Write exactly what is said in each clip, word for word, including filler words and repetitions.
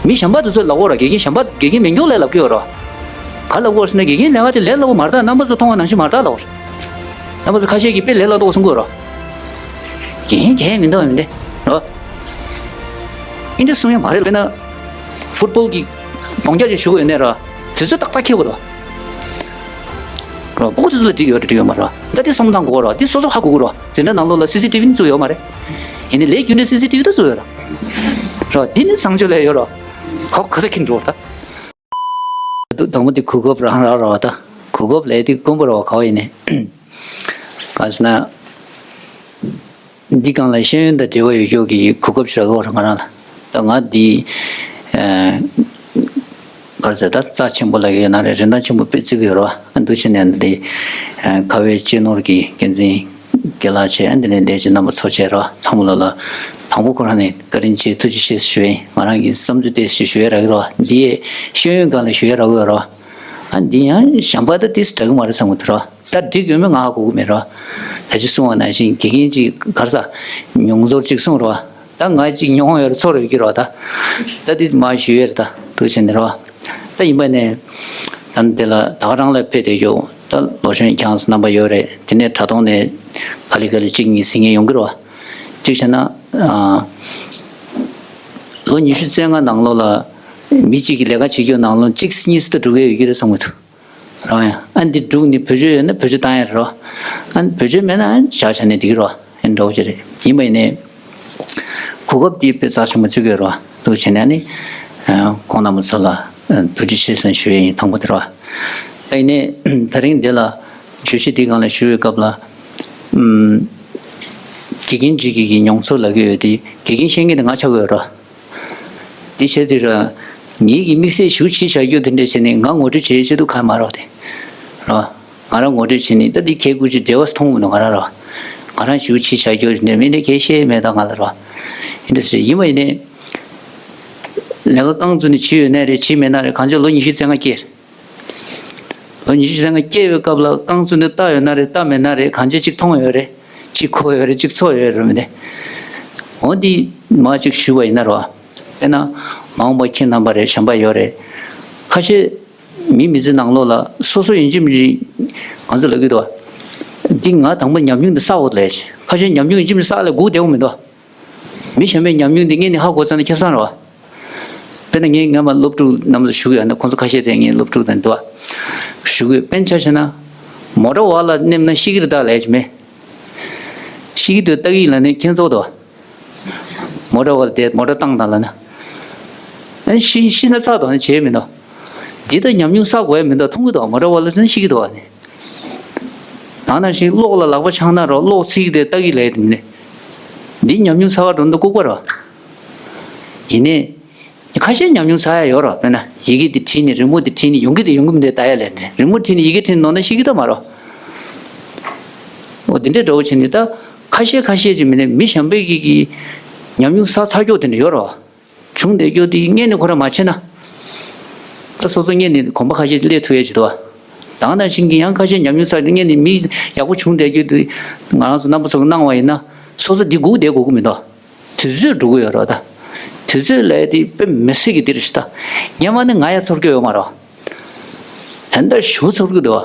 མི་གཞན་པ་དེ་ཚོས་ལབ་ཀྱི་ཡོད་རེད། དགེ་རྒན་གཞན་པ། དགེ་རྒན་མེད་མཁན་ལ་ལབ་ཀྱི་ཡོད་རེད། ག་ལབ་ཀྱི་ཡོད་རེད་ཟེར་ན། དགེ་རྒན་ལས་ཀ་དེ་ལས་སླ་པོ་མ་རེད་ད། རྣམ་པ་ཚོ་མཐོང་བ་ནང་བཞིན་མ་རེད་ད་ལབ་ཀྱི་ཡོད་རེད། རྣམ་པ་ཚོ་ཁ་ཤས་ཀྱིས་དཔེ་ལས་སླ་པོ་གསུང་གི་ཡོད་རེད། དགེ་རྒན་གང་ཡང་མི་འདུག་མི་འདུག་རེད། ཨིན་འདྲ་གསུང་ཡ་མ་རེད། དཔེར་ན་ཕུཊ་བོལ་གྱི་གདོང་རྒྱག་ཅིག་ཞུ་དགོས་ཡོད་ནའི་ར། དུས་ཚོད་ཏག་ཏག་འཁེལ་དགོས་ར། ར། སྤུ་གུ་དེ་ཚོ་ལ་འགྲིག་ཡོད་རེད་འགྲིག་ཡོད་མ་རེད། ད་དེ་བསམ་བློ་བཏང་དགོས་ར། དེ་སོ་སོ་ཧ་གོ་དགོས་ར། འཛིན་གྲྭ་ནང་ལོགས་ལ་སི་སི་ཊི་བི་ནི་བཙུགས་ཡོད་མ་རེད། ཡིན་ནའི་ལས་རྒྱུ་འབྲས་སི་སི་ཊི་བི་ད་བཙུགས་ཡོད་ར། ར། དེ་ནི་བཟང་སྤྱོད་ལ་ཡོད་ར། ག་ག་ས་འཁེལ་འགྲོ་ར་ད། དང་པོ་དེ་གོ་སྐབས་རང་རག་ར་བ་ད། གོ་སྐབས་ལས་དེ་དཀོན་པོ་ར་བ། ག་བ་ཡིན་ནའི། ག་ཟེར་ན། འདི་སྒང་ལ་ཤེས་ཡོན་དང་འབྲེལ་བ་ཡོད་ཕྱོགས་ཀྱི་གོ་སྐབས་ཞིག་རག་གི་ཡོད་རེད་ང་རང་ལ། ད་ང་འདི་ཨ་ག་རེ་ཟེར། ད་རྩ་ཆེན་པོ་ལབ་ཀྱི་ཡོད་ན་རེད། རིན་ཐང་ཆེན་པོ་དཔེ་བརྩི་གི་ཡོད་རེད་བ། ཨ་འདུག་བྱས་ནས་འདི་ཨ་ཁ་བའི་གཅེས་ནོར་གྱི་འགན་འཛིན་དགེ་ལགས་བྱས། ཨ་འདི་ནས་འདས་ཀྱི་རྣམ་པ་ཚོ་བྱས་རེད་བ། ཚང་མ་ལ་ལ་དང་པོ་ཁོ་རང་ནས་བཀའ་དྲིན་ཆེ་ཐུགས་རྗེ་ཆེ་ཞུ་ཡིན། ང་རང་གི་བསམ་ཚུལ་དེ་ཞུ་ཞུ་ཡ་རག་གི་རེད་བ། འདི་ཡས་ཤེས་ཡོན་སྒང་ལ་ཞུ་ཡ་རག་གི་ཡོད་རེད་བ། ཨ་འདི་ཡང་གཞན་པ་ད་ཏིས་འདྲ་གི་མ་རེད་བསམ་གི་འདུག་ར། ད་འགྲིག་ཡོད་མེད་ང་ཧ་གོ་གི་མེད་ར། ད་ཅི་གསུངས་པ་ནང་བཞིན་དགེ་རྒན་ཅིག་ག་རེ་ཟ། མྱོང་ཚོར་ཅིག་གསུངས་ར། ད་ང་ཅིག་མྱོང་ཡོད་ར་ཚོར་ཡོད་ཀྱི་ར། ད་ད་འདི་མ་ཞུ་ཡས་ར། ད་འདུག་བྱས་ནས་ར། ད་ཡིན་པ་ནས་ད་འདི་ལ་ད་ག་རང་ལ་ཕེབས་བསྡད་ཡོད། ད་ལོ་གཞོན་ཁྱེད་རང་ཚོ་རྣམ་པ་ཡོད་རེད། དེ་ནས་དྲ་ཐོག་ནས་ག་ལེ་ག་ལེ་གཅིག་གཉིས་ཟིན་མཁན་ཡོང་གི་ར། གཅིག་བྱས་ན་ཨ་ལོ་ཉི་ཤུ་རྩ་ལྔ་ནང་ལོགས་ལ་མི་གཅིག་གིས་ལས་ཀ་བྱེད་རྒྱུ་ནང་ལོགས་གཅིག་གཉིས་སུ་ད་འགྲོ་གི་ཡོད་ཀྱི་རེད་བསམ་གི་འདུག་རང་ཡང་། ཨ་འདི་འགྲུག་ནི་བེད་སྤྱོད་ཡོད་ན་བེད་སྤྱོད་བཏང་ཡ་རེད་རོ། ཨ་བེད་སྤྱོད་མེད་ན་ཨ་བཞག་བྱ་ནི་འགྲིག་རོ། ཨ་འདྲ་བོ་ཅིག་རེད། ཡིན་པ་ཡིན་ནའི་གོ་སྐབས་འདི་དཔེ་རྩ་ཆེན་པོ་བརྩི་དགོས་རོ། འདུག་བྱས་ནས་ནི་ཁོང་རྣམ་པ་ཚོ་ལ་ཐུགས་རྗེ་ཆེ་ཞུ་ཡ་ཡིན། དང་པོ་དེ་རོ། ཨ་ཡིན་ནའི་ད་རིང་འདི་ལ་བརྗོད་གཞི་འདི་སྒང་ལ་ཞུ་བའི་སྐབས་ལ་དགེ་རྒན་ཅིག་གི་མྱོང་ཚོར་ལབ་ཀྱི་ཡོད་དེ། དགེ་རྒན་བཤད་མཁན་དེ་ང་ཆགས་ཀྱི་ཡོད་རོ། དེ་བྱས་དུས་ར། ངེད་ཀྱི་དམིགས་བསལ་ཞེ་པོ་ཅིག་བྱ་རྒྱུ་དེ་འདྲ་བྱས་ནས་ང་ངོ་སྤྲོད་བྱེད་ཆེད་དུ་གང་མ་རོགས་དེ། ར། ང་རང་ངོ་སྤྲོད་བྱས་ནས་ད་འདི་ཁྱེད་སྐུ་མཁྱེན་འབྲེལ་བ་མཐོང་མི་འདུག་ང་རང་ར། ང་རང་ཞེ་པོ་ཅིག་བྱ་རྒྱུ་དེ་འདྲ་མི་འདྲ་གས་བཤད་མེད་ད་ང་ལ་ར། ཡིན་འདྲ་ཟེར་ཡིན་པ་ཡིན་ནས། ལས་ཀ་རྐང་བཙུགས་ནས་བྱེད་ཡོད་ན་རེད། བྱེད་མེད་ན་རེད། གང་ཅི་ལོ་ཉི་ཤུ་རྩ་ལྔ་སྐྱེས། ལོ་ཉི་ཤུ་རྩ་ལྔ་སྐྱེས་པའི་སྐབས་ལ་རྐང་བཙུགས་ནས་བལྟ་ཡོད་ན་རེད། བལྟ་མེད་ན་རེད། གང་ཅི་གཅིག་མཐོང་ཡོད་རེད། གཅིག་གོ་ཡོད་རེད། གཅིག་ཚོར་ཡོད་རེད་མི་འདི། འོ་འདི་མ་གཅིག་ཞུས་པ་ཡིན་ན་རོ། དཔེར་ན་མ་འོངས་པ་ཁྱེད་རྣམ་པ་རེད། གཞན་པ་ཡོད་རེད། ཁ་ཤས་མི་མི་ཚེ་ནང་ལོགས་ལ་སོ་སོ་ཡིན་གཅིག་མིན་གཅིག་ང་ཚོ་ལབ་ཀྱི་འདུག་བ། འདི་ང་དང་པོ་ཉམས་མྱོང་འདི་བསགས་འོ་ལས། ཁ་ཤས་ཉམས་མྱོང་ཡིན་གཅིག་མིན་གཅིག་བསགས་ལས་སྒུག་བསྡད་འོ་མི་འདུག་བ། མི་གཞན་པའི་ཉམས་མྱོང་འདི་སྔོན་ནས་ཧ་གོ་ཚར་ན་ཁེ་བཟང་རེད་བ། དཔེར་ན་ངས་སྔོན་མ་སློབ་ཕྲུག་རྣམས་ལ་ཞུ་གི་ཡོད་ན། ཁོང་ཚོ་ཁ་ཤས་དེ་ངའི་སློབ་ཕྲུག་དང་འདུག་བ། ཞུ་གི་ཡོད། དཔེར་ན་ཆ་བཞག་ན། མོ་ཊ་བ་ལ་སླེབས་ན་ཤེས་ཀྱི་རེད་ད་ལས་ཀྱི་མེད། ཤེས་ཀྱི་འདུག་ལྟ་གི་ལབ་ནས་ཁྱེད་ཚོ་འདུག་བ། མོ་ཊ་བ་ལ་དེ་མོ་ཊ་བཏང་དང་ལབ་ན། ཨ་ཤེས་ཤེས་ན་ཚར་དང་བྱས་མི་འདུག་འདི་ལྟར་ཉམས་མྱོང་བསགས་དགོས་ཡ་མི་འདུག་མཐོང་གི་འདུག་མོ་ཊ་བ་ལ་ཤེས་ཀྱི་འདུག་བ་ནི། ད་ནང་བཞིན་གློག་ལ་ལག་པ་འཆང་ན་རོ། གློག་ཚིག་དེ་ལྟ་གི་ལས་དེ་མི་ནི། འདི་ཉམས་མྱོང་ཚ་བ་འགྲོ་འདུག་ལྐུགས་པ་རོ། ཡིན་ནའི། ཁ་ཤས་ཉམས་མྱོང་ཚ་ཡ་ཡོད་རོ། དཔེར་ན་ཡི་གེ་དེ་བྲིས་ནས་རི་མོ་དེ་བྲིས་ནས་ཡོང་གི་དེ་ཡོང་གི་མི་འདུག་ལྟ་ཡ་ལས་དེ། རི་མོ་བྲིས་ནས་ཡི་གེ་བྲིས་ནས་ནོར་ན་ཤེས་ཀྱི་ད་མ་རོ། འོ་དེ་འདྲའི་འདྲ་བོ་བྱས་ནས་ད་ཁ་ཤས་ཁ་ཤས་ཅིག་མི་ནི་མི་གཞན་པའི་གི་གི་ཉམས་མྱོང་བསགས་ཚར་ཀྱོག་དེ་འདྲ་ཡོད་རོ། བྱུང་བསྡད་རྒྱུ་དེ་སྔོན་ནས་ཁོ་རང་མ་བྱས་ན། ད་སོ་སོ་སྔོན་ནས་གོམ་པ་ཁ་ཤས་སླེབས་ཐུབ་ཡས་ཅིག་འདུག་བ། ད་ག་ནང་བཞིན་གྱི་ཡང་ཁ་ཤས་ཉམས་མྱོང་བསགས་ཏེ་སྔོན་ནས་མི་ཡག་པོ་བྱུང་བསྡད་རྒྱུ་དེ་ང་རང་ཚོ་རྣམ་པ་ཚོ་གི་གནང་བ་ཡིན་ན། སོ་སོ་འདི་སྒུག་བསྡད་དགོས་ཀྱི་མི་འདུག་དུས་ཚོད་འགྲོ་གི་ཡོད་རེད་ད། དུས་ཚོད་ལས་དེ་དཔེ་མི་སྲིད་ཀྱི་འདི་རེད་ཤི་ད། སྔོན་མ་ནི་ང་ཡ་ཚོར་གྱི་ཡོད་མ་རེད། ད་ལྟ་ཞུ་ཚོར་གི་འདུག་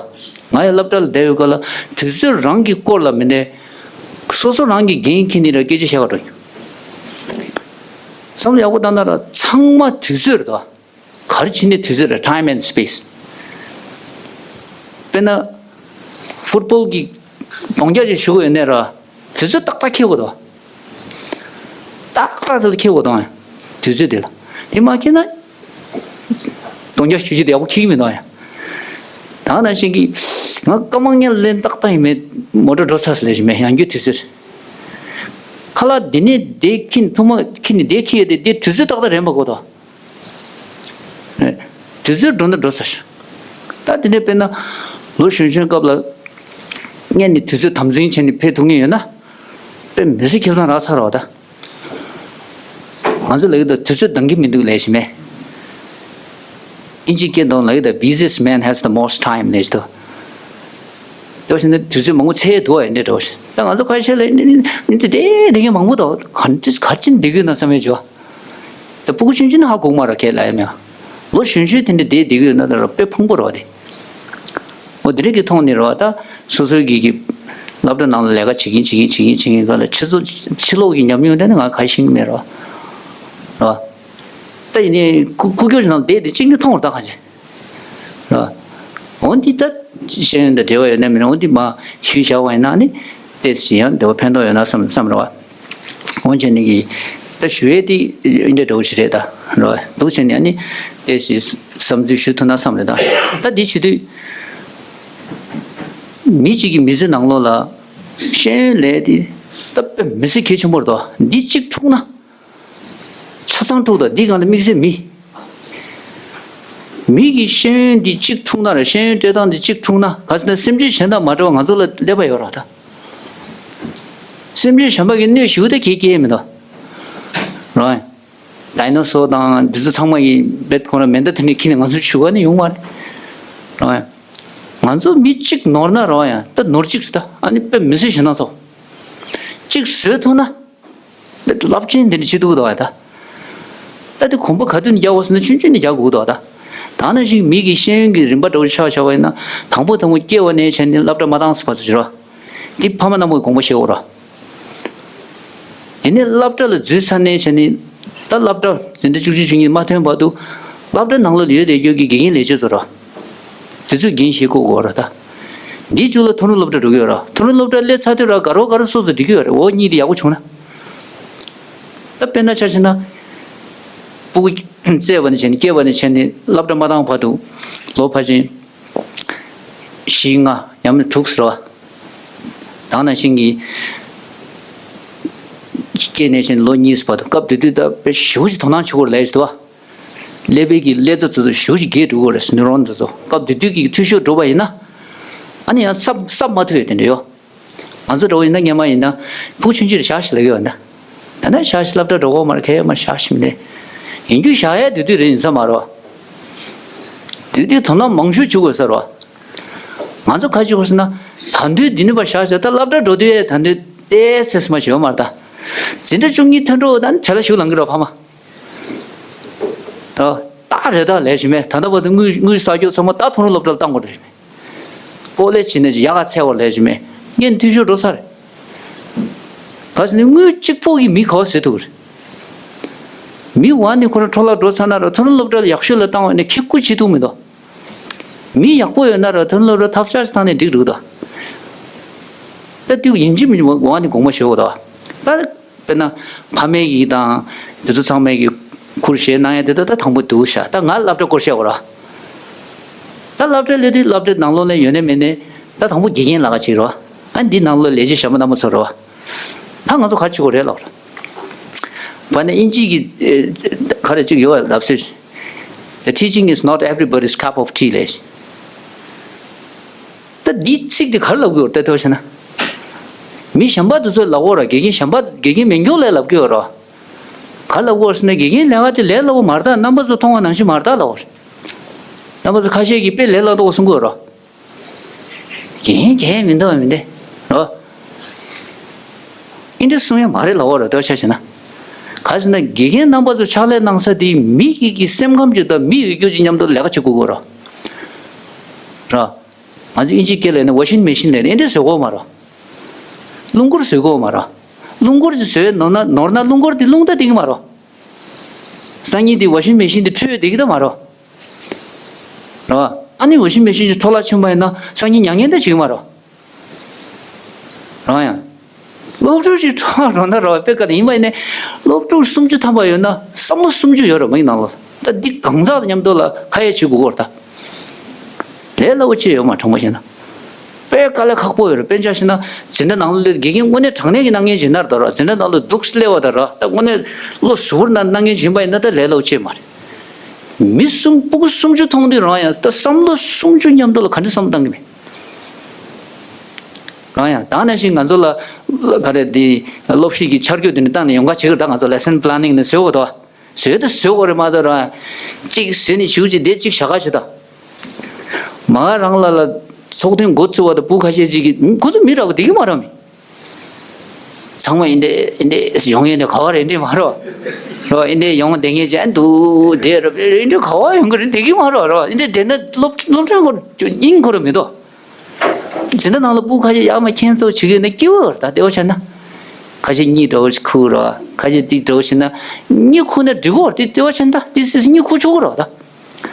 ང་ཡང་སློབ་གྲྭ་ལ་བསྡད་ཡོད་སྐབས་ལ་དུས་ཚོད་རང་གི་སྐོར་ལ་མི་འདྲ། སོ་སོ་རང་གི་འགན་འཁྱེར་ནས་ར་སྐད་ཆ་བཤད་ག་འགྲོ། བསམ་བློ་ཡག་པོ་བཏང་ན་ར་ཚང་མ་དུས་ཚོད་རེད་དོ། ག་རེ་བྱས་ནས་དུས་ཚོད་རེད། time and space། དཔེར་ན་ཕུཊ་བོལ་གྱི་གདོང་རྒྱག་ཅིག་ཞུ་གི་ཡོད་ནའི་ར། དུས་ཚོད་ཏག་ཏག་འཁེལ་དགོས་དོ། ཏག་ཏག་དེ་ལ་འཁེལ་དགོས་དོ། དུས་ཚོད་དེ་ལ། དེ་མ་འཁེལ་ན། གདོང་རྒྱག་ཞུ་རྒྱུ་དེ་ཡག་པོ་འཁེལ་གི་མི་འདུག་ཡ། ད་ག་ནང་བཞིན་གྱི། ང་སྐར་མ་ལྔ་ལ་ལན་ཏག་ཏག་ཡིན་མེད། མོ་ཊ་འགྲོ་ཚར་སོང་ལས་བཞིན་མེད། ཡང་རྒྱུ་དུས་ཚོད། ཁ་ལག་འདི་ནས་འདི་འཁྱེར་ནས་ཐུག་མ་འཁྱེར་ནས་འདི་འཁྱེར་ཡོད་དེ་འདི་དུས་ཚོད་ཏག་ཏག་རན་པ་དགོས་དོ། དུས་ཚོད་འགྲོ་ན་འགྲོ་ཚར། ད་དེ་ནས་དཔེར་ན་ལོ་གཞོན་གཞོན་སྐབས་ལ་སྔོན་ནས་དུས་ཚོད་དམ་འཛིན་བྱས་ནས་ཕེབས་ཐུབ་མཁན་ཡོད་ན་དཔེ་མི་སྲིད་ཁེ་བཟང་རག་ཚར་བ་ད། ང་ཚོ་ལབ་ཀྱི་འདུག་དུས་ཚོད་འདང་གི་མི་འདུག་ལབ་བཞིན་མེད། ཨིན་ཇིའི་སྐད་ཐོག་ལབ་ཀྱི་འདུག busiest man has the most time ལབ་ཀྱི་འདུག་དེ་བཞིན་དུ་དུས་ཚོད་མང་པོ་ཚད་འདུག་ཨ་འདྲ་འདྲ་བ་ཞིག་ད་ང་ཚོ་ཁ་ཤས་ལ་ནི་ནི་དེ་དེ་དེ་གའི་མང་པོ་འདུག་ག་འདྲ་ག་ཅི་འདི་གི་ན་བསམ་ཡས་བྱོས། ད་ ད་སྤུ་གུ་ཆུང་ཆུང་ནི་ཧ་གོ་གི་མ་རེད་ཁས་ལེན་ཡ་མེད། ལོ་གཞོན་གཞོན་དེ་འདྲ་བསྡད་བསྡད་ཀྱི་ཡོད་ན་ད་དཔེ་ཕངས་པོ་རེད་བ་དེ། འོ་དེ་འདྲ་གི་ཐོག་ནས་རེད་བ། ད་སོ་སོའི་གི་གི་སློབ་གྲྭ་ནང་ལ་ལས་ཀ་བྱེད་ཀྱིན་བྱེད་ཀྱིན་བྱེད་ཀྱིན་བྱེད་ཀྱིན་ག་ལ་ཕྱི་ཚོ་ཕྱི་ལོགས་ཀྱི་ཉམས་མྱོང་དེ་ནི་ང་ག་ཤེས་ཀྱི་མེད་རེད་བ། རེད་བ། ད་ཡིན་ནའི་ཁུ་ཁུག་ཀྱོག་ནང་བསྡད་དེ་གཅིག་ནི་མཐོང་བ་ད་གང་བྱེད། རེད་བ། འོན་ཏེ་ད་ཤེས་ཡོན་དང་འབྲེལ་བ་ཡོད་ན་མེད་ན་འོན་ཏེ་མ་ཞུས་བཞག་པ་ཡིན་ན་ནི་ཏོག་ཙམ་ཡང་འདི་བ་ཕན་ཐོགས་ཡོད་ན་བསམ་བསམ་རེད་བ། འོན་ཀྱང་ནི་གི་ད་ཞུ་ཡས་དེ་འདི་འདྲ་འདྲ་བོ་ཞིག་རེད་ད། རེད་བ། འདུག་བྱས་ནས་ནི་ཏོག་ཙམ་བསམ་ཚུལ་ཞུ་ཐུབ་ན་བསམ་རེད་ད། ད་འདི་བྱེད་དུས་མི་གཅིག་གི་མི་ཚེ་ནང་ལོགས་ལ་ཤེས་ཡོན་ལས་དེ་ད་དཔེ་མི་སྲིད་གལ་ཆེན་པོ་རེད་དོ། འདི་གཅིག་འཁྲུངས་ན། ཆ་ཚང་འཁྲུངས་དང་འདི་སྒང་ལ་དམིགས་བསལ་མི། མི་གི་ཤེས་ཡོན་འདི་གཅིག་འཁྲུངས་ན་ར་ཤེས་ཡོན་སྤྲད་སྟངས་འདི་གཅིག་འཁྲུངས་ན་ག་ཟེར་ན་སེམས་ཅན་གཞན་དང་མ་འདྲ་བ་ང་ཚོ་ལ་ཀླད་པ་ཡོད་ར་ད། སེམས་ཅན་གཞན་པ་གི་གནོད་ཞིག་ད་གེ་སྐྱེལ་མི་འདུག་རང་། ཌའི་ནོ་སོར་དང་འདི་ཚོ་ཚང་མ་ཡི་བེད་ཁོང་ར་མེ་མདའ་དེ་ནས་ཁྱེར་ནས་ང་ཚོ་ཆུ་བ་ནས་ཡོང་བ་རེད། རང་། ང་ཚོ་མི་གཅིག་ནོར་ན་རང་ཡང་ད་ནོར་གཅིག་རེད་ད། ཨ་ནི་དཔེ་མི་སྲིད་ཞེ་སྣང་ཚོ། གཅིག་བཟོས་ཐུབ་ན། རླབས་ཆེན་འདི་འདྲ་བྱེད་ཐུབ་འདུག་བ་ད། ད་དེ་གོམ་པ་ག་དུས་ནས་རྒྱག་དགོས་ཟེར་ན་ཆུང་ཆུང་ནས་རྒྱག་དགོས་འདུག་བ་ད། ད་ནང་བཞིན་མི་གི་ཤེས་ཡོན་གྱི་རིམ་པ་འདྲ་བོ་ཆགས་བཞག་པ་ཡིན་ན་དང་པོ་དང་པོ་སྐྱེ་བ་ནས་བྱས་ནས་སློབ་གྲྭ་མ་བཏང་ཟེར་བར་དུ་བྱེད་རོགས། འདི་ཕ་མ་རྣམས་ཀྱི་དགོངས་པ་བཞེས་དགོས་རོགས། དེ་ནས་སློབ་གྲྭ་ལ་འཛུལ་ཚར་ནས་བྱས་ནས་ད་སློབ་གྲྭ་འཛིན་གྲྭ་བཅུ་གཅིག་བཅུ་གཉིས་མ་ཐོན་བར་དུ་སློབ་གྲྭ་ནང་ལོགས་ལ་ཡོད་བསྡད་རྒྱུ་གི་དགེ་རྒན་ལས་བྱེད་ཚོ་རོགས། དེ་ཚོས་འགན་བཞེས་དགོས་དགོས་ར་ད། འདིའི་མཇུག་ལ་མཐོ་རིམ་སློབ་གྲྭ་འགྲོ་གི་ཡོད་ར། མཐོ་རིམ་སློབ་གྲྭ་སླེབས་ཚར་དུས་ར་དགའ་རོགས་དགའ་རོགས་སོ་སོ་འགྲིག་གི་ཡོད་རེད། འོ་གཉིས་དེ་ཡག་པོ་བྱུང་ན། ད་དཔེར་ན་ཆ་བཞག་ན། སྤུ་གུ་བཙས་པ་ནས་བྱས་ནས་སྐྱེས་པ་ནས་བྱས་ནས་སློབ་གྲྭ་མ་བཏང་བར་དུ་ལོ་ཕལ་ཆེར་བཞི་ལྔ་ཡང་མིན་དྲུག་ཟེར་བ། ད་ནང་བཞིན་གྱི་སྐྱེས་ནས་བྱས་ནས་ལོ་གཉིས་བར་དུ་སྐབས་དེ་དུས་ད་དཔེ་ཞེ་པོ་ཅིག་དོ་སྣང་བྱེད་དགོས་རེད་ལབ་ཡོད་དོ། ཀླད་པའི་གི་ཀླད་རྩ་དེ་ཚོ་ཞེ་པོ་ཅིག་རྒས་འགྲོ་གི་རེད། ནུས་རོང་དེ་ཚོ་སྐབས་དེ་དུས་ཀྱི་འཐུས་ཤོར་འགྲོ་བ་ཡིན་ན། ཨ་ནི་ཡང་སྲབ་སྲབ་མ་ཐུབ་ཡོད་དེ་འདྲ་ཡོད། ང་ཚོ་འདྲ་བོ་ཡིན་ན་སྔོན་མ་ཡིན་ན་ཕྲུ་གུ་ཆུང་ཆུང་རེད་བཞག་ཞིག་ལབ་ཀྱི་ཡོད་ན། ད་ནི་བཞག་ཞིག་སློབ་གྲྭ་འགྲོ་གི་མ་རེད། ཁ་ཡ་མ་བཞག་ཞིག་མི་ལས། ཡིན་རྒྱུ་བཞག་ཡ་དེ་དུས་རེད་ཡིན་ས་མ་རེད་བ། དེ་དུས་དོ་སྣང་མང་ཤོས་བྱེད་དགོས་ས་རེད་བ། ང་ཚོ་ག་རེ་བྱེད་དགོས་ཟེར་ན། ད་དུས་འདི་ནས་ཕར་བཞག་ཞིག་ད་སློབ་གྲྭ་འགྲོ་དུས་ཡ་ད་དུས་ཏོག་ཙམ་མ་བྱེད་ཡོད་མ་རེད་ད། འཛིན་གྲྭ་བཅུ་གཉིས་ཐོན་འགྲོ་ད་ནི་བྲེལ་བ་ཞིག་ལངས་ཀྱི་རེད་བ་ཕ་མ། ད་ད་རེད་ད་ལས་བྱེད་མེད། ད་ལྟ་བར་དུ་དངུལ་དངུལ་བསགས་རྒྱུ་ཚང་མ་ད་མཐོ་རིམ་སློབ་གྲྭ་ལ་བཏང་དགོས་རེད། ཀོ་ལེ་ཇི་ནས་ཡག་ག་འཚོལ་བ་ལས་བྱེད་མེད། ངས་འཐུས་ཤོར་འགྲོ་ས་རེད། ག་ཟེར་ན་དངུལ་གཅིག་པོ་གིས་མི་ག་བ་བཟོས་ཐུབ་རེད། མི་བ་ནི་ཁོ་རང་འཕྲོ་བརླག་འགྲོ་ཚར་ན་ར་མཐོ་རིམ་སློབ་གྲྭ་ལ་ཡག་ཤོས་ལ་བཏང་བ་ནི་ཁེ་ཁུ་བྱེད་ཐུབ་མི་འདུག་མི་ཡག་པོ་ཡོད་ན་ར་མཐོ་རིམ་སློབ་གྲྭ་ཐབས་ཆག་ཅིག་བཏང་ནས་འགྲིག་འགྲོ་གི་འདུག་ད་དེ་ཡིན་གཅིག་མིན་གཅིག་བ་ནི་དགོངས་པ་བཞེས་དགོས་འདུག་ད། དཔེར་ན་ཕ་མའི་གི་དང་དེ་ཚོ་ཚང་མའི་གི་ཁུར་བཞེས་གནང་ཡ་དེ་ད་ད་དང་པོ་འདུག་ཤག་ད་ང་སློབ་གྲྭ་སྐོར་བཤད་དགོས་ར། ད་སློབ་གྲྭ་སླེབས་དུས་སློབ་གྲྭའི་ནང་ལོགས་ལ་ཡོད་ནའི་མེད་ནའི་ད་དང་པོ་དགེ་རྒན་ལ་ཁ་ཅིག་རེད་བ། ཨ་འདི་ནང་ལོགས་ལས་བྱེད་གཞན་པ་རྣམ་པ་ཚོ་རེད་བ། ད་ང་ཚོ་ག་རེ་བྱེད་དགོས་རེད་ལབ་ར། བ་ནི་དབྱིན་ཇི་གི་ཨེ་ག་རེ་ཅིག་ཡོད་བ་ལབ་སྲོལ། The teaching is not everybody's cup of tea ལས། ད་འདི་ཚིག་འདི་ག་རེ་ལབ་ཀྱི་ཡོད་རེད་ལྟ་ཐུབ་ཤེ་ན། མི་གཞན་པ་དེ་ཚོས་ལབ་ཀྱི་ཡོད་རེད། དགེ་རྒན་གཞན་པ་དགེ་རྒན་མེད་མཁན་ལ་ལབ་ཀྱི་ཡོད་རེད། ག་རེ་ལབ་ཀྱི་ཡོད་རེད་ཟེར་ན་དགེ་རྒན་ལས་ཀ་དེ་ལས་སླ་པོ་མ་རེད་ད། རྣམ་པ་ཚོ་མཐོང་བ་ནང་བཞིན་མ་རེད་ད་ལབ་ཀྱི་ཡོད་རེད། རྣམ་པ་ཚོ་ཁ་ཤས་ཀྱིས་དཔེ་ལས་སླ་པོ་གསུང་གི་ཡོད་རེད། དགེ་རྒན་གལ་མི་འདུག་མི་འདུག་རེད། ཨིན་འདྲ་གསུང་ཡ་མ་རེད་ལབ་ཀྱི་ཡོད་རེད་ལྟ་ཆ་བྱས་ན། ག་རེ་ཟེར་ན་དགེ་རྒན་རྣམ་པ་ཚོ་ཕྱག་ལས་གནང་ས་དེ་མི་གི་གི་སེམས་ཁམས་ཅིག་དང་མི་འོས་སྐྱོ་ཅིག་མཉམ་དུ་ལས་ཀ་བྱེད་དགོས་ཀྱི་ཡོད་རེད། རེད། ང་ཚོ་དབྱིན་ཇིའི་སྐད་ལ་ཡིན་ན་washing machine ལབ་ནས་འདི་འདྲ་བཟོ་གི་ཡོད་མ་རེད། རླུང་འཁོར་བཟོ་གི་ཡོད་མ་རེད། རླུང་འཁོར་ཅིག་བཟོས་ནོར་ན་ནོར་ན་རླུང་འཁོར་དེ་རླུང་རྟ་འདེད་ཀྱི་མ་རེད། སང་ཉིན་དེ་washing machine དེ་འཕྲོས་འདེད་ཀྱི་ད་མ་རེད། རེད་བ། ཨ་ནི་washing machine ཅིག་འཕྲོ་བརླག་ཕྱིན་པ་ཡིན་ན་སང་ཉིན་མྱ་ངན་འདེད་བྱེད་ཀྱི་མ་རེད། རེད་ཡ། སློབ་ཕྲུག་ཅིག་འཕྲོ་བརླག་འགྲོ་ན་རེད་བ། དཔེ་བཀའ་ལ་ཡིན་པ་ཡིན་ནའི་སློབ་ཕྲུག་སུམ་ཅུ་ཐམ་པ་ཡོད་ན་བསམ་བློ་སུམ་ཅུ་ཡོད་རེད་མ་གི་ནང་ལོགས། ད་འདི་གང་ཟག་དང་མཉམ་དུ་ལ་ཁ་ཡ་བྱེད་དགོས་ཀྱི་ཡོད་རེད་ད། ལས་སླ་པོ་ཅིག་ཡོད་མ་རེད་དྲང་པོ་བཤད་ན། དཔེ་དཀའ་ལས་ཁག་པོ་ཡོད་རེད། དཔེར་ན་ཆ་བཞག་ན་འཛིན་གྲྭ་ནང་ལ་སླེབས་དགེ་རྒན་དངོས་གནས་དྲང་གནས་ཀྱི་གནང་མཁན་ཅིག་ཡིན་ན་རེད་ད་ར། འཛིན་གྲྭ་ནང་ལ་འདུག་སེ་སླེབས་པ་དང་ར། ད་དངོས་གནས་བློ་གཟུ་བོར་གནང་གནང་མཁན་ཅིག་ཡིན་པ་ཡིན་ན་ད་ལས་སླ་པོ་ཅིག་མ་རེད། མི་གསུམ་སྤུ་གུ་སུམ་ཅུ་མཐོང་དུས་རང་ཡང་ད་བསམ་བློ་སུམ་ཅུ་མཉམ་དུ་ལ་ག་འདྲ་བསམ་བློ་བཏང་གི་མེད། རང་ཡང་ད་ནང་བཞིན་ང་ཚོ་ལ་ག་རེ་འདི་སློབ་ཁྲིད་ཀྱི་འཆར་འགོད་འདི་ནས་བཏང་ནས་ཡོང་ག་བྱེད་ཀྱི་རེད་ད། ང་ཚོ་lesson planning ནས་བཟོས་པ་དང་། བཟོས་དུ་བཟོས་དགོས་རེད་མ་གཏོགས་རང་། གཅིག་བཟོས་ནས་ཞུ་གཅིག་དེ་གཅིག་བྱ་དགའ་བྱེད་དང་། མ་རང་ལ་ལ་ཚོགས་ཐུན་འགོ་བཙུགས་པ་དང་བུ་ཁ་ཤས་ཅིག་གིས་ཁོ་ཚོ་མི་རག་གི་བསྡད་ཀྱི་མ་རེད་མི། ཚང་མ་ཨིན་དེ་ཨིན་དེ་ཡོང་ཡིན་དེ་ག་བ་རེད་འདི་མ་རོ། རོ་ཨིན་དེ་ཡོང་བསྡད་མཁན་ཅན་འདུག་དེ་རོ་ཨིན་དེ་ག་བ་ཡོང་གི་རེད་འདི་གི་མ་རོ་རོ་ཨིན་དེ་དེ་ན་སློབ་སློབ་གྲྭ་ཁོ་སྙིང་ཁོ་ར་མི་འདུག་འཛིན་གྲྭ་ནང་ལ་སྤུ་ཁ་ཤས་ཡག་མ་མཁྱེན་ཚོགས་བྱེད་ཀྱི་ཡོད་ན་སྐྱིད་པོ་རེད་ད་ལྟེ་བ་བྱས་ན། ཁ་ཤས་གཉིད་འདྲ་བོ་ཞིག་ཁུག་རོ། ཁ་ཤས་ཏིག་འདྲ་བོ་བྱས་ན་གཉིད་ཁུག་ན་འགྲིག་གོ་རེད་ལྟེ་བ་བྱས་ན་ད་ཏི་སི་སི་གཉིད་ཁུག་ཆོག་གི་རོ་ད།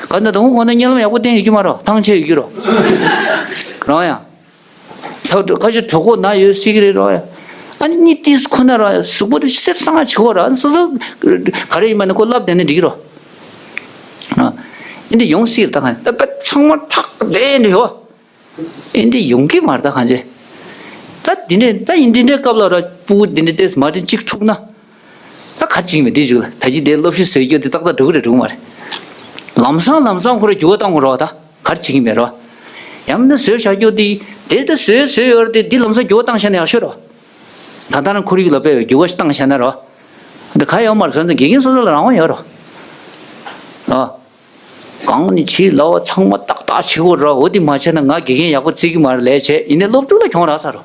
ག་ན་དང་པོ་གོ་ན་བརྙན་ལམ་ཡག་པོ་བསྟན་ཡོད་ཀྱི་མ་རོ་ཐང་ཆད་ཡོད་ཀྱི་རོ། རང་ཡང་། ད་ཁ་ཤས་གྲོད་ཁོག་ན་ཡོད་སྲིད་ཀྱི་རེད་རོ། ཨ་ནི་གཉིད་ཏིག་ཁུག་ན་རོ་གཟུགས་པོ་དེ་སེར་སང་ང་བྱེད་གོ་རོ་ཨ་ནི་སོ་སོ། ག་རེ་ཡིན་པ་ནི་ཁོ་ལབ་བསྡད་ན་འགྲིག་གི་རོ། ཨ། ཨིན་དེ་ཡོང་སྲིད་ད་ག་ད་པད་ཚང་མ་ཁྲག་བསྡད་ནས་ཡོད། ཨིན་དེ་ཡོང་གི་མ་རེད་ད་གང་བྱེད། ད་འདི་འདྲས་ད་ཡིན་འདི་འདྲས་སྐབས་ལ་ར་སྤུ་གུ་འདི་འདྲས་ཏེས་མ་འདྲེན་གཅིག་འཁྲུག་ན། ད་ག་བྱེད་ཀྱི་མེད་འདི་བཞུགས་ལ་ད་ཅི་དེ་སློབ་གཞི་བཟོས་རྒྱུ་དེ་ཏག་ཏག་འགྲོ་གི་རེད་འགྲོ་གི་མ་རེད། ལམ་སང་ལམ་སང་ཁོ་ར་འགྱུར་བ་བཏང་དགོས་རེད་བ་ད་ག་རེ་བྱེད་ཀྱི་མེད་རེད་བ། ཡང་ན་བཟོས་བཞག་རྒྱུ་དེ་དེ་ད་བཟོས་བཟོས་ཡོད་རེད་དེ་འདི་ལམ་སང་འགྱུར་བ་བཏང་བཞག་ན་ཡག་ཤོས་རེད་བ། ད་ལྟ་རང་ཁོར་ཡུག་ལ་དཔེ་འགྱུར་བ་ཞིག་བཏང་བཞག་ན་རེད་བ། འདི་ག་ཡོད་མ་རེད་ཟེར་ན་དགེ་རྒན་སོ་སོ་ལ་རང་དབང་ཡོད་རེད་བ། གང་ནས་བྱེད་ལབ་པ་ཚང་མ་ཏག་ཏག་བྱེད་དགོས་ར། འོ་དེ་མ་བྱས་ན་ང་དགེ་རྒན་ཡག་པོ་བརྩི་གི་མ་རེད་ལས་བྱས་ཡིན་ནའི་སློབ་ཕྲུག་ལ་གྱོང་རག་ས་རོ།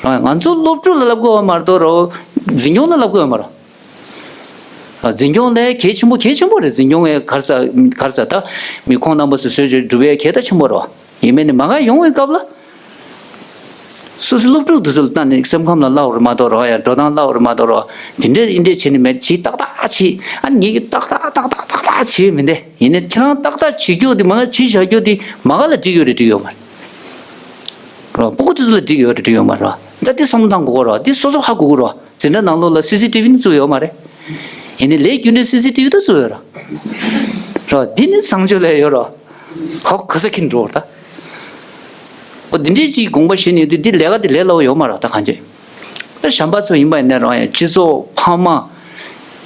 རང་ང་ཚོ་སློབ་ཕྲུག་ལ་ལབ་དགོས་པ་མ་གཏོགས་རོ། འཛིན་སྐྱོང་ལ་ལབ་དགོས་པ་མ་རོ། འཛིན་སྐྱོང་ལས་གལ་ཆེན་པོ་གལ་ཆེན་པོ་རེད། འཛིན་སྐྱོང་བའི་གར་ས་གར་ས་ད་མི་ཁོང་རྣམ་པ་ཚོ་སོས་ཆོས་སྒྲུབ་པའི་གལ་ད་ཆེན་པོ་རོ། ཡིན་མིན་ནི་མ་ག་ཡོང་བའི་སྐབས་ལ། སོ་སོའི་སློབ་ཕྲུག་དེ་ཚོ་ལ་ལྟ་ནས་སེམས་ཁམས་ལ་བསླབ་པར་མ་གཏོགས་རོགས་ཡ་འགྲོ་སྟངས་བསླབ་པར་མ་གཏོགས་རོགས་དེ་འདྲས་ཨིན་འདྲས་བྱས་ནས་མེད་བྱེད་ཏག་ཏག་བྱེད་ཨ་ནི་ངེད་ཀྱིས་ཏག་ཏག་ཏག་ཏག་ཏག་ཏག་བྱེད་མི་འདས་ཡིན་ནའི་ཁྱེད་རང་ཏག་ཏག་བྱེད་རྒྱུ་དེ་མ་ག་བྱེད་བཞག་རྒྱུ་དེ་མ་ག་ལ་འགྲིག་ཡོད་རེད་འགྲིག་ཡོད་མ་རེད། རོགས་སྤུ་གུ་དེ་ཚོ་ལ་འགྲིག་ཡོད་རེད་འགྲིག་ཡོད་མ་རེད་རོགས་ད་དེ་བསམ་བློ་བཏང་དགོས་རོགས་དེ་སོ་སོ་ཧ་གོ་དགོས་རོགས་འཛིན་གྲྭ་ནང་ལོགས་ལ་སི་སི་ཊི་ཝི་ནི་བཙུགས་ཡོད་མ་རེད། ཡིན་ནའི་ལས་རྒྱུ་འབྲས་སི་སི་ཊི་ཝི་ད་བཙུགས་ཡོད་རོགས་རོགས་འདི་ནི་བཟང་སྤྱོད་ལས་ཡོད་རོགས། ཧོ་ག་ས་ཁྱི་འགྲོ་བར་ད། ཨོ་འདི་འདྲའི་ཅིག་དགོངས་པ་བཞེས་ནས་དུས་འདི་ལས་ཀ་འདི་ལས་སླ་བོ་ཡོད་མ་རེད་ད་གང་ཅི། ད་གཞན་པ་ཚོ་ཡིན་པ་ཡིན་ན་རོགས་ཡང་སྤྱི་ཚོགས་ཕ་མ།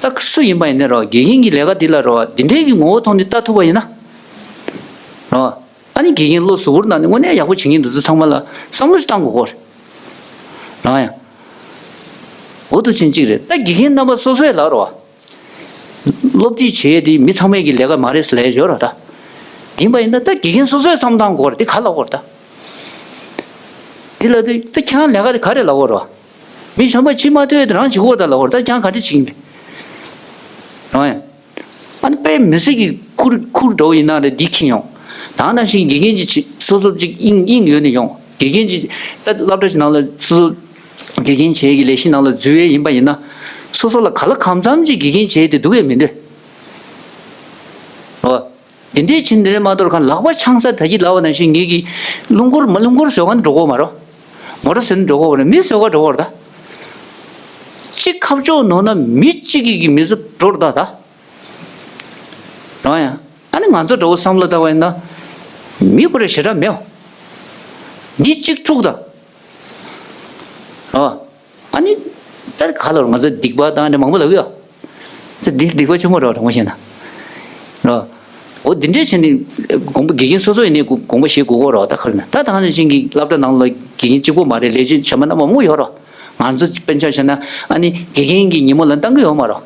ད་སུ་ཡིན་པ་ཡིན་ན་རོགས་དགེ་རྒན་གྱི་ལས་ཀ་འདི་ལ་རོགས་འདི་འདྲའི་གི་ངོ་བོ་ཐོག་ནས་ལྟ་ཐུབ་པ་ཡིན་ན། རོགས་ཨ་ནི་དགེ་རྒན་བློ་གཟུ་བོར་ན་ནི་དངོས་གནས་ཡག་པོ་བྱེད་མཁན་འདུག་ཚོ་ཚང་མ་ལ་བསམ་བློ་ཞིག་བཏང་དགོས་གོ་རེད། རོགས་ཡང་། འོ་དུ་ཕྱིན་གཅིག་རེད་ད་དགེ་རྒན་རྣམ་པ་སོ་སོའི་ལ་རོགས། སློབ་ཁྲིད་བྱེད་ཡས་དེ་མི་ཚང་མས་ཀྱི་ལས་ཀ་མ་རེད་ཟེར་ལས་ཡོད་ར་ད། ཡིན་པ་ཡིན་ན་ད་དགེ་རྒན་སོ་སོས་བསམ་བཏང་དགོས་ར་དེ་ག་ལབ་དགོས་ར་ད། དེ་ལ་དེ་ད་ཁྱེད་རང་ལས་ཀ་དེ་ག་རེ་ལབ་དགོས་ར། མི་གཞན་པ་བྱེད་མ་ཐུབ་ཡས་དེ་རང་བྱེད་དགོས་ད་ལབ་དགོས་ར་ད་ཁྱེད་རང་ག་རེ་བྱེད་ཀྱི་མེད། རང་ཡང་། ཨ་ནི་དཔེ་མི་སྲིད་ཀྱི་ཁུར་ཁུར་འདྲ་བོ་ཡིན་ན་རེད་འདི་ཁྱེར་ཡོང་། ད་ནང་བཞིན་དགེ་རྒན་གྱི་བྱེད་སོ་སོ་ཅིག་དབྱིངས་དབྱིངས་ཡོད་ནས་ཡོང་དགེ་རྒན་གྱི་ད་སློབ་གྲྭ་གྱི་ནང་ལ་སོ་སོ། དགེ་རྒན་བྱེད་ཀྱི་ལས་གཞི་ནང་ལ་འཛུལ་ཡས་ཡིན་པ་ཡིན་ན། སོ་སོ་ལ་ག་ལ་གང་འཚམ་ཅིག་དགེ་རྒན་བྱེད་དེ་འདུག་ཡས་མི་འདུག་ཨོ། དེ་འདྲའི་ཕྱིན་དེ་རེད་མ་གཏོགས་གང་ལག་པ་འཆང་ས་ད་ཅི་ལབ་པ་ནང་བཞིན་ངེད་ཀྱི་རླུང་འཁོར་མ་རླུང་འཁོར་བཟོ་མཁན་འགྲོ་གོ་མ་རོ། མོ་ཊ་བཟོ་ནི་འགྲོ་གོ་བ་རེད་མི་བཟོ་ག་འགྲོ་གོ་རེད་ད། གཅིག་ཁ་ཕྱོགས་ནོར་ན་མི་གཅིག་གིས་ཀྱི་མི་བཟོ་འགྲོ་རེད་ད་ད། རང་ཡང་ཨ་ནི་ང་ཚོ་འགྲོ་བསམ་བློ་བཏང་བ་ཡིན་ན། མི་ཁོ་ར་ཞེ་དྲག་མེད། འདི་གཅིག་འཁྲུག་ད། ཨ། ཨ་ནི། ད་ག་ལ་ང་ཚོ་སྡིག་པ་བཏང་ནས་མང་པོ་ལབ་ཡོད། ད་འདི་སྡིག་པ་ཆེན་པོ་རེད་བ་དྲང་པོ་བཤད་ན། རོ། འོ་འདི་འདྲས་བྱས་ནས་དགོངས་པ་དགེ་རྒན་སོ་སོ་ཡིན་ནའི་དགོངས་པ་བཞེས་དགོས་ཀྱི་རེད་བ་ད་ག་རེ་ཟེར་ན་ད་ད་ག་ནང་བཞིན་གྱི་སློབ་གྲྭ་ནང་ལ་དགེ་རྒན་གཅིག་པོ་མ་རེད་ལས་བྱེད་བྱམས་པ་རྣམ་པ་མང་པོ་ཡོད་རེད། ང་ཚོ་དཔེ་ཆ་བཞག་ན་ཨ་ནི་དགེ་རྒན་གྱི་ཉིན་མོ་ལ་བཏང་གི་ཡོད་མ་རེད།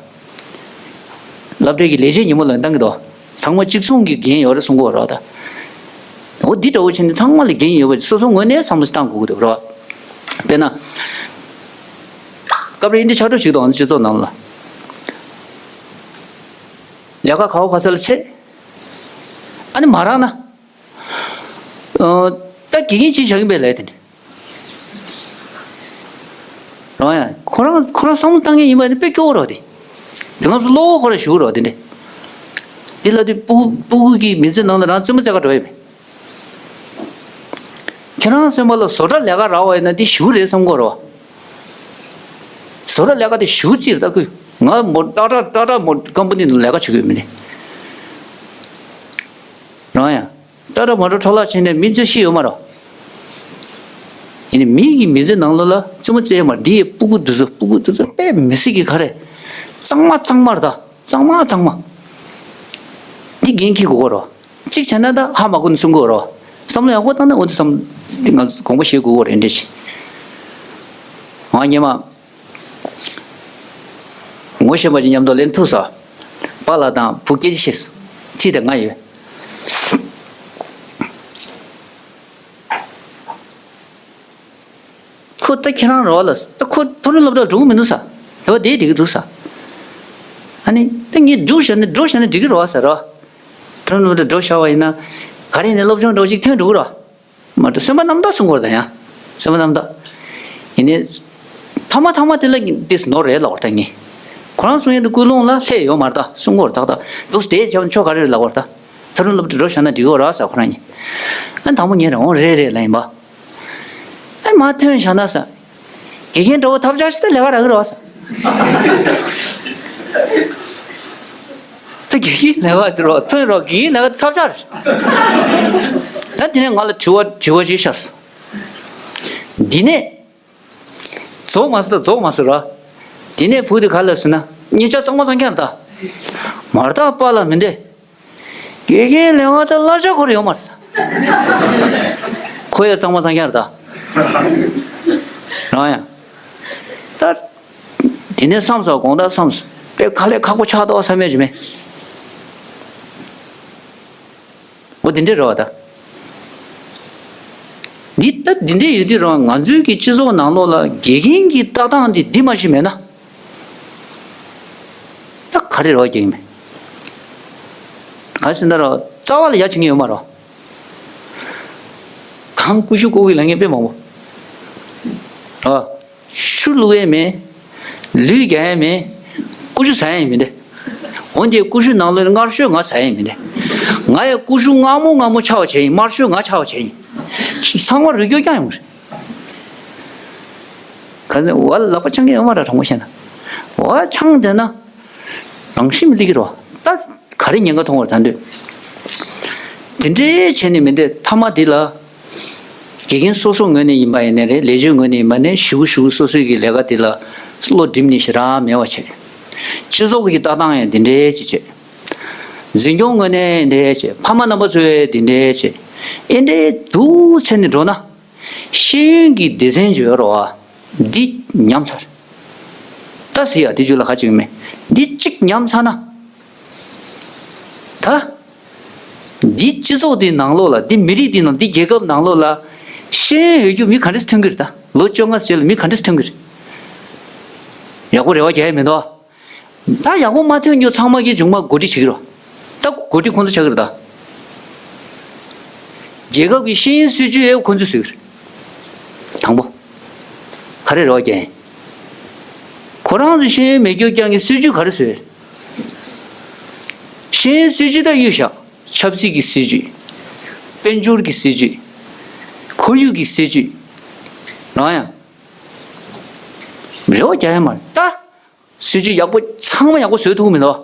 སློབ་གྲྭའི་གི་ལས་བྱེད་ཉིན་མོ་ལ་བཏང་གི་འདུག་ཚང་མ་གཅིག་མཚུངས་ཀྱི་འགན་ཡོད་རེད་གསུང་གི་ཡོད་རེད་ད། འོ་འདི་འདྲ་བོ་བྱས་ནས་ཚང་མ་ལ་འགན་ཡོད་པ་སོ་སོ་ངོས་ནས་བསམ་བློ་བཏང་དགོས་ཀྱི་འདུག་རེད་བ། དཔེར་ན། སྐབས་རེ་འདི་ཕྱག་སྒྲུབ་ཞིག་འདུག་སྤྱི་ཚོགས་ནང་ལ། ལས་ཀ་ག་བ་ག་ས་ལ་ཆད། ཨ་ནི་མ་རག་ན། ཨ། ད་དགེ་རྒན་ཅིག་བཞག་གིན་པའི་ལས་དེ་ནི། རང་ཡང་ཁོ་རང་ཁོ་རང་བསམ་བློ་བཏང་མཁན་ཡིན་པ་ནི་དཔེ་སྐྱོ་བོ་རོ་དེ། དེ་ང་ཚོ་བློ་ཁོ་ར་ཞུ་རོ་དེ་འདྲ། དེ་ལ་དེ་སྤུ་སྤུ་གུ་གི་མི་ཚེ་ནང་ལ་རང་རྩེད་མོ་རྩེ་ག་འགྲོ་ཡི་མེད། ཁྱེད་རང་སེམས་པ་ལ་བཟོ་གྲྭ་ལས་ཀ་རག་པ་ཡིན་ན་དེ་ཞུ་རེད་བསམ་གོ་རོ། བཟོ་གྲྭ་ལས་ཀ་དེ་ཞུ་རྩིས་རེད་ད་ཁོས་ང་མོ་ཏག་ཏག་ཏག་ཏག་མོ་ཀམ་པ་ནི་ལ་ལས་ཀ་བྱེད་ཀྱི་ཡོད་མི་ནི། རང་ཡང་། ཏག་ཏག་མོ་ཊ་འཕྲོ་བརླག་བྱས་ནས་མི་ཚེ་ཤི་ཡོད་མ་རེད། ཡིན་ནའི་མི་གི་མི་ཚེ་ནང་ལོགས་ལ་རྩེད་མོ་རྩེ་ཡོད་མ་རེད་འདི་ཡི་སྤུ་གུ་འདི་ཚོ་སྤུ་གུ་འདི་ཚོ་དཔེ་མི་སྲིད་ཀྱི་ག་རེ། གཙང་མ་གཙང་མ་རེད་ད་གཙང་མ་གཙང་མ། འདི་འགན་འཁྱེར་དགོས་ཀྱི་རེད། གཅིག་བྱས་ན་ད་ཧ་མ་གོ་ནས་གསུང་གི་ཡོད་རེད། བསམ་བློ་ཡག་པོ་བཏང་ན་འོ་འདི་བསམ་འདི་ང་ཚོ་དགོངས་པ་བཞེས་དགོས་ཀྱི་རེད་འདྲ་ཞིག་ང་སྔོན་མ། ངོ་ཤེས་པ་ཅིག་མཉམ་དུ་ལེན་ཐུབ་སོང་། པཱ་ལགས་དང་བུ་སྐད་ཆ་བཤད་སོང་། ཁྲིད་དེ་ང་ཡོད། ཁོ་ད་ཁྱེད་རང་རེད་བ་ལ། ད་ཁོ་མཐོ་རིམ་སློབ་གྲྭ་འགྲོ་གི་མི་འདུག་ས། རེད་བ། དེ་བསྡད་ཀྱི་འདུག་ས། ཨ་ནི་ད་ངས་འགྲོ་བཞག་ན་འགྲོ་བཞག་ན་འགྲིག་གི་རེད་བ་ཟེར་རོ། མཐོ་རིམ་སློབ་གྲྭ་འགྲོ་བཞག་པ་ཡིན་ན་ག་རེ་ཡིན་ནའི་སློབ་སྦྱོང་འདྲ་བོ་ཅིག་ཐོན་འགྲོ་གི་རེད་བ། མ་གཏོགས་སེམས་པ་རྣམ་དག་གསུང་གི་རེད་ད། ཡང་སེམས་པ་རྣམ་དག་ཡིན་ནའི། ཐ་མ་ཐ་མ་དེ་ལ་ཏིས་ནོར་རེད་ལབ་པ་རེད་ད་ངས། ཁོ་རང་གསུང་ཡས་དེ་ཀུན་སློང་ལ་ལྷད་ཡོད་མ་རེད་ད། གསུང་གི་རེད་ད། ད་འདུག་སེ་བསྡད་བྱས་ཆོ་ག་རེ་རེད་ལབ་པ་རེད་ད། མཐོ་རིམ་སློབ་གྲྭ་འགྲོ་བཞག་ན་འགྲིག་གི་རེད་ཟེར་ཁོ་རང་གཉིས། ཨ་དང་པོ་ངས་རང་དབང་རེད་རེད་ལབ་ཡིན་པ། ཨ་མ་ཐོན་བཞག་ན་ས། དགེ་རྒན་འདྲ་བོ་ཐབས་ཆག་ཞིག་ད་ལས་ཀ་རག་གི་རེད་བ་ས། ད་དགེ་རྒན་ལས་ཀ་དེ་རོ་ཐོན་རོ་དགེ་རྒན་ལས་ཀ་ཐབས་ཆག་རེད། ད་དེ་ནས་ང་ལ་དྲི་བ་དྲི་བ་ཞིག་ཤར་སོང་། འདི་ནས། རྫོགས་མ་སོང་ད། རྫོགས་མ་སོང་ར། དེ་ནས་བུ་དེ་ག་ལ་ཟེར་ན། གཉིས་ཆ་གཙང་མ་གཙང་རྐྱང་རེད་ད། མ་རེད་ད་པཱ་ལགས་མི་འདི། དགེ་རྒན་ལས་ཀ་ད་གླ་ཆ་ཁོ་རང་ཡོད་མ་རེད་ས། ཁོ་ཡང་གཙང་མ་གཙང་རྐྱང་རེད་ད། རང་ཡང་། ད། དེ་ནས་བསམ་སོང་། དགོངས་དག་བསམ་སོང་། དཔེ་དཀའ་ལས་ཁག་པོ་ཆགས་འདུག་བསམ་ཡས་ཅིག་མེད། འོ་འདི་འདྲ་རེད་བ་ད། འདི་ལྟ་འདི་འདྲ་ཡོད་དུས་རང་ང་ཚོའི་གི་སྤྱི་ཚོགས་ནང་ལོགས་ལ་དགེ་རྒན་གྱི་ལྟ་སྟངས་འདི་འདི་མ་ཞིག་མེད་ན། ད་ག་རེ་རེད་བ་དགེ་རྒན་མེད། ག་རེ་ཟེར་ན་ར་རྩ་བ་ལ་ཡ་བྱེད་མཁན་ཡོད་མ་རེད་བ། གང་ཀུ་ཤུ་བརྐུ་གི་ལབ་མཁན་དཔེ་མང་པོ་རེད་བ། ཤུ་བླུག་ཡས་མེད། ལུད་རྒྱག་ཡས་མེད། ཀུ་ཤུ་ཟ་ཡས་མེད་དེ། འོན་ཏེ་ཀུ་ཤུ་ནང་ལོགས་ནས་མངར་ཤོས་ང་ཟ་ཡས་མེད་དེ། ང་ཡང་ཀུ་ཤུ་མངར་མོ་མངར་མོ་ཆགས་པ་བྱས་ཡིན། དམར་ཤོས་ང་ཆགས་པ་བྱས་ཡིན། ཚང་མ་རུལ་སྐྱོར་རྐྱང་ཡོང་གི་རེད། ག་ཚོད་འོ་ལག་པ་འཆང་མཁན་ཡོད་མ་རེད། དྲང་པོ་བཤད་ན། འོ་འཆང་བསྡད་ན་རང་བཞིན་མི་སླེབས་ཀྱི་རེད་བ། ད། ག་རེ་ཉེན་ཁ་མཐོང་བར་ད་འདོད། དེ་འདྲའི་བྱས་ནས་མི་འདོད། མཐའ་མ་འདི་ལ། དགེ་རྒན་སོ་སོ་ངོས་ནས་ཡིན་པ་ཡིན་ནའི་རེད། ལས་བྱེད་ངོས་ནས་ཡིན་པ་ནས་ཞུ་ཞུ་སོ་སོའི་གི་ལས་ཀ་འདི་ལ་བློ་སྒྲིམ་ནས་ཞེ་དྲག་མེད་པ་བྱས། སྤྱི་ཚོགས་ཀྱི་ལྟ་སྟངས་ཡང་འདི་འདྲའི་ཅིག་བྱས། འཛིན་སྐྱོང་ངོས་ནས་འདི་འདྲའི་བྱས། ཕ་མ་རྣམ་པ་ཚོས་འདི་འདྲའི་བྱས། ཨེ་འདྲའི་འདུག་བྱས་ནས་འགྲོ་ན། ཤེས་ཡོན་གྱི་སྡེ་ཚན་ཅིག་ཡོད་རེད་བ། འདི་ཉམས་ཚར། ད་ཟེར་ཡ་འདི་རྒྱུད་ལ་ཁ་ཅིག་མེད། འདི་གཅིག་ཉམས་ཚར་ན། ད། འདི་སྤྱི་ཚོགས་འདི་ནང་ལོགས་ལ། འདི་མི་རིགས་འདི་ནང་། འདི་རྒྱལ་ཁབ་ནང་ལོགས་ལ། ཤེས་ཡོན་ཡོད་རྒྱུ་མི་ག་འདྲས་ཐོན་གྱི་རེད་ད། ལོ་བཅོ་ལྔ་རྗེས་ལ་མི་ག་འདྲས་ཐོན་གྱི་རེད། ཡག་པོ་རེ་བ་རྒྱག་ཡ་མི་འདུག་ད་ཡག་པོ་མ་ཐོན་རྒྱུ་ཚང་མ་གི་མཇུག་མ་འགོ་ཁྲིད་བྱེད་ཀྱི་རེད། ད་འགོ་ཁྲིད་ཁོང་ཚོ་ཆགས་ཀྱི་རེད་ད། རྒྱལ་ཁབ་ཀྱི་ཤེས་ཡོན་སྲིད་ཇུས་ཡང་ཁོང་ཚོས་བཟོས་ཀྱི་རེད། དང་པོ། ག་རེ་རེ་བ་རྒྱག་ཡིན། ཁོ་རང་ཚོས་ཤེས་ཡོན་མེད་རྒྱུ་རྐྱང་གི་སྲིད་ཇུས་ག་རེ་བཟོས། ཤེས་ཡོན་སྲིད་ཇུས་ད་གཡུག་བཞག་ཆབ་སྲིད་ཀྱི་སྲིད་ཇུས། དཔལ་འབྱོར་གྱི་སྲིད་ཇུས། ཁོར་ཡུག་གི་སྲིད་ཇུས། རང་ཡང་། རེ་བ་རྒྱག་ཡ་མ་རེད་ད། སྲིད་ཇུས་ཡག་པོ་ཚང་མ་ཡག་པོ་བཟོས་ཐུབ་མི་འདུག་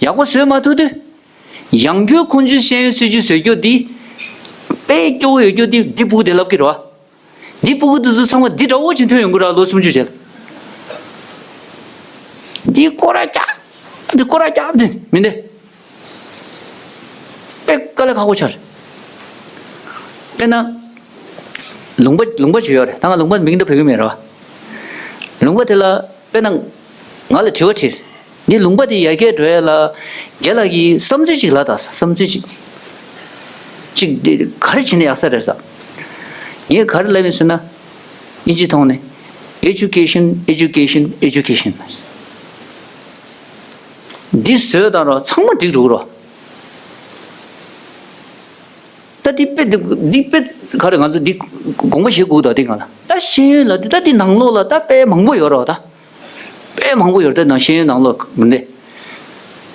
ཡག་པོ་བཟོས་མ་ཐུབ་དུས། ཡང་བསྐྱར་ཁོང་ཚོའི་ཤེས་ཡོན་སྲིད་ཇུས་བཟོ་རྒྱུ་འདི། དཔེ་སྐྱོ་བོ་ཡོད་རྒྱུ་འདི་འདི་སྤུ་གུ་དེ་ལབ་ཀྱི་རེད་བ། འདི་སྤུ་གུ་དེ་ཚོ་ཚང་མ་འདི་འདྲ་བོ་ཅིག་ཐོན་ཡོང་གི་རེད། ལོ་སུམ་ཅུ་རྗེས་ལ། འདི་སྐོར་ར་རྒྱག་འདི་སྐོར་ར་རྒྱག་འདི་མི་འདི། དཔེ་དཀའ་ལས་ཁག་པོ་ཆགས་རེད། དཔེར་ན། ལུང་པ་ལུང་པ་ཅིག་ཡོད་རེད། ད་ང་ལུང་པ་མིང་འདི་བོད་ཀྱི་མེད་རེད་བ། ལུང་པ་དེ་ལ། དཔེར་ན། ང་ལ་དྲི་བ་དྲིས། འདི་ལུང་པ་འདི་ཡར་རྒྱས་འགྲོ་ཡ་ལ། རྒན་ལགས་ཀྱིས་བསམ་ཚུལ་ཅིག་ལབ་དང་། བསམ་ཚུལ་ཅིག་ཅིག་འདི་ག་རེ་བྱས་ན་ཡག་ས་རེད་ཟེར། ངས་ག་རེ་ལབ་ཡིན་ཟེར་ན། དབྱིན་ཇི་ཐོག་ནས། Education, education, education. འདི་བཟོས་དང་རོ་ཚང་མ་འགྲིག་འགྲོ་གི་རོ། ད་འདི་དཔེ་འདི་འདི་དཔེ་ག་རེ་ང་ཚོ་འདི་དགོངས་པ་བཞེས་དགོས་ད་འདི་ང་ལ། ད་ཤེས་ཡོན་ལ་འདི་ད་འདི་ནང་ལོགས་ལ་ད་དཔེ་མང་པོ་ཡོད་རེད་བ་ད། དཔེ་མང་པོ་ཡོད་རེད་ད་ནང་ཤེས་ཡོན་ནང་ལོགས་མི་འདི།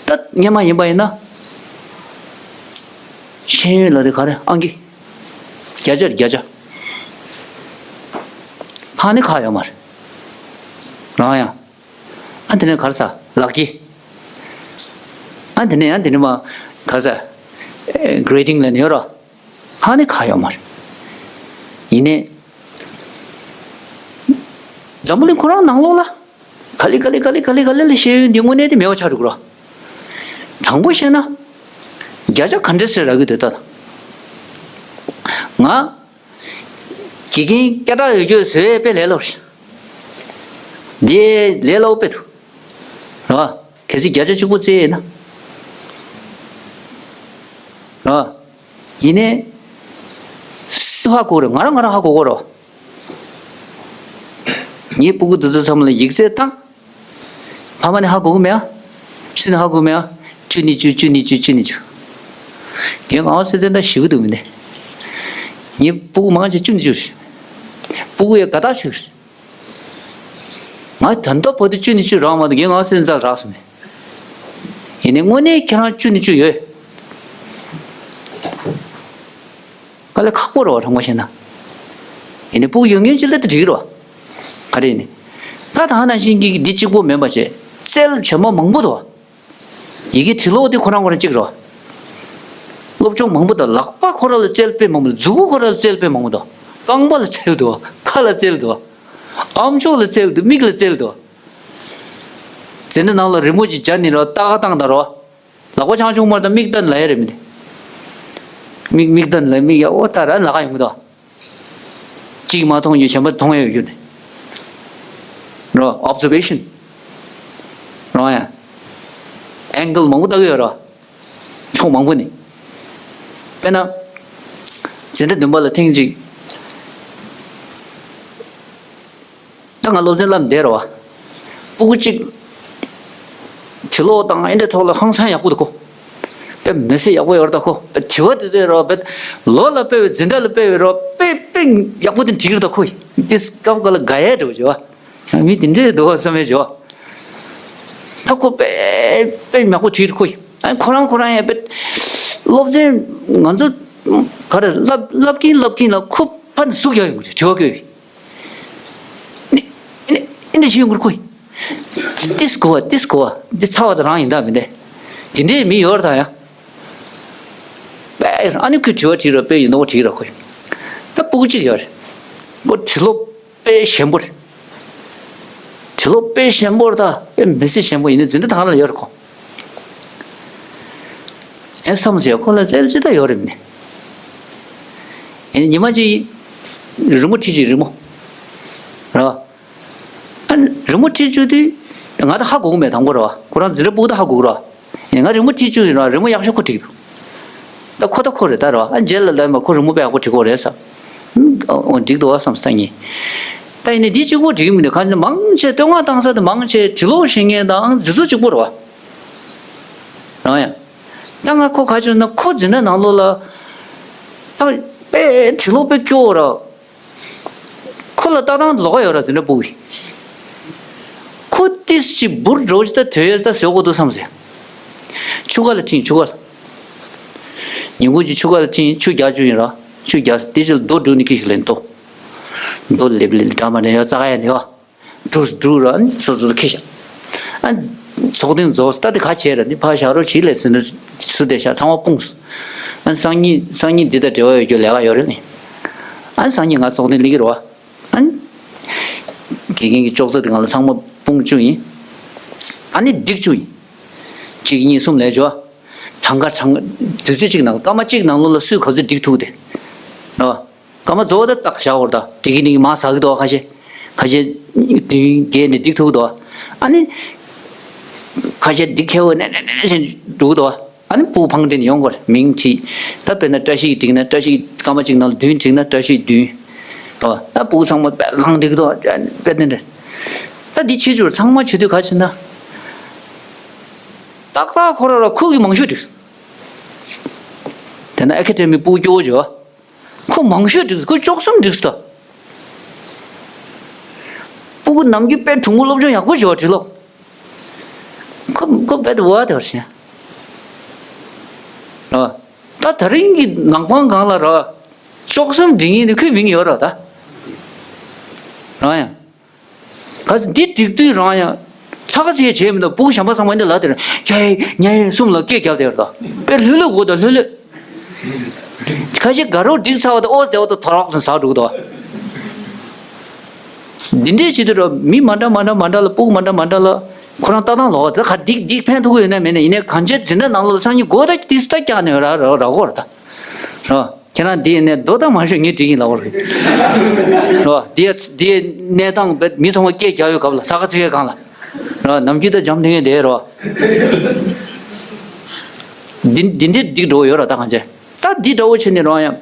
ད་སྔོན་མ་ཡིན་པ་ཡིན་ན། ཤེས་ཡོན་ལ་འདི་ག་རེ་ཨང་ཀི། བརྒྱ་ཆ་བརྒྱ་ཆ། ཁ་ནི་ཁ་ཡོད་མ་རེད། རང་ཡང་། ཨ་དེ་ནས་ག་རེ་ཟ་ལག་ཁྱི། ཨ་དེ་ནས་ཨ་དེ་ནས་མ་ག་རེ་ཟ། ཨེ་grading ལབ་ནས་ཡོད་རོ། ཧ་ནི་ཁ་ཡོད་མ་རེད། ཡིན་ནའི། འཛམ་བུ་གླིང་ཁོ་རང་ནང་ལོགས་ལ། ག་ལེ་ག་ལེ་ག་ལེ་ག་ལེ་ག་ལེ་ལ་ཤེས་ཡོན་འདི་དངོས་གནས་དེ་མེད་པ་ཆགས་འགྲོ་གི་རོ། དྲང་པོ་བཤད་ན། བརྒྱ་ཆ་ག་འདྲས་ཟེར་རག་གི་འདུག་ད། ང་། དགེ་རྒན་སྐད་གྲགས་ཡོད་རྒྱུ་བཟོས་དཔེ་ལས་སླ་པོ་རེད། འདི་ལས་སླ་པོ་དཔེ་འདུག་རེད་བ། གལ་སྲིད་བརྒྱ་ཆ་གཅིག་པོ་བཙལ་ཡིན་ན། རེད་བ། ཡིན་ནའི། སུ་ཧ་གོ་རེད། ང་རང་ང་རང་ཧ་གོ་གོ་རེད་བ། ངའི་སྤུ་གུ་དེ་ཚོ་ཚང་མ་ལ་ཡིག་ཚད་བཏང་། ཕ་མ་ནི་ཧ་གོ་གི་མེད་ཨ། སུ་ནི་ཧ་གོ་གི་མེད་ཨ། བཅུ་ནི་བཅུ། བཅུ་ནི་བཅུ། བཅུ་ནི་བཅུ། ངའི་ངག་དབང་ཚེ་བརྟན་ད་ཞེ་པོ་འདུག་མི་འདི། ངའི་སྤུ་གུ་མང་ཆེ་བཅུ་ནི་བཅུ་རེད། སྤུ་གུ་ཡ་དགའ་ཐག་ཆོད་རེད། ང་ད་ལྟ་བར་དུ་བཅུ་ནི་བཅུ་རག་མ་འདུག་ངའི་ངག་དབང་ཚེ་བརྟན་རྩ་རག་སོང་ནས། ཡིན་ནའི་དངོས་གནས་ཁྱེད་རང་བཅུ་ནི་བཅུ་ཡོད། དཀའ་ལས་ཁག་པོ་རེད་བ། དྲང་པོ་བཤད་ན། ཡིན་ནའི་སྤུ་གུ་ཡོད་མཁན་ཅིག་སླེབས་ཏེ་འགྲིག་རེད་བ། ག་རེ་ཡིན་ནའི། ད་ད་ནང་བཞིན་གྱི་འདི་གཅིག་པོ་མིན་པ་བྱས། རྩལ་བྱེ་མ་མང་པོ་འདུག་བ། ཡི་གེ་བྲི་ཀློག་འདི་ཁོ་རང་ཁོ་རང་གཅིག་རེད་བ། སློབ་སྦྱོང་མང་པོ་དང་ལག་པ་ཁོ་རང་ལ་རྩལ་དཔེ་མང་པོ། མཛུ་གུ་ཁོ་རང་ལ་རྩལ་དཔེ་མང་པོ་འདུག་རྐང་པ་ལ་རྩལ་འདུག་ཁ་ལ་རྩལ་འདུག་ཨམ་ཅོག་ལ་རྩལ་འདུག་མིག་ལ་རྩལ་འདུག་འཛིན་གྲྭ་ནང་ལ་རི་མོ་ཅིག་སྦྱར་ནས་རོ། ལྟ་ག་བཏང་དང་རོ། ལག་པ་ཆང་ཆུང་མར་དང་མིག་ལྟ་ལ་ཡ་རེད་མི་དེ། མིག་མིག་ལྟ་ལ་མིག་ཡ་ཨོ་ད་ར་ལ་ག་ཡོང་གི་འདུག་གཅིག་མ་མཐོང་རྒྱུ་གཞན་པ་མཐོང་ཡ་ཡོད་རྒྱུ་ནི། རོ། ཨོབ་ཛར་ཝེ་ཤན། རོ་ཡ། ཨེང་གལ་མང་པོ་ལྟ་གི་ཡོད་རོ། ཕྱོགས་མང་པོ་ནས། དཔེར་ན། འཛིན་གྲྭ་བདུན་པ་ལ་ཐེངས་གཅིག་ད་ང་སློབ་ཚན་བསླབ་བསྡད་རོ། སྤུ་གུ་གཅིག་བྲི་ཀློག་དང་ཨེ་འདྲ་ཐོག་ལ་ཧང་སང་ཡག་པོ་འདུག་ཁོ། དཔེ་མི་སྲིད་ཡག་པོ་ཡོད་རེད་ད་ཁོ། དཔེ་དྲི་བ་དེ་ཚོ་རོ། དཔེ་ལོ་ལ་དཔེ་བའི་འཛིན་གྲྭ་ལ་དཔེ་བའི་རོ། དཔེ་དཔེ་ཡག་པོ་དེ་འགྲིག་རེད་ད་ཁོ། དེ་སྐབས་འགའ་ལ་དགའ་ཡས་འདྲ་བོ་བྱེད་བ། མི་དེ་འདྲས་འདུག་བསམ་པའི་བྱ་བ། ད་ཁོ་དཔེ་དཔེ་མགྱོགས་པོ་བྲིས་ཁོ་ཡིན། ཨ་ཁོ་རང་ཁོ་རང་ཡང་དཔེ་སློབ་ཚན་ང་ཚོ་ག་རེ་བསླབ་བསླབ་ཀྱིན་བསླབ་ཀྱིན་ལ་ཁོ་ཕར་ནས་ཟུག་རྒྱག་ཡོང་གི་རེད། དྲི་བ་བཀོད་ཡིན། ཨེ་འདྲ་བྱེད་ཡོང་གི་རེད་ཁོ་ཡིན། ཏིས་གོ་བ་ཏིས་གོ་བ་འདི་ཚ་བ་དེ་རང་ཡིན་ད་མི་འདྲ། དེ་འདྲའི་མི་ཡོད་རེད་ད་ཡ། དཔེ་ཨ་ནི་ཁོས་དྲི་བ་དྲིས་ར་དཔེ་ཡིན་ནོ་བྲིས་ར་ཁོས། ད་སྤུ་གུ་གཅིག་ཡོད་རེད། ཁོ་དྲི་ཀློག་དཔེ་ཞན་པོ་རེད། དྲི་ཀློག་དཔེ་ཞན་པོ་རེད་ད། དཔེ་མི་སྲིད་ཞན་པོ་ཡིན་ནའི་འཛིན་གྲྭ་ད་ག་ལ་ཡོད་རེད་ཁོ། ཨེ་བསམ་ཟེར་ཁོ་ལ་རྩལ་ཅི་ལྟ་ཡོད་རེད་མིན་ནི། ཡིན་ནའི་ཉི་མ་གཅིག་རི་མོ་བྲིས་ཅིག་རི་མོ། རེད་བ། ཨ་རི་མོ་བྲིས་བཅུག་དུས་ང་ད་ཧ་གོ་གི་མེད་དང་པོ་རེད་བ། ཁོ་རང་འཛིན་གྲྭ་སྤུ་གུ་ད་ཧ་གོ་གི་རེད་བ། ཡིན་ང་རི་མོ་བྲིས་བཅུག་ཡིན་ར་རི་མོ་ཡག་ཤོས་ཁོ་བྲིས་འདུག་ད་ཁོ་ད་ཁོ་རེད་ད་ར། ཨ་རྗེས་ལ་ལན་མ་ཁོ་རི་མོ་དཔེ་ཡག་པོ་བྲིས་ཁོ་རེད་ས། ཨོ་འགྲིག་འདུག་བ་བསམ་ས་ངས། ད་ཡིན་ནའི་འདི་གཅིག་པོ་འགྲིག་གི་མི་འདུག་གང་ཅི་མང་ཆེ་བསྟོད་བསྔགས་བཏང་ས་དེ་མང་ཆེ་བྲི་ཀློག་ཤེས་མཁན་དང་འདི་ཚོ་གཅིག་པོ་རེད་བ། རང་ཡང་། ད་ང་ཁོ་ག་བྱུང་ན་ཁོ་འཛིན་གྲྭ་ནང་ལོགས་ལ། ད་དཔེ་བྲི་ཀློག་དཔེ་སྐྱོ་བོ་ར། ཁོ་ལ་ལྟ་སྟངས་ལོགས་ཀ་ཡོད་ར་འཛིན་གྲྭ་སྤུ་གུ་ཡིས། ཁོ་ཏིས་ཅིག་འབུར་འགྲོ་ཅིག་ད་དོད་ཡོད་ད་བཟོ་དགོས་འདུག་བསམ་ཟེར། ཆུ་ཁ་ལ་ཁྲིད་ཆུ་ཁ་ལ། ཉིན་གུང་གཅིག་ཆུ་ཁ་ལ་ཁྲིད་ཆུ་རྒྱག་བཅུག་ཡིན་ར། ཆུ་རྒྱག་དེ་ཅིག་ལ་རྡོ་སྒྲུག་ནས་ཁྱི་ཞིག་ལེན་ཏོ། རྡོ་ལེབ་ལེབ་འདྲ་མ་འདྲ་ཡོད་རྩ་ཁ་ཡ་ནས་ཡོད། འབྲུ་འབྲུ་ར་ཨ་ནི་སོ་སོ་ལ་ཁྱེར་བཞག་ཨ་ཚོགས་ཐེངས་རྫོགས་ད་དེ་ག་བྱས་ར་འདི་ཕར་བཞག་རོགས་བྱེད་ལས་ཟིན་ན་སུ་བསྡད་བཞག་ཚང་མ་སྤུངས་སོང་། ཨ་སང་ཉིན་སང་ཉིན་འདི་དང་འབྲེལ་བ་ཡོད་རྒྱུ་ལས་ཀ་ཡོད་རེད་ནི། ཨ་སང་ཉིན་ང་ཚོགས་ཐེངས་སླེབས་ཀྱི་རེད་བ། ཨ་དགེ་རྒན་གྱི་ཅོག་ཙེ་དེ་སྒང་ལ་ཚང་མ་སྤུངས་བཅུག་ཡིན། ཨ་ནི་བསྒྲིགས་བཅུག་ཡིན། གཅིག་གཉིས་གསུམ་ལས་བྱོས། གྲངས་ཀ་གྲངས་དུས་ཚོད་གཅིག་ནང་སྐར་མ་གཅིག་ནང་ལོགས་ལ་སུས་ག་ཚོད་བསྒྲིགས་ཐུབ་དེ། རེད་བ། སྐར་མ་རྫོགས་ད་ཏག་བཞག་འོར་ད་དེ་གི་ནི་མ་ཟ་གི་འདུག་ཁ་ཤས། ཁ་ཤས་བདུན་བརྒྱད་ནས་འགྲིག་ཐུབ་འདུག་ཨ་ནི་ཁ་ཤས་འགྲིག་ཁེལ་བ་ནས་ནས་ནས་བཞིན་འགྲོ་གི་འདུག་ཨ་ནི་སྤུ་གུ་ཕངས་འདྲེན་ཡོང་གོ་རེད་མིང་བྲིས། ད་དཔེར་ན་བཀྲ་ཤིས་འགྲིག་ན་བཀྲ་ཤིས་སྐར་མ་གཅིག་ནང་ལ་བདུན་འགྲིག་ན་བཀྲ་ཤིས་བདུན། ཨ་ད་སྤུ་གུ་ཚང་མ་དཔེ་ལངས་འགྲིག་འདུག་དཔེ་དེ་འདྲ། ད་འདི་ཕྱི་ཚུལ་ཚང་མ་བྱེད་དུས་ག་བྱེད་ན། ཏག་ཏག་ཁོ་ར་ར་ཁུག་གི་མང་ཤོས་འགྲིག་དེ་ན་ཨེ་ཁེ་ཌེ་མི་སྤུ་གུ་སྐྱོ་བོ་བྱེད་བ། ཁོ་མང་ཤོས་འགྲིག་སོང་། ཁོ་བཅུ་གསུམ་འགྲིག་སོང་ད། སྤུ་གུ་ནམ་རྒྱུན་དཔེ་གྲུང་པོ་སློབ་སྦྱོང་ཡག་པོ་བྱེད་པ་བྲིས་ལོ། ཁོ་ཁོ་དཔེ་དུ་བ་དེ་བར་ཤེས། ར། ད་ད་རིང་གི་ནག་པང་སྒང་ལ་ར། བཅུ་གསུམ་འགྲིག་ཡིན་དེ་ཁོའི་མིང་ཡོད་ར་ད། ར་ཡང་། ག་ཚོད་འདི་སྒྲིག་དུས་རང་ཡང་ཚ་ག་ཚིག་བྱས་མི་འདུག་སྤུ་གུ་གཞན་པ་ཚང་མ་འདི་ལ་དེར་རྒྱ་ཡེ་ཉ་ཡེ་གསུམ་ལ་སྐད་རྒྱབ་དེར་དོ་དཔེ་ལྷོད་ལྷོད་གོ་དང་ལྷོད་ལྷོད། ཁ་ཤས་དགའ་རོགས་སྒྲིག་ཚར་བ་དང་ཨོ་བདེ་བ་དང་དོ་རོག་དང་ཟག་འགྲོ་གི་འདུག་འདི་འདྲས་བྱེད་དུས་ར་མི་མ་འདྲ་མ་འདྲ་མ་འདྲ་ལ་སྤུ་གུ་མ་འདྲ་མ་འདྲ་ལ་ཁོ་རང་ལྟ་སྟངས་ལོག་ད་ག་སྒྲིག་སྒྲིག་ཕན་ཐོགས་ཡོད་ན་མེད་ན་ཡིན་ནའི་གང་ཅི་འཛིན་གྲྭ་ནང་ལོགས་ལ་སང་ཉིན་སྒོ་ད་ཏིས་ད་བཀྱག་ནས་ར་ར་ར་གོ་ར་ད་ར། ཁྱེད་རང་འདི་ནས་རྡོ་དང་མ་ཤོད་ངས་འགྲིག་ཡིན་ལབ་པ་རེད། རོ། འདི་འདི་གནས་སྟངས་བེད་མི་ཚང་མ་སྐད་རྒྱག་ཡོད་སྐབས་ལ་ས་ཁ་ཚིག་ཡོད་གང་ལ། རོ། ནམ་རྒྱུན་ད་འཇམ་ཐིང་ངེ་བསྡད་རོ། འདི་འདི་འདི་འགྲིག་འགྲོ་ཡོད་ར་ད་གང་བྱས། ད་འདི་འདྲ་བོ་བྱས་ནས་རོ་ཡང་།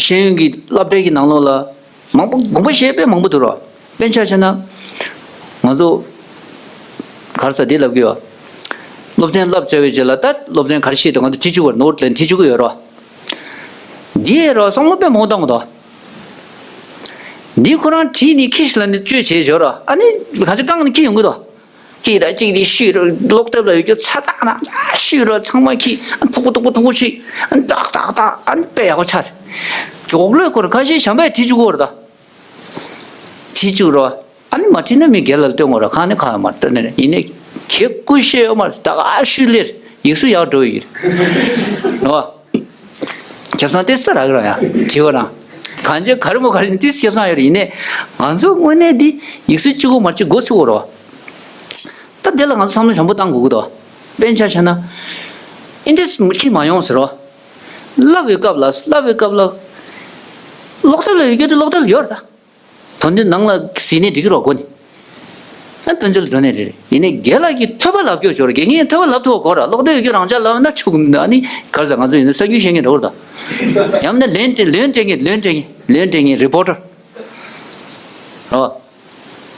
ཤེས་ཡོན་གྱི་སློབ་གྲྭའི་གི་ནང་ལོགས་ལ། མང་པོ་དགོངས་པ་བཞེས་དཔེ་མང་པོ་འདུག་རོ། དཔེར་ཆ་བཞག་ན། ང་ཚོ། ག་རེ་ཟེར་འདི་ལབ་གི་ཡོད། སློབ་ཚན་བསླབ་བྱ་བའི་རྗེས་ལ་ད་སློབ་ཚན་ག་རེ་ཤེས་འདུག་ང་ཚོ་བྲིས་བཅུག་གི་ཡོད། ནོར་ལ་བྲིས་བཅུག་གི་ཡོད་རོ། འདི་ཡས་རོ་བསམ་བློ་དཔེ་མང་པོ་བཏང་གི་འདུག་འདི་ཁོ་རང་བྲིས་ནས་ཁྱི་ཞིག་ལ་ནི་བཅོས་བྱས་བཞག་རོ། ཨ་ནི་ག་ཚོད་རྐང་ནས་ཁྱི་ཡོང་གི་འདུག་ཁྱི་ར་གཅིག་དེ་ཤུས་རོ། ཀློག་དེབ་ལ་ཡོད་རྒྱུ་ཚ་ཚ་ན་ཤུས་རོ། ཚང་མ་ཁྱི་མཐུག་པོ་མཐུག་པོ་མཐུག་པོ་ཆུ་ཏག་ཏག་ཏག་ཨ་ནི་དཔེ་ཡག་པོ་ཆགས་རེད། ཇོག་ལོས་ཁོ་ར་ཁ་ཤས་གཞན་པས་བྲིས་བཅུག་གི་ཡོད་རེད་ད། བྲིས་བཅུག་རོ། ཨ་ནི་མ་བྲིས་ན་མི་སྒེར་ལ་སྟོན་དགོས་ར། ཁ་ནས་ཁ་ཡོད་མ་རེད་ད། ནི་ཡིན་ནའི་ཁྱེད་སྐུ་ཤེས་ཡོད་མ་རེད་ད། ཨ་ཤུ་ལེར་ཡིག་གཟུགས་ཡག་འགྲོ་ཡི་རེད་རོ། ཁྱབ་སང་ཏེ་སྟ་རག་ར་ཡ་བྲིས་བ་རང་གང་ཅི་ག་རེ་མོ་ག་རེ་ཏིས་ཁྱབ་སང་ཡོད་རེད། ཡིན་ནའི་ང་ཚོ་དངོས་གནས་འདི་ཡིག་གཟུགས་གཅིག་པོ་མ་གཅིག་མགོ་ཚུགས་དགོས་རོ། ད་དེ་ལ་ང་ཚོ་བསམ་བློ་ཞིབ་པོ་བཏང་དགོས་ཀྱི་འདུག་དཔེར་ན་ཆ་བཞག་ན། ཨིན་ཏིས་མུ་ཁྱི་མ་ཡོང་ཟེར་རོ། བསླབ་པའི་སྐབས་ལ་བསླབ་པའི་སྐབས་ལ། ཀློག་དེབ་ལ་ཡོད་རྒྱུ་དེ་ཀློག་དེབ་ལ་ཡོད་རེད་ད། དོན་དུ་ནང་ལ་གཟིགས་ནས་འགྲིག་གི་རོ་སྒོ་ནས། ཨ་དཔེ་མཛོད་ལ་འགྲོ་ནས་རེད། ཡིན་ནའི་རྒན་ལགས་ཀྱིས་ཐོས་པ་ལབ་སྐྱོར་སྦྱོར་དགེ་རྒན་ཐོས་པ་ལབ་ཐུབ་དགོས་ར། ཀློག་དེབ་ཡོད་རྒྱུ་རང་ཅག་ལབ་ན་ཆུག་ཨ་ནི་ག་རེ་ཟེར་ང་ཚོ་ཡིན་ན་ས་རྒྱུས་ཤེས་མཁན་འགྲོ་གི་རེད་ད། ཡང་ན་ལན་སྤྲད་ལན་སྤྲད་མཁན་ལན་སྤྲད་མཁན་ལན་སྤྲད་མཁན་རི་པོ་ཊར། རོ།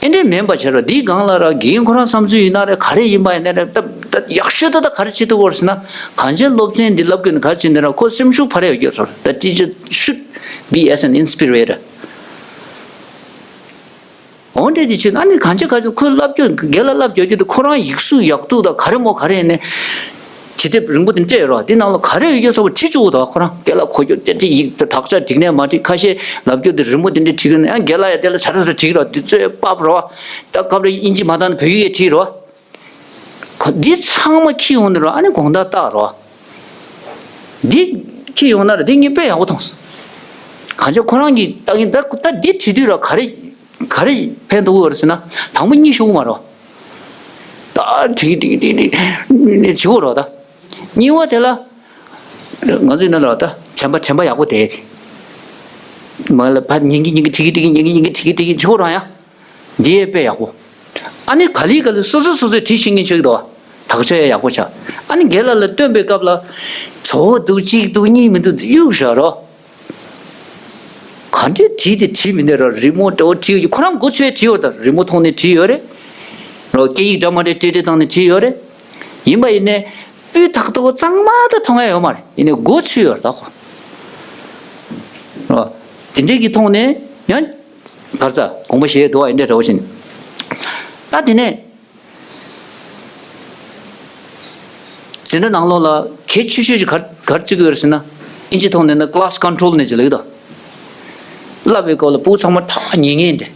ཨེ་འདྲས་མིན་པ་བྱས་རོ། འདིའི་སྒང་ལ་ར་རྒན་ཁོ་རང་བསམ་ཚུལ་ཡིན་ན་རེད། ག་རེ་ཡིན་པ་ཡིན་ན་རེད། ད་ད་ཡག་ཤོས་ད་ད་ག་རེ་བྱེད་ཐུབ་བོར་ཟེར་ན། གང་ཅི་སློབ་ཚན་འདི་བསླབ་དགོས་ན་ག་རེ་བྱེད་ན་ར་ཁོ་སེམས་ཤུགས་འཕར་ཡག་ཡོད་ཟེར། ད་teacher should be as an inspirator། འོ་འདྲས་དེ་བྱེད་ན་ཨ་ནི་གང་ཅི་ག་ཅི་ཁོས་བསླབ་རྒྱུ་རྒན་ལ་བསླབ་རྒྱུ་རྒྱུ་དེ་ཁོ་རང་ཡིག་གཟུགས་ཡག་སྡུག་ད་ག་རེ་མོ་ག་རེ་ཡིན་ནའི། བྱེད་དེབ་རིང་པོ་དེ་སྤྲད་ཡོད་རོ། དེ་ནང་ལ་ག་རེ་ཡོད་རྒྱུ་སོགས་བྲིས་བཅུག་འདུག་ཁོ་རང་སྐད་ལ་གོ་རྒྱུ་དེ་དེ་ཡིག་དེ་དག་ཆ་འགྲིག་ནས་མ་འགྲིག་ཁ་ཤས་ལབ་རྒྱུ་དེ་རི་མོ་དེ་འདྲ་བྲིས་གི་ནས་ཡང་རྒན་ལགས་ཡ་དེ་ལ་ཆ་རེ་ཚོ་བྲིས་རོ། དེ་ཚོས་ཕབ་རོ། ད་སྐབས་རེ་དབྱིན་ཇི་མ་བཏང་ན་བོད་ཡིག་ཡས་བྲིས་རོ། ཁོ་འདི་ཚང་མ་ཁྱི་ཡོང་ནས་རོ། ཨ་ནི་དགོང་དག་བཏགས་རོ། འདི་ཁྱི་ཡོང་ན་ར་འདི་ངས་དཔེ་ཡག་པོ་མཐོང་སོང་། གང་ཅི་ཁོ་རང་གིས་བཏགས་ཡིན་ད། ད་འདི་བྲིས་དུས་ར་ག་རེ། ག་རེ་ཕན་ཐོགས་ཡོད་རེད་ཟེར་ན། དང་པོ་གཉིད་ཤོར་གི་མ་རེད། ད་ཁྲིག་ཁྲིག་ཁྲིག་ཁྲིག་ནས་བྱེད་དགོས་རེད་ད། གཉིས་པ་དེ་ལ། ང་ཚོའི་ནང་ལ་ད་དྲན་པ་དྲན་པ་ཡག་པོ་བསྡད་དེ། མ་ལ་ཕར་ཉན་གི་ཉན་གི་ཁྲིག་ཁྲིག་ཉན་གི་ཉན་གི་ཁྲིག་ཁྲིག་བྱེད་དགོས་རེད་ཡ། འདི་ཡས་དཔེ་ཡག་པོ། ཨ་ནི་ག་ལེ་ག་ལེ་སོ་སོ་སོ་སོས་བྲིས་ཤེས་མཁན་ཅིག་འདུག་དག་ཆ་ཡང་ཡག་པོ་ཆགས། ཨ་ནི་རྒན་ལགས་ལ་སྟོན་པའི་སྐབས་ལ། གཙོ་བོ་འདུག་གཅིག་འདུག་གཉིས་མི་འདུག་གཡུག་བཞག་རོགས། ག་འདྲས་བྲིས་ཏེ་བྲིས་མི་འདུག་ར། རི་མོ་འདྲ་བོ་བྲིས་ཡོད། ཁོ་རང་མགོ་ཚོས་བྲིས་ཡོད་ད། རི་མོ་མཐོང་ནས་བྲིས་ཡོད་རེད། རོ་སྐད་ཡིག་འདྲ་མ་འདྲ་ཏྲེ་ཏྲེ་བཏང་ནས་བྲིས་ཡོད་རེད། ཡིན་པ་ཡིན་ནའི་སྤུས་དག་ཏོག་གཙང་མ་ད་མཐོང་ཡ་ཡོད་མ་རེད། ཡིན་ནའི་མགོ་ཚོས་ཡོད་རེད་ད་ཁོ། རོ། དེ་འདྲས་ཀྱི་མཐོང་ནས་ཡང་། ག་རེ་ཟ་དགོངས་པ་བཞེས་འདུག་བ་ཡིན་འདྲ་འདྲ་བོ་བཞིན། ད་དེ་ནས། འཛིན་གྲྭ་ནང་ལོགས་ལ་གལ་ཆེ་ཤོས་ཤིག་ག་ག་རེ་བརྩི་གི་ཡོད་རེད་ཟེར་ན། ཨིན་ཇི་ཐོག་ནས་ན་class control ནས་ཅིག་ལབ་ཀྱི་འདུག་བསླབ་པའི་སྐབས་ལ་ཕྲུ་གུ་ཚང་མ་ཐག་ཉེ་ཉེ་འདྲ།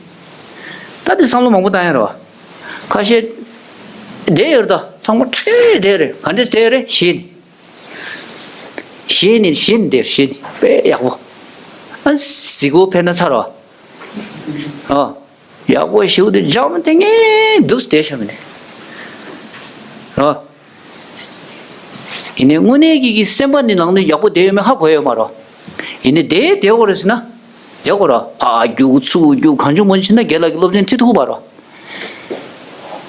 ད་དེ་བསམ་བློ་མང་པོ་བཏང་ཡ་རེད་བ། ཁ་ཤས་བསྡད་ཡོད་རེད་ད། ཚང་མ་ཁྲིད་བསྡད་རེད། ག་འདྲས་བསྡད་རེད་ཞེད་ནས། ཞེད་ནས་ཞེད་ནས་བསྡད་ཞེད་ནས་དཔེ་ཡག་པོ། ཨ་གཟིགས་སྐོར་ཕེབས་ན་ཚར་བ། ཨ། ཡག་པོ་ཞིག་འདུག་འཇམ་ཐིང་ངེ་འདུག་བསྡད་ཤག་མི་ནས། རོ། ཡིན་ནའི་དངོས་གནས་ཀྱི་གི་སེམས་པ་ནི་ནང་ནས་ཡག་པོ་བསྡད་ཡོད་མེད་ཧ་གོ་ཡོད་མ་རོ། ཡིན་ནའི་བསྡད་བསྡད་དགོས་རེད་ཟེར་ན། བསྡད་དགོས་རོ། ཕར་རྒྱུག་ཚུར་རྒྱུག་གང་བྱུང་མང་བྱུང་བྱས་ན་རྒན་ལགས་ཀྱི་སློབ་ཚན་ཁྲིད་ཐུབ་པ་རོ།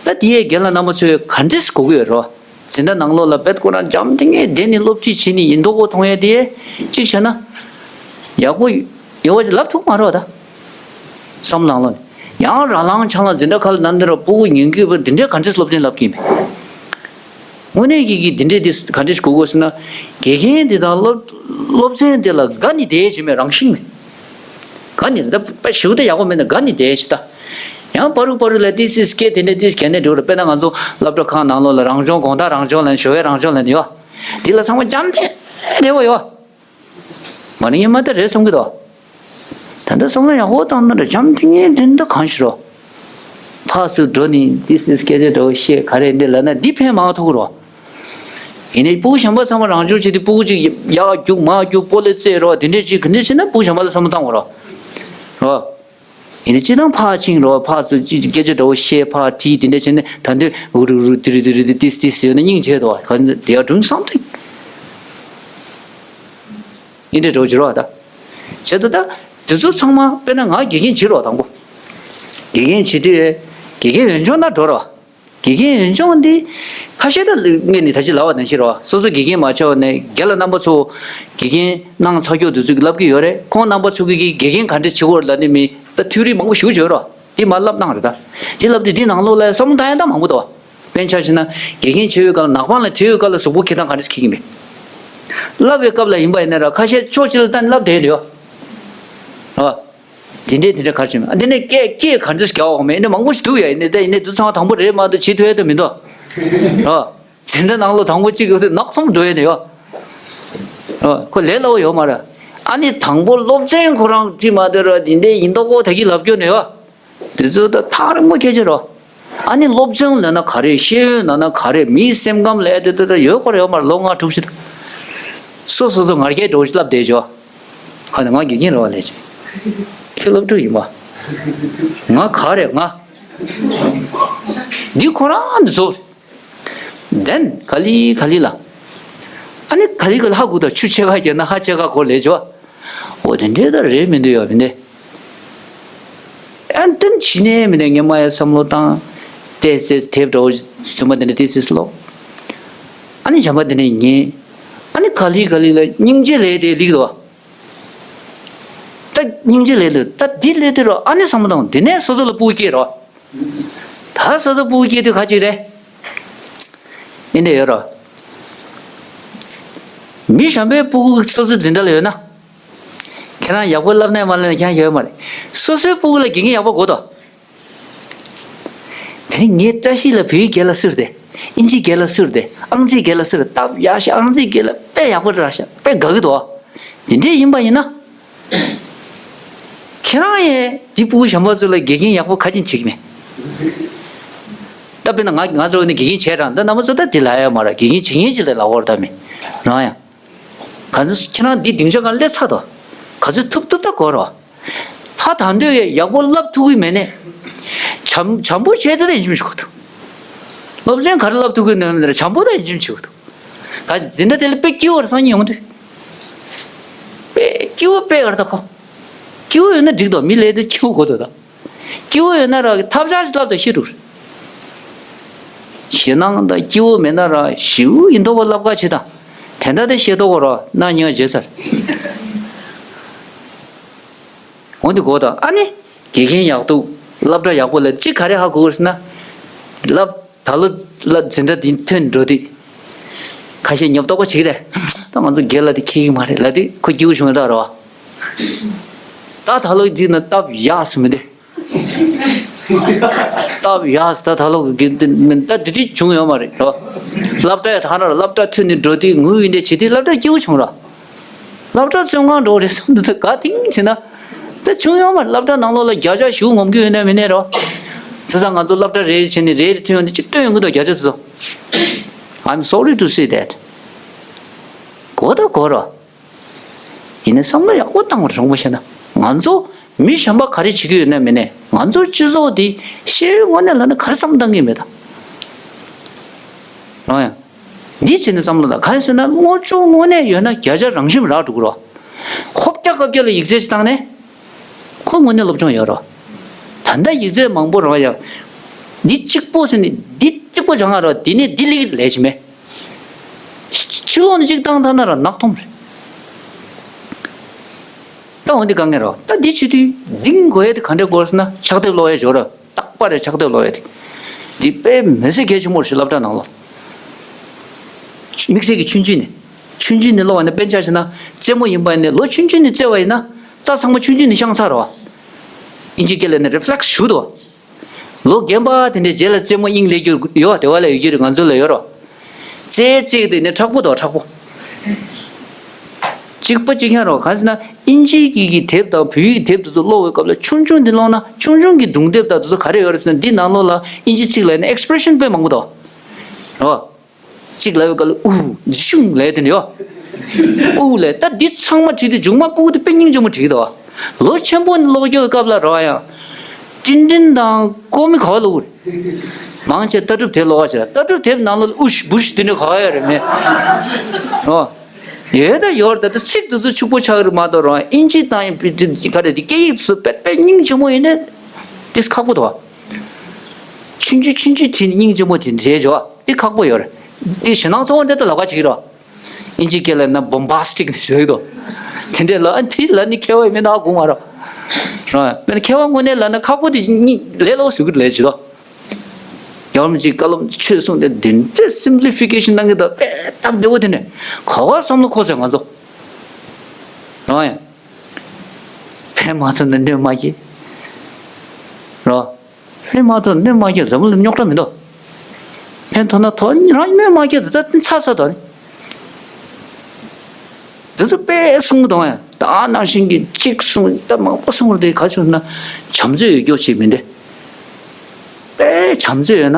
ད་དེ་ཡས་རྒན་ལགས་རྣམ་པ་ཚོས་ག་འདྲས་གོ་གི་ཡོད་རོ། འཛིན་གྲྭ་ནང་ལོགས་ལ་དཔེ་ཁོ་རང་འཇམ་ཐིང་ངེ་བསྡད་ནས་སློབ་ཁྲིད་བྱེད་ནི་ཡིན་མདོག་གོ་མཐོང་ཡས་དེ་གཅིག་བྱས་ན། ཡག་པོ་ཡོད་པ་ཅིག་ལབ་ཐུབ་མ་རེད་ད། བསམ་བློ་ནང་ལོགས་ནས་ཡང་ར་ལང་ཆང་ལ་འཛིན་གྲྭ་ཁག་ལ་ནམ་དུས་ར་སྤུ་གུ་ཉན་གི་ཡོད་པ་འདི་འདྲའི་ག་འདྲས་སློབ་ཚན་ལབ་ཀྱིན་མེད། དངོས་གནས་ཀྱི་གི་འདི་འདྲས་དེ་ག་འདྲས་ཞིག་གོ་དགོས་ཟེར་ན། དགེ་རྒན་འདི་དང་སློབ་སློབ་ཚན་འདི་ལ་དགའ་ནི་བསྡད་ཀྱི་མེད་རང་བཞིན་མེད། ག་ནི་རེད་ད་དཔེ་ཞུ་ད་ཡག་པོ་མེད་ན་དགའ་ནི་བསྡད་ཤི་ད། ཡང་པ་རུ་པ་རུ་ལ་ཏི་སི་སྐད་དེ་འདྲ་ཏི་སི་གལ་ནས་འགྲོ་རུ་དཔེར་ན་ང་ཚོ་སློབ་གྲྭ་ཁག་ནང་ལོགས་ལ་རང་སྦྱོང་དགོང་དག་རང་སྦྱོང་ལེན་ཞོགས་པའི་རང་སྦྱོང་ལེན་ཡོད། འདི་ལ་ཚང་མ་འཇམ་ཐིང་རེ་བ་ཡོད། མ་ནི་ངས་མ་ད་རེད་བསམ་གི་འདུག་ད་ལྟ་བསམ་བློ་ཡག་པོ་བཏང་ན་འཇམ་ཐིང་ངེ་འདི་འདྲ་གང་ཞིག་རོ། ཕག་སུ་འགྲོ་ནི་ཏི་སི་སྐད་ཆ་འདྲ་བོ་བཤད་ག་རེ་འདི་ལབ་ན་འདི་ཕན་མ་ཐོགས་རོ། ཡིན་ནའི་སྤུ་གུ་གཞན་པ་ཚང་མ་རང་སྦྱོང་བྱེད་དུས་སྤུ་གུ་གཅིག་ཡར་རྒྱུག་མར་རྒྱུག་སྤོ་ལོ་རྩེད་རོགས་དེ་འདྲས་ཅིག་ག་འདྲས་བྱས་ན་སྤུ་གུ་གཞན་པ་ལ་བསམ་བློ་བཏང་དགོས་རོགས། རོགས། ཡིན་ནའི་སྤྱིར་བཏང་ཕར་ཕྱིན་རོགས་ཕར་ཚུར་ཅིག་སྐད་ཆ་འདྲ་བོ་བཤད་ཕར་དྲིས་དེ་འདྲས་བྱས་ནས་ད་འདོད་འུ་རུ་རུ་དི་རི་དི་རི་དི་ཏིས་ཏིས་ཡོད་ན་སྙིང་རྗེ་དོ་ག་འདི་ཡར་སྒྲུང་བསམ་ཐིག་ཡིན་འདྲས་འདྲ་བོ་བྱེད་རོགས་ད། བྱེད་དོ་ད། དེ་ཚོ་ཚང་མ་དཔེར་ན་ང་དགེ་རྒན་བྱེད་རོགས་དང་པོ། དགེ་རྒན་བྱེད་དུས་དགེ་རྒན་འོས་སྦྱོང་ན་འགྲོ་རོགས། དགེ་རྒན་ཡོན་ཆུང་འདི་ཁ་ཤས་ད་ངས་ནི་ད་ཅི་ལབ་པ་ནང་བཞིན་རོ། སོ་སོ་དགེ་རྒན་མ་ཆགས་པ་ནས་རྒན་ལགས་རྣམ་པ་ཚོ་དགེ་རྒན་གནང་ཚར་ཀྱོག་དུས་ཚོད་ཀྱི་ལབ་ཀྱི་ཡོད་རེད། ཁོང་རྣམ་པ་ཚོ་གི་དགེ་རྒན་ག་འདྲ་བྱེད་དགོས་རེད་ལབ་ནི་མི་ད་ཐིའོ་རི་མང་པོ་ཞིག་བརྗོད་རོ། འདི་མ་ལབ་གནང་རེད་ད། འདི་ལབ་དུས་འདི་ནང་ལོགས་ལ་བསམ་བློ་བཏང་ཡ་ད་མང་པོ་འདུག་དཔེར་ན་ཆ་བཞག་ན་དགེ་རྒན་བྱེད་ཡོད་སྐབས་ལ་ནག་པང་ལ་བྲེལ་ཡོད་སྐབས་ལ་གཟུགས་པོ་འཁྱེར་སྟངས་ག་འདྲ་ཞིག་འཁྱེར་གྱི་མེད། ལབ་པའི་སྐབས་ལ་ཡིན་པ་ཡིན་ན་ར་ཁ་ཤས་ཕྱོགས་གཅིག་ལ་བལྟས་ནས་ལབ་བསྡད་ཡོད་རེད་ཡོ། ཨ། དེ་འདྲས་དེ་འདྲས་ག་རེ་བྱེད་མེད། ཨ་དེ་ནས་སྐད་སྐད་ག་འདྲ་ཞིག་རྒྱག་འོང་མེད་འདྲ་མང་པོ་ཞིག་འདུག་ཡ། ཡིན་ནའི་ད་ཡིན་ནའི་དུད་ཚང་དང་པོ་རེད་མ་གཏོགས་བྱེད་ཐུབ་ཡ་ད་མི་འདུག་ཨ། འཛིན་གྲྭ་ནང་ལོགས་དང་པོ་གཅིག་ཡོད་དུས་ནག་ཚོམ་འགྲོ་ཡ་ནི་ཡོ། ཨ་ཁོ་ལས་སླ་བོ་ཡོད་མ་རེད། ཨ་ནི་དང་པོ་སློབ་ཚན་ཁོ་རང་ཁྲིད་མ་སྡོད་ར་དེ་འདྲས་ཡིན་མདོག་ཁོ་ད་གི་ལབ་སྐྱོ་ནི་ཡོ། དེ་ཚོ་ད་ཐག་རིང་པོ་སྐད་ཆ་རོ། ཨ་ནི་སློབ་སྦྱོང་ལབ་ན་ག་རེ། ཤེས་ཡོན་ལབ་ན་ག་རེ། མིའི་སེམས་ཁམས་ལབ་དེ་ད་ད་ཡོད་ཁོ་ར་ཡོད་མ་རེད། ལོ་ལྔ་དྲུག་ཅིག་ད། སོ་སོ་སོ་ང་རྒྱལ་འགྲོ་ཞིག་ལབ་བསྡད་ཆོག་ཁ་ནས་ང་དགེ་རྒན་རེད་བ་ལས་ཆེ། ཁྱེད་སློབ་ཕྲུག་ཡིན་པ། ང་ག་རེ་ང་། འདི་ཁོ་རང་འདི་ཚོ། དེན་ག་ལི་ག་ལི་ལ། ཨ་ནི་ག་ལི་ག་ལི་ཧ་གོ་ད་ཆུ་ཕྱེད་ཀ་བརྒྱབ་ན་ཧ་ཕྱེད་ཀ་གོ་ལས་ཆོག་འོ་དེ་འདྲས་ད་རེད་མི་འདུག་ཡོད་མི་འདུག་ཨན་ཏན་ཕྱི་ནས་མི་ནས་ངས་མ་ཡ་བསམ་བློ་བཏང་། ཏེ་སེ་དེབ་འདྲ་བོ་བཟོས་མ་དེ་འདྲ་ཏེ་སེ་ལོ། ཨ་ནི་བྱམས་པ་དེ་འདྲ་ཉན། ཨ་ནི་ག་ལི་ག་ལི་ལ་སྙིང་རྗེ་ལས་དེ་ལིག་དོ། ད་སྙིང་རྗེ་ལས་དེ་ད་འདི་ལས་དེ་རོ། ཨ་ནི་བསམ་བློ་བཏང་དེ་ནས་སོ་སོ་ལ་སྤུ་སྐྱེས་རོ། ད་སོ་སོ་སྤུ་སྐྱེས་དུས་ག་ཅིག་རེད། ཨེ་འདྲ་ཡོད་རོ། མི་གཞན་པའི་སྤུ་གུ་སོ་སོའི་འཛིན་གྲྭ་ལ་ཡོད་ན། ཁྱེད་རང་ཡག་པོ་བསླབ་ནས་མ་བསླབ་ནས་ཁྱེད་རང་ཡོད་མ་རེད། སོ་སོའི་སྤུ་གུ་ལ་དགེ་རྒན་ཡག་པོ་དགོས་དོ། དེ་ནི་ངའི་བཀྲ་ཤིས་ལ་བོད་ཡིག་སྒེར་ལ་སུར་ཏེ། ཨིན་ཇི་སྒེར་ལ་སུར་ཏེ། ཨང་རྩིས་སྒེར་ལ་སུར་སྟབས་ཡག་ཤག་ཨང་རྩིས་སྒེར་ལ་དཔེ་ཡག་པོ་རག་ཤག་དཔེ་དགའ་གི་འདུག་དེ་འདྲས་ཡིན་པ་ཡིན་ན། ཁྱེད་རང་ཡང་འདི་སྤུ་གུ་གཞན་པ་ཚོ་ལ་དགེ་རྒན་ཡག་པོ་ག་ཅིག་བྱེད་ཀྱི་མེད། ད་དཔེར་ན་ང་ང་ཚོ་ནི་དགེ་རྒན་བྱས་རང་ད་རྣམ་པ་ཚོ་ད་འདི་ལ་ཡ་མ་ར་དགེ་རྒན་བྱེད་མཁན་ཅིག་ལ་ལ་འོར་ད་མེད་རང་ཡང་། ག་ཚོད་ཁྱེད་རང་འདི་སྡིངས་ཆ་སྒང་སླེབས་ཚར་དོ། ག་ཚོད་ཐུབ་ཐུབ་ད་གོ་རོ། ད་ད་འདོད་ཡག་པོ་བསླབ་ཐུབ་ཀྱི་མེད་ནས། བྱམས་བྱམས་པོ་བྱས་ཏེ་ད་ཡིན་ཅུང་ཞིག་གོ་ཐུབ། སློབ་ཚན་ག་རེ་བསླབ་ཐུབ་ཀྱི་ནས་མེད་ན་བྱམས་པོ་ད་ཡིན་ཅུང་ཞིག་གོ་ཐུབ། ག་འཛིན་གྲྭ་དེ་ལ་དཔེ་སྐྱིད་པོ་རེ་སང་ཉིན་ཡོང་དུས། དཔེ་སྐྱིད་པོ་དཔེ་ག་རེ་ད་གོ། སྐྱིད་པོ་ཡོད་ན་འགྲིག་དོ། མི་ལས་དེ་སྐྱིད་པོ་གོ་དོ་ད། སྐྱིད་པོ་ཡོད་ན་ར་ཐབས་ཆག་ཅིག་བསླབ་དང་ཤེས་འགྲོ། ཞེད་སྣང་དང་སྐྱིད་པོ་མེད་ན་ར་ཞེའུ་ཡིན་མདོག་པ་བསླབ་ཁ་བྱེད་དང་། དེ་འདྲ་དེ་ཤེས་རྟོགས་གོ་རོ་ན་ཉིན་བརྗེད་ཚར། འོན་ཏེ་གོ་དང་ཨ་ནི། དགེ་རྒན་ཡག་འདུག་སློབ་གྲྭ་ཡག་པོ་ལ་ཅི་ག་རེ་ཧ་གོ་དགོས་ཟེར་ན། སློབ་ད་ལོ་ལ་འཛིན་གྲྭ་འདི་ཐོན་འགྲོ་དུས། ཁ་ཤས་ཉོབ་ཏོག་པ་བྱེད་ཀྱི་རེད། ད་ང་ཚོ་རྒན་ལགས་དེ་ཁྱེད་ཀྱི་མ་རེད་ལབ་དུས་ཁོ་སྐྱིད་པོ་བྱུང་ཡོད་ད་རོ། ད་ད་ལོ་འདི་ན་སྟབས་ཡག་སུ་མི་འདུག་སྟབས་ཡག་ད་ད་ལོ་གི་ད་འདི་འདྲ་བྱུང་ཡོད་མ་རེད་རོ། སློབ་གྲྭ་ཡ་ཐ་ན་ར་སློབ་གྲྭ་ཐོན་ནས་འགྲོ་དུས་ངུ་ཡིན་འདྲ་བྱེད་དུས་སློབ་གྲྭ་སྐྱིད་པོ་བྱུང་རོ། སློབ་གྲྭ་བཙོན་ཁང་འགྲོ་རེད་བསམ་དུས་ད་ག་དེང་བྱེད་ན། ད་བྱུང་ཡོད་མ་རེད། སློབ་གྲྭ་ནང་ལོགས་ལ་བརྒྱ་ཆ་ཞུ་ངོམ་གི་ཡོད་ན་མིན་ནས་རོ། དེ་ཚོ་ང་ཚོ་སློབ་གྲྭ་རེ་རེ་བྱས་ནས་རེ་རེ་ཐོན་ཡོང་དུས་གཅིག་སྟོན་ཡོང་གི་འདུག་བརྒྱ་ཆ་དེ་ཚོ། I'm sorry to say that. གོ་ད་གོ་རོ། ཡིན་ནའི་བསམ་བློ་ཡག་པོ་བཏང་བར་རོང་པོ་བཤད་ན། ང་ཚོ་མི་གཞན་པ་ག་རེ་བྱེད་ཀྱི་ཡོད་ན་མིན་ནས་ང་ཚོ་སྤྱི་ཚོགས་འདི་ཤེས་ཡོན་ངོས་ནས་ལབ་ན་ག་རེ་བསམ་བཏང་གི་མེད་ད། རང་ཡང་། འདི་བྱས་ནས་བསམ་བློ་ལ་ག་རེ་ཟེར་ན་སློབ་སྦྱོང་ངོས་ནས་ཡོད་ན་བརྒྱ་ཆ་རང་བཞིན་རག་འགྲོ་གི་རོ། ཧོབ་རྒྱག་ཀབ་རྒྱག་ལ་ཡིག་ཚད་ཅིག་བཏང་ནས། ཁོ་དངོས་གནས་སློབ་སྦྱོང་ཡོད་རོ། ད་ལྟ་ཡིག་ཚད་མང་པོ་རོ་ཡ། འདི་གཅིག་པོ་ཟེར་ནས་འདི་གཅིག་པོ་སྦྱང་ང་རོ་འདི་ནས་འདི་ལེགས་ལས་ཤི་མེད། ཕྱི་ལོགས་ནས་གཅིག་བཏང་ཐ་ན་ར་ནག་ཐོམ་རེད། ད་འོན་ཏེ་དཀའ་ངལ་རོ། ད་འདི་བྱེད་དུས་འདིང་དགོས་ཡ་དེ་ག་འདྲ་དགོས་ཟེར་ན་ཕྱག་དེབ་ཀློག་ཡ་ཞོར་ར་རྟག་པ་རེད། ཕྱག་དེབ་ཀློག་ཡ་དེ་འདི་དཔེ་མི་སྲིད་གལ་ཆེན་པོ་རེད་ཤི་སློབ་གྲྭ་ནང་ལོགས། དམིགས་བསལ་གྱི་ཆུང་ཆུང་ནས། ཆུང་ཆུང་ནས་ཀློག་པ་ཡིན་ན་དཔེར་ན་ཆ་བཞག་ན་རྩེད་མོ་ཡིན་པ་ཡིན་ན་ལོ་ཆུང་ཆུང་ནས་རྩེ་བ་ཡིན་ན་རྩ་ཚང་མ་ཆུང་ཆུང་ནས་བཤང་ཚར་རོ། ཨིན་ཇི་སྐད་ལ་ནི་རི་ཕི་ལེག་སི་ཞུ་དོ། ལོ་རྒན་པ་དེ་འདྲའི་རྗེས་ལ་རྩེད་མོ་དབྱིངས་ལེགས་རྒྱུ་ཡོད་བ། དེ་བ་ལ་ཡོད་རྒྱུ་རེད། ང་ཚོ་ལ་ཡོད་རོ། རྩེ་རྩེ་དེ་ནི་མཁྲེགས་པོ་དང་མཁྲེགས་པོ། གཅིག་པ་གཅིག་རྐྱང་རོ། གང་ཟེར་ན་ཨིན་ཇིའི་གི་གི་དེབ་དང་བོད་ཡིག་དེབ་དེ་ཚོ་ཀློག་པའི་སྐབས་ལ་ཆུང་ཆུང་འདི་ཀློག་ན་ཆུང་ཆུང་གི་སྒྲུང་དེབ་དང་དེ་ཚོ་ག་རེ་ཡོད་རེད་ཟེར་ན་འདི་ནང་ལོགས་ལ་ཨིན་ཇི་ཚིག་ལ་ཡིན་ན་ཨེག་སི་པི་རེ་ཤན་དཔེ་མང་པོ་འདུག་རོ། གཅིག་ལབ་པའི་སྐབས་ལ་ཨུ་ཇི་ཤུང་ལབ་དེ་ནི་ཡོ། ཨུ་ལབ་ད་འདི་ཚང་མ་བྲིས་ཏེ་མཇུག་མ་སྤུ་གུ་དེ་དཔེ་སྙིང་རྗེ་མོ་བྲིས་ཀྱི་འདུག་བ། ལོ་ཆེན་པོ་ནས་ཀློག་རྒྱུའི་སྐབས་ལ་རོ་ཡང་། ཏིན་ཏིན་དང་ཀོ་མི་ག་བ་ཀློག་གི་རེད། མང་ཆེ་ལྟ་གྲུབ་དེབ་ཀློག་པ་ཞིག་ལ་ལྟ་གྲུབ་དེབ་ནང་ལོགས་ལ་ཨུ་ཤི་བུ་ཤི་དེ་འདྲ་ག་བ་ཡོད་རེད་མེད། རོ། ཡོད་ད་ཡོད་རེད་ད། ད་ཚིག་དེ་ཚོ་ཕྱུག་པོ་ཆགས་ཀྱི་རེད་མ་གཏོགས་རོ། ཨིན་ཇི་དང་ཨིན་ག་རེ་དེ་སྐད་ཡིག་དེ་ཚོ་དཔེ་དཔེ་སྙིང་རྗེ་མོ་ཡིན་ན་དེ་ཁག་པོ་འདུག་བ། ཆུང་ཆུང་ཆུང་ཆུང་བྱས་ནས་སྙིང་རྗེ་མོ་དེ་འདྲའི་བྱ་བ་དེ་ཁག་པོ་ཡོད་རེད། དེ་ཞེད་སྣང་ཚ་བོ་འདྲ་ད་ལབ་ཁ་བྱེད་ཀྱི་རེད། ཨིན་ཇི་སྐད་ལ་ན་བོམ་བྷ་སི་ཊིག་ནས་ཟེར་གྱི་འདུག་དེ་འདྲའི་ལ་ཨ་དེ་ལ་ནི་མཁས་པ་ཡིན་མིན་ན་ཧ་གོ་མ་རེད། རེད་བ། མཁས་པ་དངོས་གནས་ལབ་ན་ཁག་པོ་དེ་གཉིས་ལས་སླ་བོ་བཟོ་གི་རེད་ལབ་ཀྱི་འདུག་རྒྱལ་བ་རིན་པོ་ཆེའི་བཀའ་སློབ་ཆོས་གསུངས་ཏེ་འདི་འདྲའི་སིམ་པི་ལི་ཕི་ཀེ་ཤན་གནང་གི་འདུག་དཔེ་སྟབས་བདེ་བོ་དེ་འདྲ་ག་བ་བསམ་བློ་འཁོར་ཟེར་ང་ཚོ། རེད་བ། ཡ། ཕན་མ་ཐོགས་ན་གནོད་མ་སྐྱེལ། རེད་བ། ཕན་མ་ཐོགས་ན་གནོད་མ་སྐྱེལ་འཛམ་བུ་གླིང་རྙོག་དྲ་མི་འདུག་ཕན་ཐོགས་ན་ཐོགས་རང་གནོད་མ་སྐྱེལ་དེ་ད་ཚར་ཚར་དང་ནི། འདི་ཚོ་དཔེ་གསུང་གི་འདུག་ཡ། ད་ནང་བཞིན་གྱི་གཅིག་གསུང་ད་མང་པོ་གསུང་རེད་དེ་ག་བྱུང་ན་བྱམས་བརྩེ་ཡོད་རྒྱུ་ཞིག་མིན་ཏེ། དཔེ་བྱམས་བརྩེ་ཡོད་ན་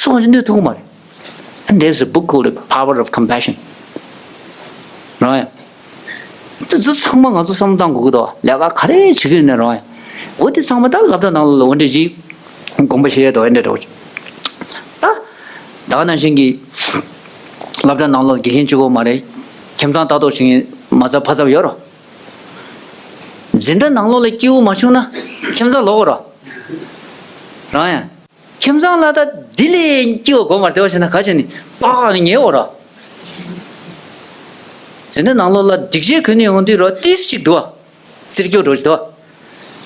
སུ་གང་ཞིག་གནོད་ཐུབ་ཀྱི་མ་རེད། And there's a book called The Power of Compassion. རང་ཡ། དེ་ཚོ་ཚང་མ་ང་ཚོ་བསམ་བློ་བཏང་དགོས་ཀྱི་འདུག་ལས་ཀ་ག་རེ་བྱེད་ཀྱི་ཡོད་ན་རང་ཡ། འོ་དེ་ཚང་མ་ད་སློབ་གྲྭ་ནང་ལ་འོ་འདྲ་ཅིག་དགོངས་པ་བཞེས་ཡས་འདུག་འོ་འདྲ་འདྲ་བོ་ཅིག་ད། ད་ག་ནང་བཞིན་གྱི་སློབ་གྲྭ་ནང་ལོགས་དགེ་རྒན་གཅིག་པོ་མ་རེད། ཁྱིམ་ཚང་ལྟ་རྟོག་བྱེད་མཁན་མ་ཚབ་ཕ་ཚབ་ཡོད་རོ། འཛིན་གྲྭ་ནང་ལོགས་ལ་སྐྱིད་པོ་མ་བྱུང་ན་ཁྱིམ་ཚང་ལོག་གོ་རོ། རང་ཡང་། ཁྱིམ་ཚང་ལ་ད་འདི་ལས་སྐྱིད་པོ་དགོས་མ་རེད་དེ་བ་བྱས་ན་ག་བྱས་ནས་པགས་ཉལ་འོ་ར། འཛིན་གྲྭ་ནང་ལོགས་ལ་སྒྲིག་ཆས་གོན་ནས་ཡོང་དུས་ར་ཏིས་ཅིག་འདུག་བ། རྩེར་སྐྱོ་འགྲོ་ཅིག་འདུག་བ།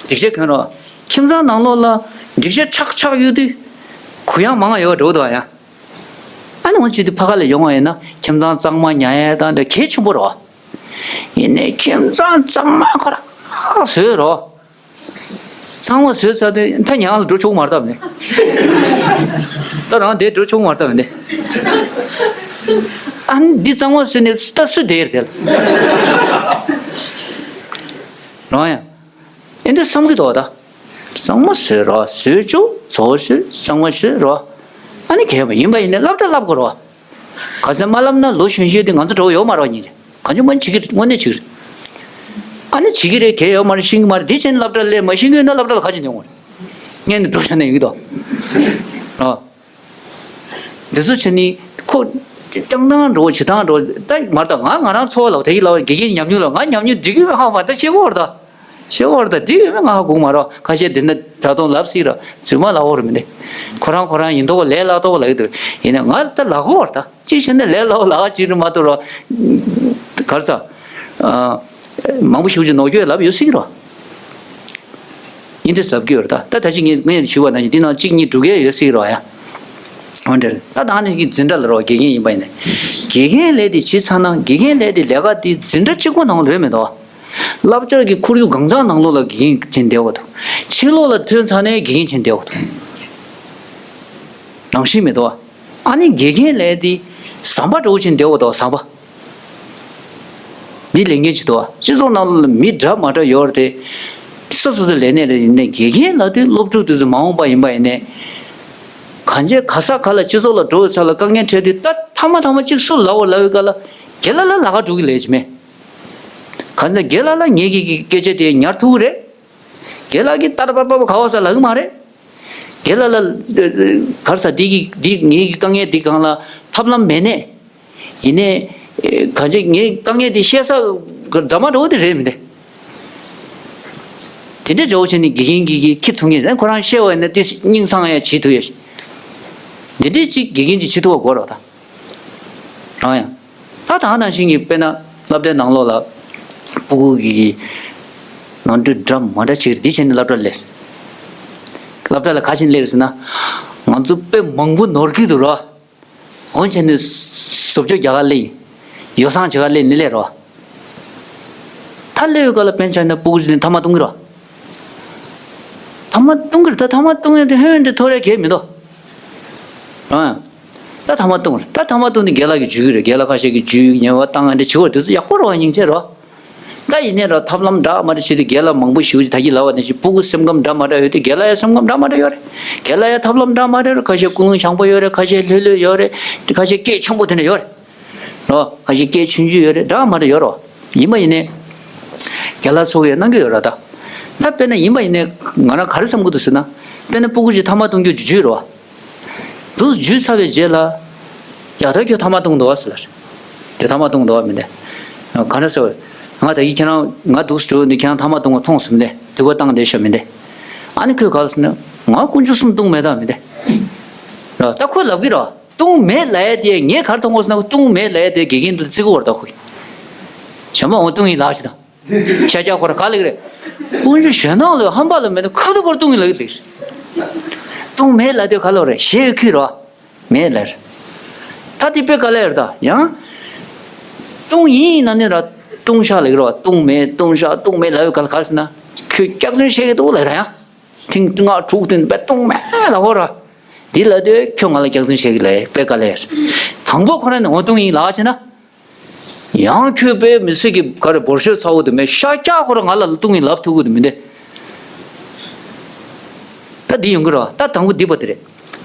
སྒྲིག་ཆས་གོན་ར། ཁྱིམ་ཚང་ནང་ལོགས་ལ་སྒྲིག་ཆས་ཆག་ཆག་ཡོད་དུས་གུ་ཡངས་མང་ང་ཡོད་འགྲོ་འདུག་བ་ཡ། ཨ་ནི་འོན་ཅིག་དུས་ཕ་ག་ལ་ཡོང་བ་ཡིན་ན་ཁྱིམ་ཚང་གཙང་མ་ཉར་ཡ་དང་འདྲ་གལ་ཆེན་པོ་རེད་བ། ཡིན་ནའི་ཁྱིམ་ཚང་གཙང་མ་ཁོ་རང་བཟོས་རོ། ཚང་མ་བཟོས་ཚར་དུས་ད་ཉག་ལ་འགྲོ་ཆོག་མ་རེད་ད་མི་ནི། ད་རང་དེ་འགྲོ་ཆོག་མ་རེད་ད་མི་ནི། ཨ་ནི་འདི་གཙང་མ་བཟོས་ནས་ད་སུ་བསྡད་རེད་དེ་ལ། རང་ཡང་། ཨེ་འདི་བསམ་གི་འདུག་ད། གཙང་མ་བཟོས་རོགས་བཟོས་ཆོག་ཚོ་བཟོས་གཙང་མ་བཟོས་རོགས། ཨ་ནི་གལ་ཡོད་པ་ཡིན་པ་ཡིན་ནའི་སློབ་གྲྭ་སློབ་དགོས་རོགས། ག་ཚོད་མ་ལབ་ན་ལོ་གཞོན་གཞོན་དེ་ང་ཚོ་འདྲ་བོ་ཡོད་མ་རེད་ཉིན་རེ། གང་བྱུང་མ་བྱེད་ཀྱི་རེད་དངོས་གནས་བྱེད་ཀྱི་རེད། ཨ་ནི་བྱེད་ཀྱི་རེད་གལ་ཡོད་མ་རེད་ཤེས་ཀྱི་མ་རེད་དེ་བྱས་ནས་སློབ་གྲྭ་སླེབས་མ་ཤེས་ཀྱི་ཡོད་ན་སློབ་གྲྭ་ལ་ག་ཅིག་ནས་འོང་རེད། སྔོན་ནས་འགྲོ་བྱ་ནས་ཡོད་ཀྱི་འདུག་ར། འདི་ཚོ་བྱས་ནས་ཁོ་སྤྱང་ཐང་འགྲོ་བོ་བྱེད་སྟངས་འགྲོ་བོ་ད་མ་རེད་ད་ང་ང་རང་འཚོ་བ་ལ་དེ་ཡི་ལ་དགེ་རྒན་ཉམས་མྱོང་ལ་ང་ཉམས་མྱོང་འགྲིག་གི་ཡོད་ཧ་མ་ད་ཤེས་གོ་རེད་ད། ཤེས་བར་དང་འགྲིག་ཡོད་མེད་ང་ཧ་གོ་མ་རོགས། ཁ་ཤས་འདི་འདྲ་ད་དུང་ལབ་སྲིད་ར་རྫུན་མ་ལབ་འོར་མི་འདི། ཁོ་རང་ཁོ་རང་ཡིན་མདོག་ལས་སླ་མདོག་ལབ་ཀྱི་འདུག་ཡིན་ན་ང་ད་ལབ་གོ་བར་ད་ཅི་བྱས་ན་ལས་སླ་བོ་ལབ་ཅིག་རེད་མ་གཏོགས་ར། ག་རེ་ཟ། མང་པོ་ཞིག་ཅིག་ནོར་འཁྱོག་ལབ་ཡོད་སྲིད་ར། ཡིན་འདི་ཟབ་གི་ཡོད་ར་ད་ད་ད་ཅི་ངས་ངས་ཞུ་བ་ན་འདི་ནང་གཅིག་གཉིས་དྲུག་ཡས་ཡོད་སྲིད་ར་ཡ། འོན་ཏེ་ད་ད་ནི་གི་འཛིན་གྲྭ་ལ་རོགས་དགེ་རྒན་ཡིན་པ་ཡིན་ན། དགེ་རྒན་ལས་དེ་བྱེད་ཚར་ན་དགེ་རྒན་ལས་དེ་ལས་ཀ་དེ་འཛིན་གྲྭ་གཅིག་པོ་ནང་ལོས་མི་འདུག་སློབ་སྦྱོང་གི་ཁོར་ཡུག་གང་ཚང་ནང་ལོགས་ལ་དགེ་རྒན་ཅན་བསྡད་ཡོད་འདུག་ཕྱི་ལོགས་ལ་ཐོན་ཚར་ནས་དགེ་རྒན་ཅན་བསྡད་ཡོད་འདུག་རང་བཞིན་མི་འདུག་ཨ་ནི་དགེ་རྒན་ལས་དེ་ཟམ་པ་འདྲ་བོ་ཅན་བསྡད་ཡོད་འདུག་ཟམ་པ། འདི་ལས་འགན་ཅིག་འདུག་སྤྱི་ཚོགས་ནང་ལ་མི་འདྲ་མ་འདྲ་ཡོད་རེད་དེ། སོ་སོ་སོའི་ལས་གནས་རེ་ཡིན་ནའི་དགེ་རྒན་ལ་དེ་སློབ་ཕྲུག་དེ་ཚོ་མ་འོངས་པ་ཡིན་པ་ཡིན་ནའི། གང་ཅི་ག་ས་ག་ལ་སྤྱི་ཚོགས་ལ་འགྲོ་བའི་ཚར་ལ་དཀའ་ངལ་འཕྲད་དུས་ད་ཐ་མ་ཐ་མ་གཅིག་སུ་ལབ་འོ་ལབ་པའི་སྐབས་ལ་རྒན་ལགས་ལ་ལབ་ཀ་འགྲོ་གི་ལས་ཅི་མེད། གང་ལྟར་རྒན་ལགས་ལ་ངེད་ཀྱི་སྐད་ཆ་དེ་ཉར་ཐུབ་ཀྱི་རེད། རྒན་ལགས་ཀྱིས་ཏར་པར་པར་པར་ག་བ་ས་ལབ་ཀྱི་མ་རེད། རྒན་ལགས་ལ་ག་རེ་ཟ་འདི་གི་འདི་ངེད་ཀྱི་དཀའ་ངལ་འདི་སྒང་ལ་ཐབས་ལམ་མེད་ནས། ཡིན་ནའི། གང་ཅི་ངའི་དཀའ་ངལ་འདི་བཤད་ས་རྫ་མ་འདྲ་བོ་དེ་རེད་མི་འདི། དེ་འདྲའི་འདྲ་བོ་བྱས་ནས་དགེ་རྒན་གྱིས་ཀྱིས་ཁྱི་ཐུག་ངེས་རེད་ཁོ་རང་བཤད་བ་ཡིན་ན་དེ་སྙིང་སང་ཡ་བྱེད་ཐུབ་ཡ། འདི་འདྲའི་ཅིག་དགེ་རྒན་ཅིག་བྱེད་ཐུབ་པ་དགོས་རོགས་ད། རང་ཡང་། ད་ད་ནང་བཞིན་གྱི་དཔེར་ན་སློབ་གྲྭའི་ནང་ལོགས་ལ་སྤུ་གུ་གི་ནོར་འཁྲུལ་འདྲ་མ་འདྲ་བྱེད་འདི་བྱས་ནས་སློབ་གྲྭ་སླེབས། སློབ་གྲྭ་ལ་ག་བྱས་ནས་སླེབས་ཟེར་ན། ང་ཚོ་དཔེ་མང་པོ་ནོར་གྱི་འདུག་རོ། འོན་ཀྱང་ནི་བཟོ་བཅོས་རྒྱག་ག་སླེབས་ཡིན། ཡོ་བསྲང་བྱེད་ག་སླེབས་ནི་སླེབས་རོ། ད་སླེབས་ཡོད་ག་ལ་དཔེར་ན་ཆ་ན་སྤུ་གུ་ཅིག་ནི་ཐ་མག་བཏུང་གི་རོ། ཐ་མག་བཏུང་གི་རེད་ད་ཐ་མག་བཏུང་ཡོད་དེ་ཧོན་དེ་ཐོ་རེ་གས་མི་འདུག་ཨ། ད་ཐ་མག་བཏུང་རེད་ད་ཐ་མག་བཏུང་ནི་རྒན་ལགས་ཀྱི་ཇུས་ཀྱི་རེད་རྒན་ལགས་ཁ་ཤས་ཀྱི་ཇུས་ཉེ་བ་བཏང་ཨ་འདྲ་བྱེད་དགོས་དུས་ཚོད་ཡག་པོ་རོ་སྙིང་རྗེ་རོ། ད་ཡིན་ནའི་ར་ཐབས་ལམ་འདྲ་མ་འདྲ་བྱེད་དུས་རྒན་ལགས་མང་པོ་ཞིག་ད་གིན་ལབ་པ་ནང་བཞིན་སྤུ་གུ་སེམས་ཁམས་འདྲ་མ་འདྲ་ཡོད་དུས་རྒན་ལགས་ཡ་སེམས་ཁམས་འདྲ་མ་འདྲ་ཡོད་རེད། རྒན་ལགས་ཡ་ཐབས་ལམ་འདྲ་མ་འདྲ་ཡོད་རེད་ཁ་ཤས་ཀུན་སློང་བྱང་པོ་ཡོད་རེད་ཁ་ཤས་ལྷོད་ལྷོད་ཡོད་རེད། ཁ་ཤས་སྐད་ཆེན་པོ་དེ་འདྲ་ཡོད་རེད། རོ། ཁ་ཤས་སྐད་ཆུང་ཆུང་ཡོད་རེད་འདྲ་མ་འདྲ་ཡོད་རོ། ཡིན་པ་ཡིན་ནའི། རྒན་ལགས་ཚོ་གིས་གནང་གི་ཡོད་ར་ད། ད་དཔེར་ན་ཡིན་པ་ཡིན་ནའི་ང་རང་ག་རེ་བསམ་གི་འདུག་ཟེར་ན། དཔེར་ན་སྤུ་གུ་ཅིག་ཐ་མག་གཏོང་རྒྱུ་ཇུས་ཇུས་རོ། འདུག་ཇུས་ཚར་བའི་རྗེས་ལ། ཡ་ད་ཁྱོད་ཐ་མག་གཏོང་འདུག་བ་ཟེར་ལ་རེད། དེ་ཐ་མག་གཏོང་འདུག་བ་མི་འདི། ག་འདྲ་ཟེར། ང་ད་གིན་ཁྱེད་རང་ང་འདུག་སེ་འགྲོ་ནི་ཁྱེད་རང་ཐ་མག་གཏོང་བ་མཐོང་སོང་མི་འདི། དུས་བ་བཏང་བསྡད་ཤག་མི་འདི། ཨ་ནི་ཁོས་ག་ལ་ཟེར་ན། ང་དཀོན་མཆོག་གསུམ་གཏོང་མེད་ད་མི་འདི། ར། ད་ཁོས་ལབ་གི་ར། ལྟུང་མེད་ལབ་ཡ་དེ་ངས་ག་རེ་མཐོང་གོ་ཟེར་ན། ལྟུང་མེད་ལབ་ཡ་དེ་དགེ་རྒན་དེ་ལ་བརྩི་གི་ཡོད་རེད་ད་ཁོས། བྱམས་པ་འོ་ལྟུང་ཡིན་ལབ་ཤི་ད། ཤ་རྒྱགས་ཁོ་ར་ག་ལབ་གི་རེད། དཀོན་མཆོག་གཞན་སྣང་ལ་ཧམ་པ་ལ་མེད་ན་ཁ་ཐུག་ཁོ་ར་ལྟུང་ཡིན་ལབ་གི་རེད། ལྟུང་མེད་ལབ་དེ་ག་ལབ་རེད། ཞེ་ཁུས་ར། མེད་ལབ་རེད། ད་དེ་དཔེ་ག་ལབ་རེད་ད་ཡང་། ལྟུང་ཡིན་ན་ནི་ར། ལྟུང་བཤགས་ལབ་གི་ར། ལྟུང་མེད་ལྟུང་བཤགས་ལྟུང་མེད་ལབ་ཡོད་ག་ལ་ག་རེ་ཟེར་ན། ཁོས་སྐྱག་རྫུན་བཤད་གི་འདུག་ལབ་ར་ཡང་། ཐེངས་ལྔ་དྲུག་བདུན་པའི་ལྟུང་མེད་ལ་ཧོ་ར། འདི་ལ་དུས་ཁྱོད་ང་ལ་སྐྱག་རྫུན་བཤད་གི་ལ་དཔེ་དཀའ་ལས། དང་པོ་ཁོ་རང་ནས་འོ་ལྟུང་ཡིན་ལབ་བྱས་ན། ཡང་ཁྱོད་དཔེ་མི་སྲིད་གི་ག་རེ་འབོར་ཤོད་ཚ་བོ་དུ་མེད་ཤ་སྐྱག་ཁོ་ར་ང་ལ་ལྟུང་ཡིན་ལབ་ཐུབ་གི་དུ་མི་འདི། ད་འདི་ཡོང་གི་རོ། ད་དང་པོ་འདི་པོ་དེ་རེད།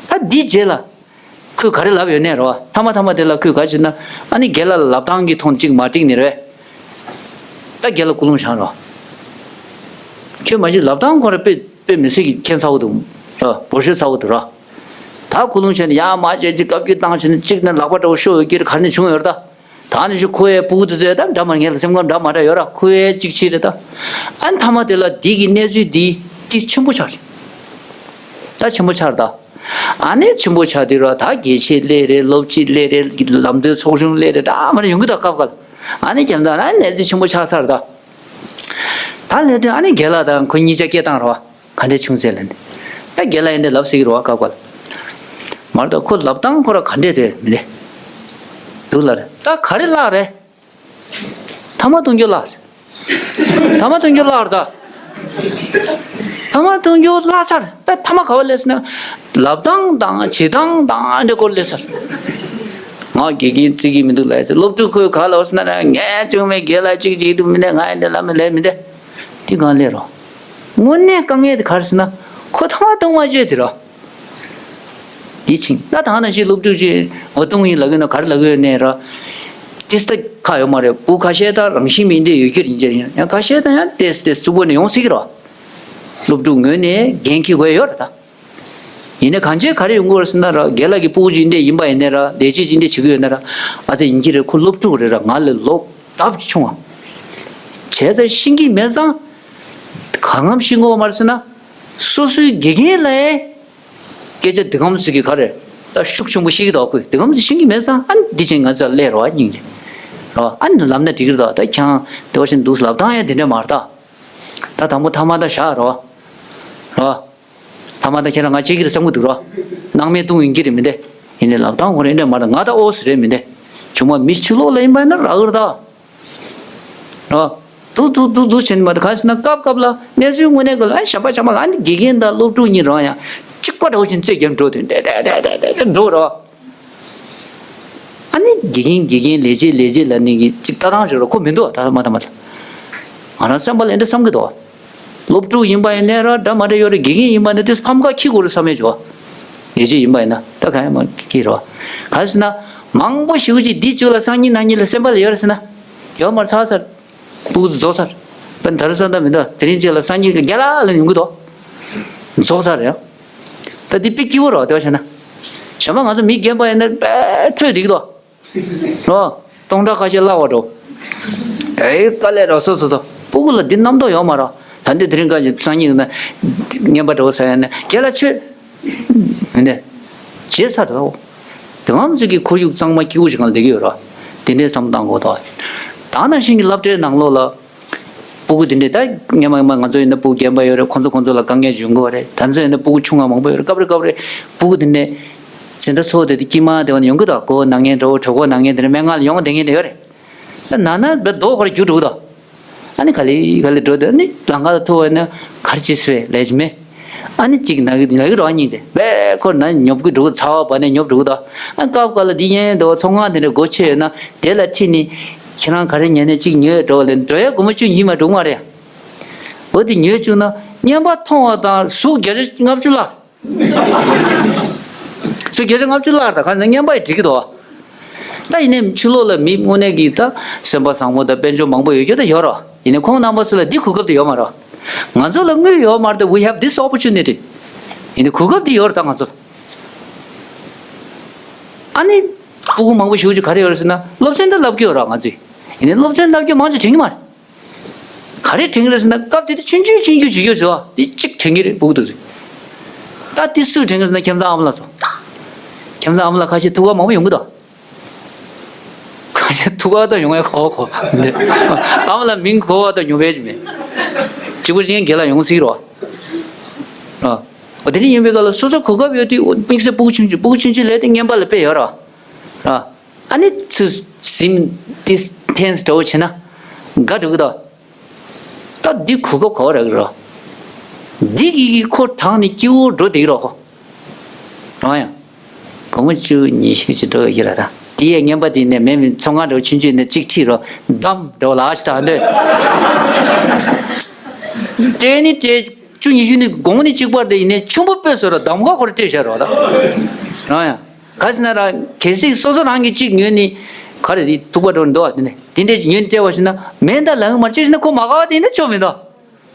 ད་འདི་རྗེས་ལ། ཁོས་ག་རེ་ལབ་ཡོད་ནས་རོ། ཐ་མ་ཐ་མ་དེ་ལ་ཁོས་ག་རེ་བྱས་ན། ཨ་ནི་རྒན་ལགས་ལ་ལབ་སྟངས་ཀྱི་ཐོག་ནས་ཅིག་མ་འགྲིག་ནི་རེད། ད་རྒན་ལགས་ཀུན་སློང་བཞག་རོ། ཁྱོད་མ་གཞི་ལབ་སྟངས་ཁོ་ར་དཔེ་དཔེ་མི་སྲིད་ཀྱི་ཁྱད་མཚར་བོ་འདུག་རོ། འབོར་ཤོད་ཚ་བོ་འདུག་རོ། ད་ཀུན་སློང་བྱས་ནས་ཡར་མར་བྱས་ཅིག་བཀའ་བཀྱོན་བཏང་བྱས་ནས་གཅིག་ནས་ལག་པ་འདྲ་བོ་ཤོར་ཡོད་ཀྱི་རེད། ག་ནས་བྱུང་ཡོད་རེད་ད། ད་ནས་ཤུ་ཁོ་ཡའི་སྤུ་གུ་དེ་ཚོས་ད་འདྲ་མ་ངེད་ལ་སེམས་ཁམས་འདྲ་མ་འདྲ་ཡོད་ར། ཁོ་ཡའི་གཅིག་ཕྱིར་རེད་ད། ཨ་ནི་ཐ་མ་དེ་ལ་འདི་གི་གནས་ཚུལ་འདི་ཏི་ཆེན་པོ་ཆགས་རེད། ད་ཆེན་པོ་ཆགས་རེད་ད། ཨ་ནི་ཆེན་པོ་ཆགས་དུས་ར་ད་དགེ་ཆེ་སླེབས་རེད། སློབ་སྤྱི་སླེབས་རེད། ལམ་སྟོན་ཚོགས་ཆུང་སླེབས་རེད། ད་མ་རེད་ཡོང་གི་ད་སྐབས་འགའ་ལ། ཨ་ནི་རྒྱབ་ད་ཨ་ནི་གནས་ཚུལ་ཆེན་པོ་ཆགས་ཚར་ད། ད་སླེབས་དུས་ཨ་ནི་རྒན་ལགས་དང་ཁོ་གཉིས་ཆ་སྐད་བཏང་རོགས། ག་འདྲས་བྱུང་ཟེར་ལབ་ནས། ད་རྒན་ལགས་ཡིན་འདྲ་ལབ་ཟེར་གི་རེད་བ་སྐབས་འགའ་ལ། མ་རེད་ད་ཁོ་ལབ་སྟངས་ཁོ་ར་ག་འདྲས་དེ་མི་ལེ། འདུག་ལ་རེད་ད་ག་རེ་བརླག་རེད། ཐ་མ་གཏོང་རྒྱུ་བརླག་རེད། ཐ་མ་གཏོང་རྒྱུ་བརླག་རེད་ད། ཐ་མ་གཏོང་རྒྱུ་བརླག་ཚར་ད་ཐ་མ་ག་བ་སླེབས་ཟེར་ན། ལབ་སྟངས་དང་བྱེད་སྟངས་དང་འདྲ་སྐོར་སླེབས་ཚར། ང་དགེ་རྒན་བརྩི་གི་མི་འདུག་ལབ་ཡ་ཚེ་སློབ་ཕྲུག་ཁོས་ག་ལབ་ཟེར་ན་ར་ངས་བྱུང་མེད་རྒན་ལགས་གཅིག་བྱེད་ཐུབ་མི་འདུག་ང་ཡིན་འདྲ་ལབ་མི་ལབ་མི་འདུག་དེ་གང་ལས་རོ། དངོས་གནས་དཀའ་ངལ་དེ་ག་རེ་ཟེར་ན། ཁོ་ཐ་མ་གཏོང་མ་བྱས་དེ་རོ། དེ་ཕྱིན་ད་ད་ནང་བཞིན་སློབ་ཕྲུག་ཅིག་འོ་གཏོང་ཡིན་ལབ་གི་ན་ག་རེ་ལབ་གི་ཡོད་ནས་རོ། ཏིས་ད་ཁ་ཡོད་མ་རེད། བུ་ཁ་ཤས་ད་རང་བཞིན་མིན་འདྲ་ཡོད་ཀྱི་རེད་ཡིན་ཡང་ཁ་ཤས་ད་ཡང་ཏེས་ཏེས་གཙུག་པོ་ནས་ཡོང་སྲིད་ཀྱི་རོ། སློབ་ཕྲུག་ངོས་ནས་འགན་འཁྱེར་དགོས་ཡོད་རེད་ད། ཡིན་ནའི་གང་ཅི་ག་རེ་ཡོང་གི་རེད་ཟེར་ན་ར་རྒན་ལགས་ཀྱི་སྤུ་གུ་ཅིག་འདྲ་ཡིན་པ་ཡིན་ནའི་ར་ལས་བྱེད་ཅིག་འདྲ་བྱེད་ཀྱི་ཡོད་ན་ར། ཨ་ཙི་ཡིན་གྱི་རེད། ཁོ་སློབ་ཕྲུག་རེད་ར་ང་ལས་ལོ་ལྡབ་ཆུང་བ། བྱས་ཙང་ཤེས་ཀྱི་མེད་ཙང་། གང་ངམ་ཤེས་དགོས་པ་མ་རེད་ཟེར་ན། སོ་སོའི་དགེ་རྒན་ལ་ཡང་སྐད་ཆ་འདི་གམ་ཟེར་གྱི་ག་རེ། ད་ཤུགས་ཆེན་པོ་ཤེས་ཀྱི་འདུག་ཁོས་འདི་གམ་ཟེར་ཤེས་ཀྱི་མེད་ཙང་ཨ་ནི་འདི་ཅན་ང་ཚོ་ལ་སླེབས་རོགས་སྙིང་རྗེ། རོ་ཨ་ནི་ལབ་ན་འགྲིག་གི་རེད་ད། ད་ཁྱང་དེ་བ་ཞིག་འདུག་ལབ་སྟངས་ཡང་དེ་འདྲ་མ་རེད་ད། ད་དང་པོ་ཐ་མ་ད་བཞག་རོ། རོ། ཐ་མ་ད་ཁྱེད་རང་ང་གཅིག་གིས་བསམ་གི་འདུག་རོ། སྣང་མེད་གཏོང་ཡིན་གྱི་རེད་མི་འདི། ཡིན་ནའི་ལབ་སྟངས་ཁོ་རང་འདྲ་མ་རེད། ང་ད་ཨོ་སི་རེད་མི་འདི། ཆུང་མ་མི་ཕྱི་ལོགས་ལ་ཡིན་པ་ཡིན་ན་རག་གི་རེད་ད། རོ། དུ་དུ་དུ་དུ་བྱེད་མ་ད་ག་ཟེར་ན་སྐབས་སྐབས་ལ་གནས་ཚུལ་དངོས་གནས་ག་ལ་ཨ་ཞབས་པ་ཞབས་པ་ཨ་ནི་དགེ་རྒན་དང་སློབ་ཕྲུག་གཉིས་རང་ཡང་གཅིག་པ་འདྲ་བོ་ཞིག་རྩོད་རྒྱབ་འགྲོ་དུས་འདྲེ་འདྲེ་འདྲེ་འདྲེ་འདྲེ་འགྲོ་རོ། ཨ་ནི་དགེ་རྒན་དགེ་རྒན་ལས་བྱེད་ལས་བྱེད་ལ་ནི་གི་གཅིག་ལྟ་སྟངས་ཞིག་རོ་ཁོ་མི་འདུག་ད་མ་ད་མ་ད། ང་རང་སེམས་པ་ལ་འདྲ་བསམ་གི་འདུག་སློབ་ཕྲུག་ཡིན་པ་ཡིན་ནའི་ར་འདྲ་མ་འདྲ་ཡོད་རེད། དགེ་རྒན་ཡིན་པ་ནི་དེ་ཕམ་ཁ་ཁྱི་གོ་རུ་བསམ་མེད་ཅོ། ལས་བྱེད་ཡིན་པ་ཡིན་ན་ད་གང་ཡང་མ་ཁྱི་རོ། ག་ཟེར་ན་མང་པོ་ཞིག་ཅིག་འདི་བཅུག་ལ་སང་ཉིན་གནངས་ཉིན་ལ་སེམས་པ་ལ་ཡོད་རེད་ཟེར་ན། ཡོད་མ་རེད་ཚར་ཚར། སྤུ་གུ་རྫོགས་ཚར། པན་དར་ས་འདྲ་མི་འདུག་དེ་རིང་གཅིག་ལ་སང་ཉིན་གི་རྒྱ་ལ་ལ་ཡོང་གི་འདུག་རྫོགས་ཚར་ཡང་། ད་འདི་དཔེ་སྐྱིད་པོ་རོ་དེ་བ་བྱས་ན། ཞྭ་མ་ང་ཚོ་མི་རྒན་པ་ཡིན་ན་དཔེ་འཕྲོད་འགྲིག་འདུག་རོ། སྟོང་ཕྲག་ཁ་ཤས་བརླག་པ་འགྲོ། ཨེ་དཀའ་ལས་རོ་སོ་སོ་སོ། སྤུ་གུ་ལ་འདི་རྣམ་རྟོག་ཡོད་མ་རོ། ད་འདི་དེ་རིང་ག་ཅིག་སང་ཉིན་ན། རྔན་པ་འགྲོ་ས་ཡིན་ན་རྒྱ་ལ་ཆོད། མི་འདི། བརྗེད་ཚར་རོ། དེ་ངམ་ཚོད་ཀྱི་ཁོར་ཡུག་གཙང་མ་སྐྱིད་པོ་ཞིག་གང་ལ་བསྡད་ཀྱི་ཡོད་རོ། དེ་འདྲའི་བསམ་བཏང་དགོས་དོ། ད་ནང་བཞིན་གྱི་སློབ་གྲྭའི་ནང་ལོགས་ལ། སྤུ་གུ་དེ་འདྲས་ད་སྔན་མ་སྔན་མ་ང་ཚོ་ཡིན་ན་སྤུ་གུ་རྒན་པ་ཡོད་རེད། ཁོང་ཚོ་ཁོང་ཚོ་ལ་དཀའ་ངལ་ཅིག་ཡོང་གི་ཡོད་རེད། ད་ཚོད་ཡིན་ན་སྤུ་གུ་ཆུང་བ་མང་པོ་ཡོད་རེད། སྐབས་རེ་སྐབས་རེ་སྤུ་གུ་དེ་འདྲས་འཛིན་གྲྭ་ཚོགས་དེ་དེ་དཀྱིལ་མ་དེ་བ་ནས་ཡོང་གི་འདུག་མགོ་ནད་ངན་འདྲ་བོ་གྲོད་ཁོག་ནད་ངན་དེ་འདྲས་སྨན་ཁང་ལ་ཡོང་བསྡད་མཁན་དེ་ཡོད་རེད། ད་ན་ན་བས་རྡོ་ཁོ་ར་རྒྱུག་འགྲོ་གི་འདུག་ཨ་ནི་ག་ལེ་ག་ལེ་འགྲོ་དུས་ཨ་ནི་ལམ་ཁ་ལ་ཐུག་པ་ན་ག་རེ་བྱེད་སྲིད་ལས་ཀྱི་མེད། ཨ་ནི་གཅིག་ན་གི་ན་གི་རོ་སྙིང་རྗེ་བས་ཁོ་ན་ཉོབ་གི་འགྲོ་གི་ཚ་བ་བ་ནས་ཉོབ་འགྲོ་གི་འདུག་ཨ་སྐབས་སྐབས་ལ་འདི་ཡན་འདུག་ཚོང་ཁང་དེ་འདྲ་སྒོ་ཕྱེ་ཡོད་ན་དེ་ལ་ཁྲིད་ནས་ཁྱེད་རང་ག་རེ་ཉན་ནས་གཅིག་ཉོས་འགྲོ་ལས་འགྲོ་ཡ་སྒོར་མོ་བཅུ་ཡིན་མ་འགྲོ་མ་རེད། འོ་དེ་ཉོས་བཅུག་ན་རྔན་པ་མཐོང་བ་དང་ཟུག་བརྒྱ་ཆ་ལྔ་བཅུ་བརླག་ཚུར་བརྒྱ་ཆ་ལྔ་བཅུ་བརླག་ད་ག་ནས་རྔན་པ་ཡི་འགྲིག་གི་འདུག་ད་ཡིན་ནའི་ཕྱི་ལོགས་ལ་མི་དངོས་གནས་ཀྱི་ད་སེམས་པ་བཟང་པོ་དང་དཔལ་འབྱོར་མང་པོ་ཡོད་རྒྱུ་ད་ཡོད་རོ། ཡིན་ནའི་ཁོང་རྣམ་པ་ཚོ་ལ་འདི་གོ་སྐབས་དེ་ཡོད་མ་རོ། ང་ཚོ་ལ་དངུལ་ཡོད་མ་རེད་ད། We have this opportunity. ཡིན་ནའི་གོ་སྐབས་དེ་ཡོད་རེད་ད་ང་ཚོ་ལ། ཨ་ནི་སྤུ་གུ་མང་པོ་ཞིག་ཅིག་ག་རེ་ཡོད་རེད་ཟེར་ན་སློབ་ཚན་ད་བསླབ་ཀྱི་ཡོད་རོ་ང་ཚོས། ཡིན་ནའི་སློབ་ཚན་བསླབ་རྒྱུ་མང་ཆེ་དྲན་གྱི་མ་རེད། ག་རེ་དྲན་གྱི་རེད་ཟེར་ན་སྐབས་དེ་དུས་ཆུང་ཆུང་ཆུང་ཆུང་བྱེད་ཀྱི་ཡོད་ཟེར་བ་དེ་གཅིག་དྲན་གྱི་རེད་སྤུ་གུ་དེ་ཚོས། ད་དེ་སུས་དྲན་གྱི་རེད་ཟེར་ན་ཁྱིམ་ཚང་ཨ་མ་ལགས་ཚོ། ཁྱིམ་ཚང་ཨ་མ་ལགས་ཁ་ཤས་ཐུག་ག་མང་པོ་ཡོང་གི་འདུག་ཁ་ཤས་ཐུག་ག་ད་ཡོང་ཡ་གོ་གོ། ཨ་མ་ལགས་མིང་གོ་བ་ད་ཉོ་བས་ཀྱི་མེད། གཅིག་པུ་ཅན་རྒན་ལགས་ཡོང་སྲིད་རོ། ཨ། འོ་དེ་ནི་ཡིན་པའི་སྐབས་ལ་སོ་སོ་གོ་སྐབས་ཡོད་དུས་དམིགས་བསལ་སྤུ་གུ་ཆུང་ཆུང་སྤུ་གུ་ཆུང་ཆུང་ལས་དེ་རྔན་པ་ལ་དཔེ་ཡོད་རོ། ཨ། ཨ་ནི་ཚུར་ཟིན་ཏིས་ཐེན་སི་འདྲ་བོ་བྱས་ན་དགའ་འགྲོ་གི་འདུག་ད་འདི་གོ་སྐབས་ག་བ་རག་གི་རོ། འདི་གི་ཁོ་དྲངས་ནས་སྐྱིད་པོ་འགྲོ་བསྡད་ཀྱི་རོ་ཁོ། རང་ཡང་། སྒོར་མོ་བཅུ་ཉི་ཤུ་ཅིག་འགྲོ་ཡོད་ཀྱི་ར་ད། དེ་ཡས་རྔན་པ་དེ་ནས་མེད་མེད་ཚོང་ཁང་འགྲོ་ཆུང་ཆུང་ནས་གཅིག་ཁྲིད་རོ། འདམ་འགྲོ་ལ་ཨ་ཅི་ད་འདོད། སྤྲད་ནི་སྤྲད་བཅུ་ཉི་ཤུ་ནི་དགོང་ནི་གཅིག་པར་དེ་ཡིན་ནས་ཆུན་པོ་སྤོས་སོ་ར་འདམ་ག་ཁོ་ར་སྤྲད་བཞག་རོ་ད། རང་ཡང་། ག་ཅི་ན་ར་གལ་སྲིད་སོ་སོ་རང་གི་གཅིག་ཉོས་ནི་ག་རེ་དེ་ཐུག་པ་འགྲོ་འདུག་ཨ་དེ་ནས་དེ་འདྲས་ཉོས་ནི་སྤྲད་བ་ཞིག་ན་མེད་ད་ལང་མར་ཅི་ཞིག་ན་ཁོ་མ་ག་བ་དེ་ཡིན་ན་ཆོ་མི་འདུག་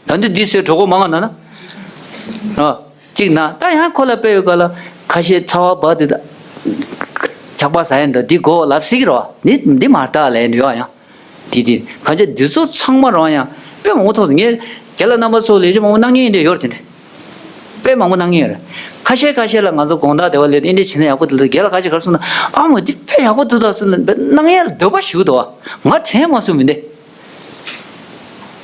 ད་འདི་འདི་ཟེར་གྲོགས་པོ་མང་ང་ན་ན། ཨ། གཅིག་ན་ད་ཡང་ཁོ་ལ་དཔེ་ཡོད་ག་ལ་ཁ་ཤས་ཚ་བ་བ་དེ་ད། ཆག་པ་ཟ་ཡན་འདི་འདི་གོ་ལབ་སྲིད་ཀྱི་རོ། འདི་འདི་མ་ལྟ་ལས་འདི་ཡོ་ཡང་། དེ་དེ་ག་ཅི་འདི་ཚོ་ཚང་མ་རང་ཡང་དཔེ་མང་པོ་ཐོག་ངས་རྒན་ལགས་རྣམ་པ་ཚོ་ལས་བྱེད་མང་པོ་གནང་ངེས་འདྲ་ཡོད་དེ་འདྲ། དཔེ་མང་པོ་གནང་ངེས་ཡོད་རེད། ཁ་ཤས་ཁ་ཤས་ལ་ང་ཚོ་དགོང་དག་དེ་བ་ལས་འདི་འདྲ་བྱེད་ན་ཡག་པོ་འདུག་ལ་རྒན་ལགས་ཁ་ཤས་ག་རེ་གསུངས་ན་ཨ་མོ་འདི་དཔེ་ཡག་པོ་འདུག་ད་གསུངས་ན་གནང་ཡ་ལ་འདོད་པ་ཞུ་འདུག་བ་ང་དྲན་མ་སོང་མི་འདི།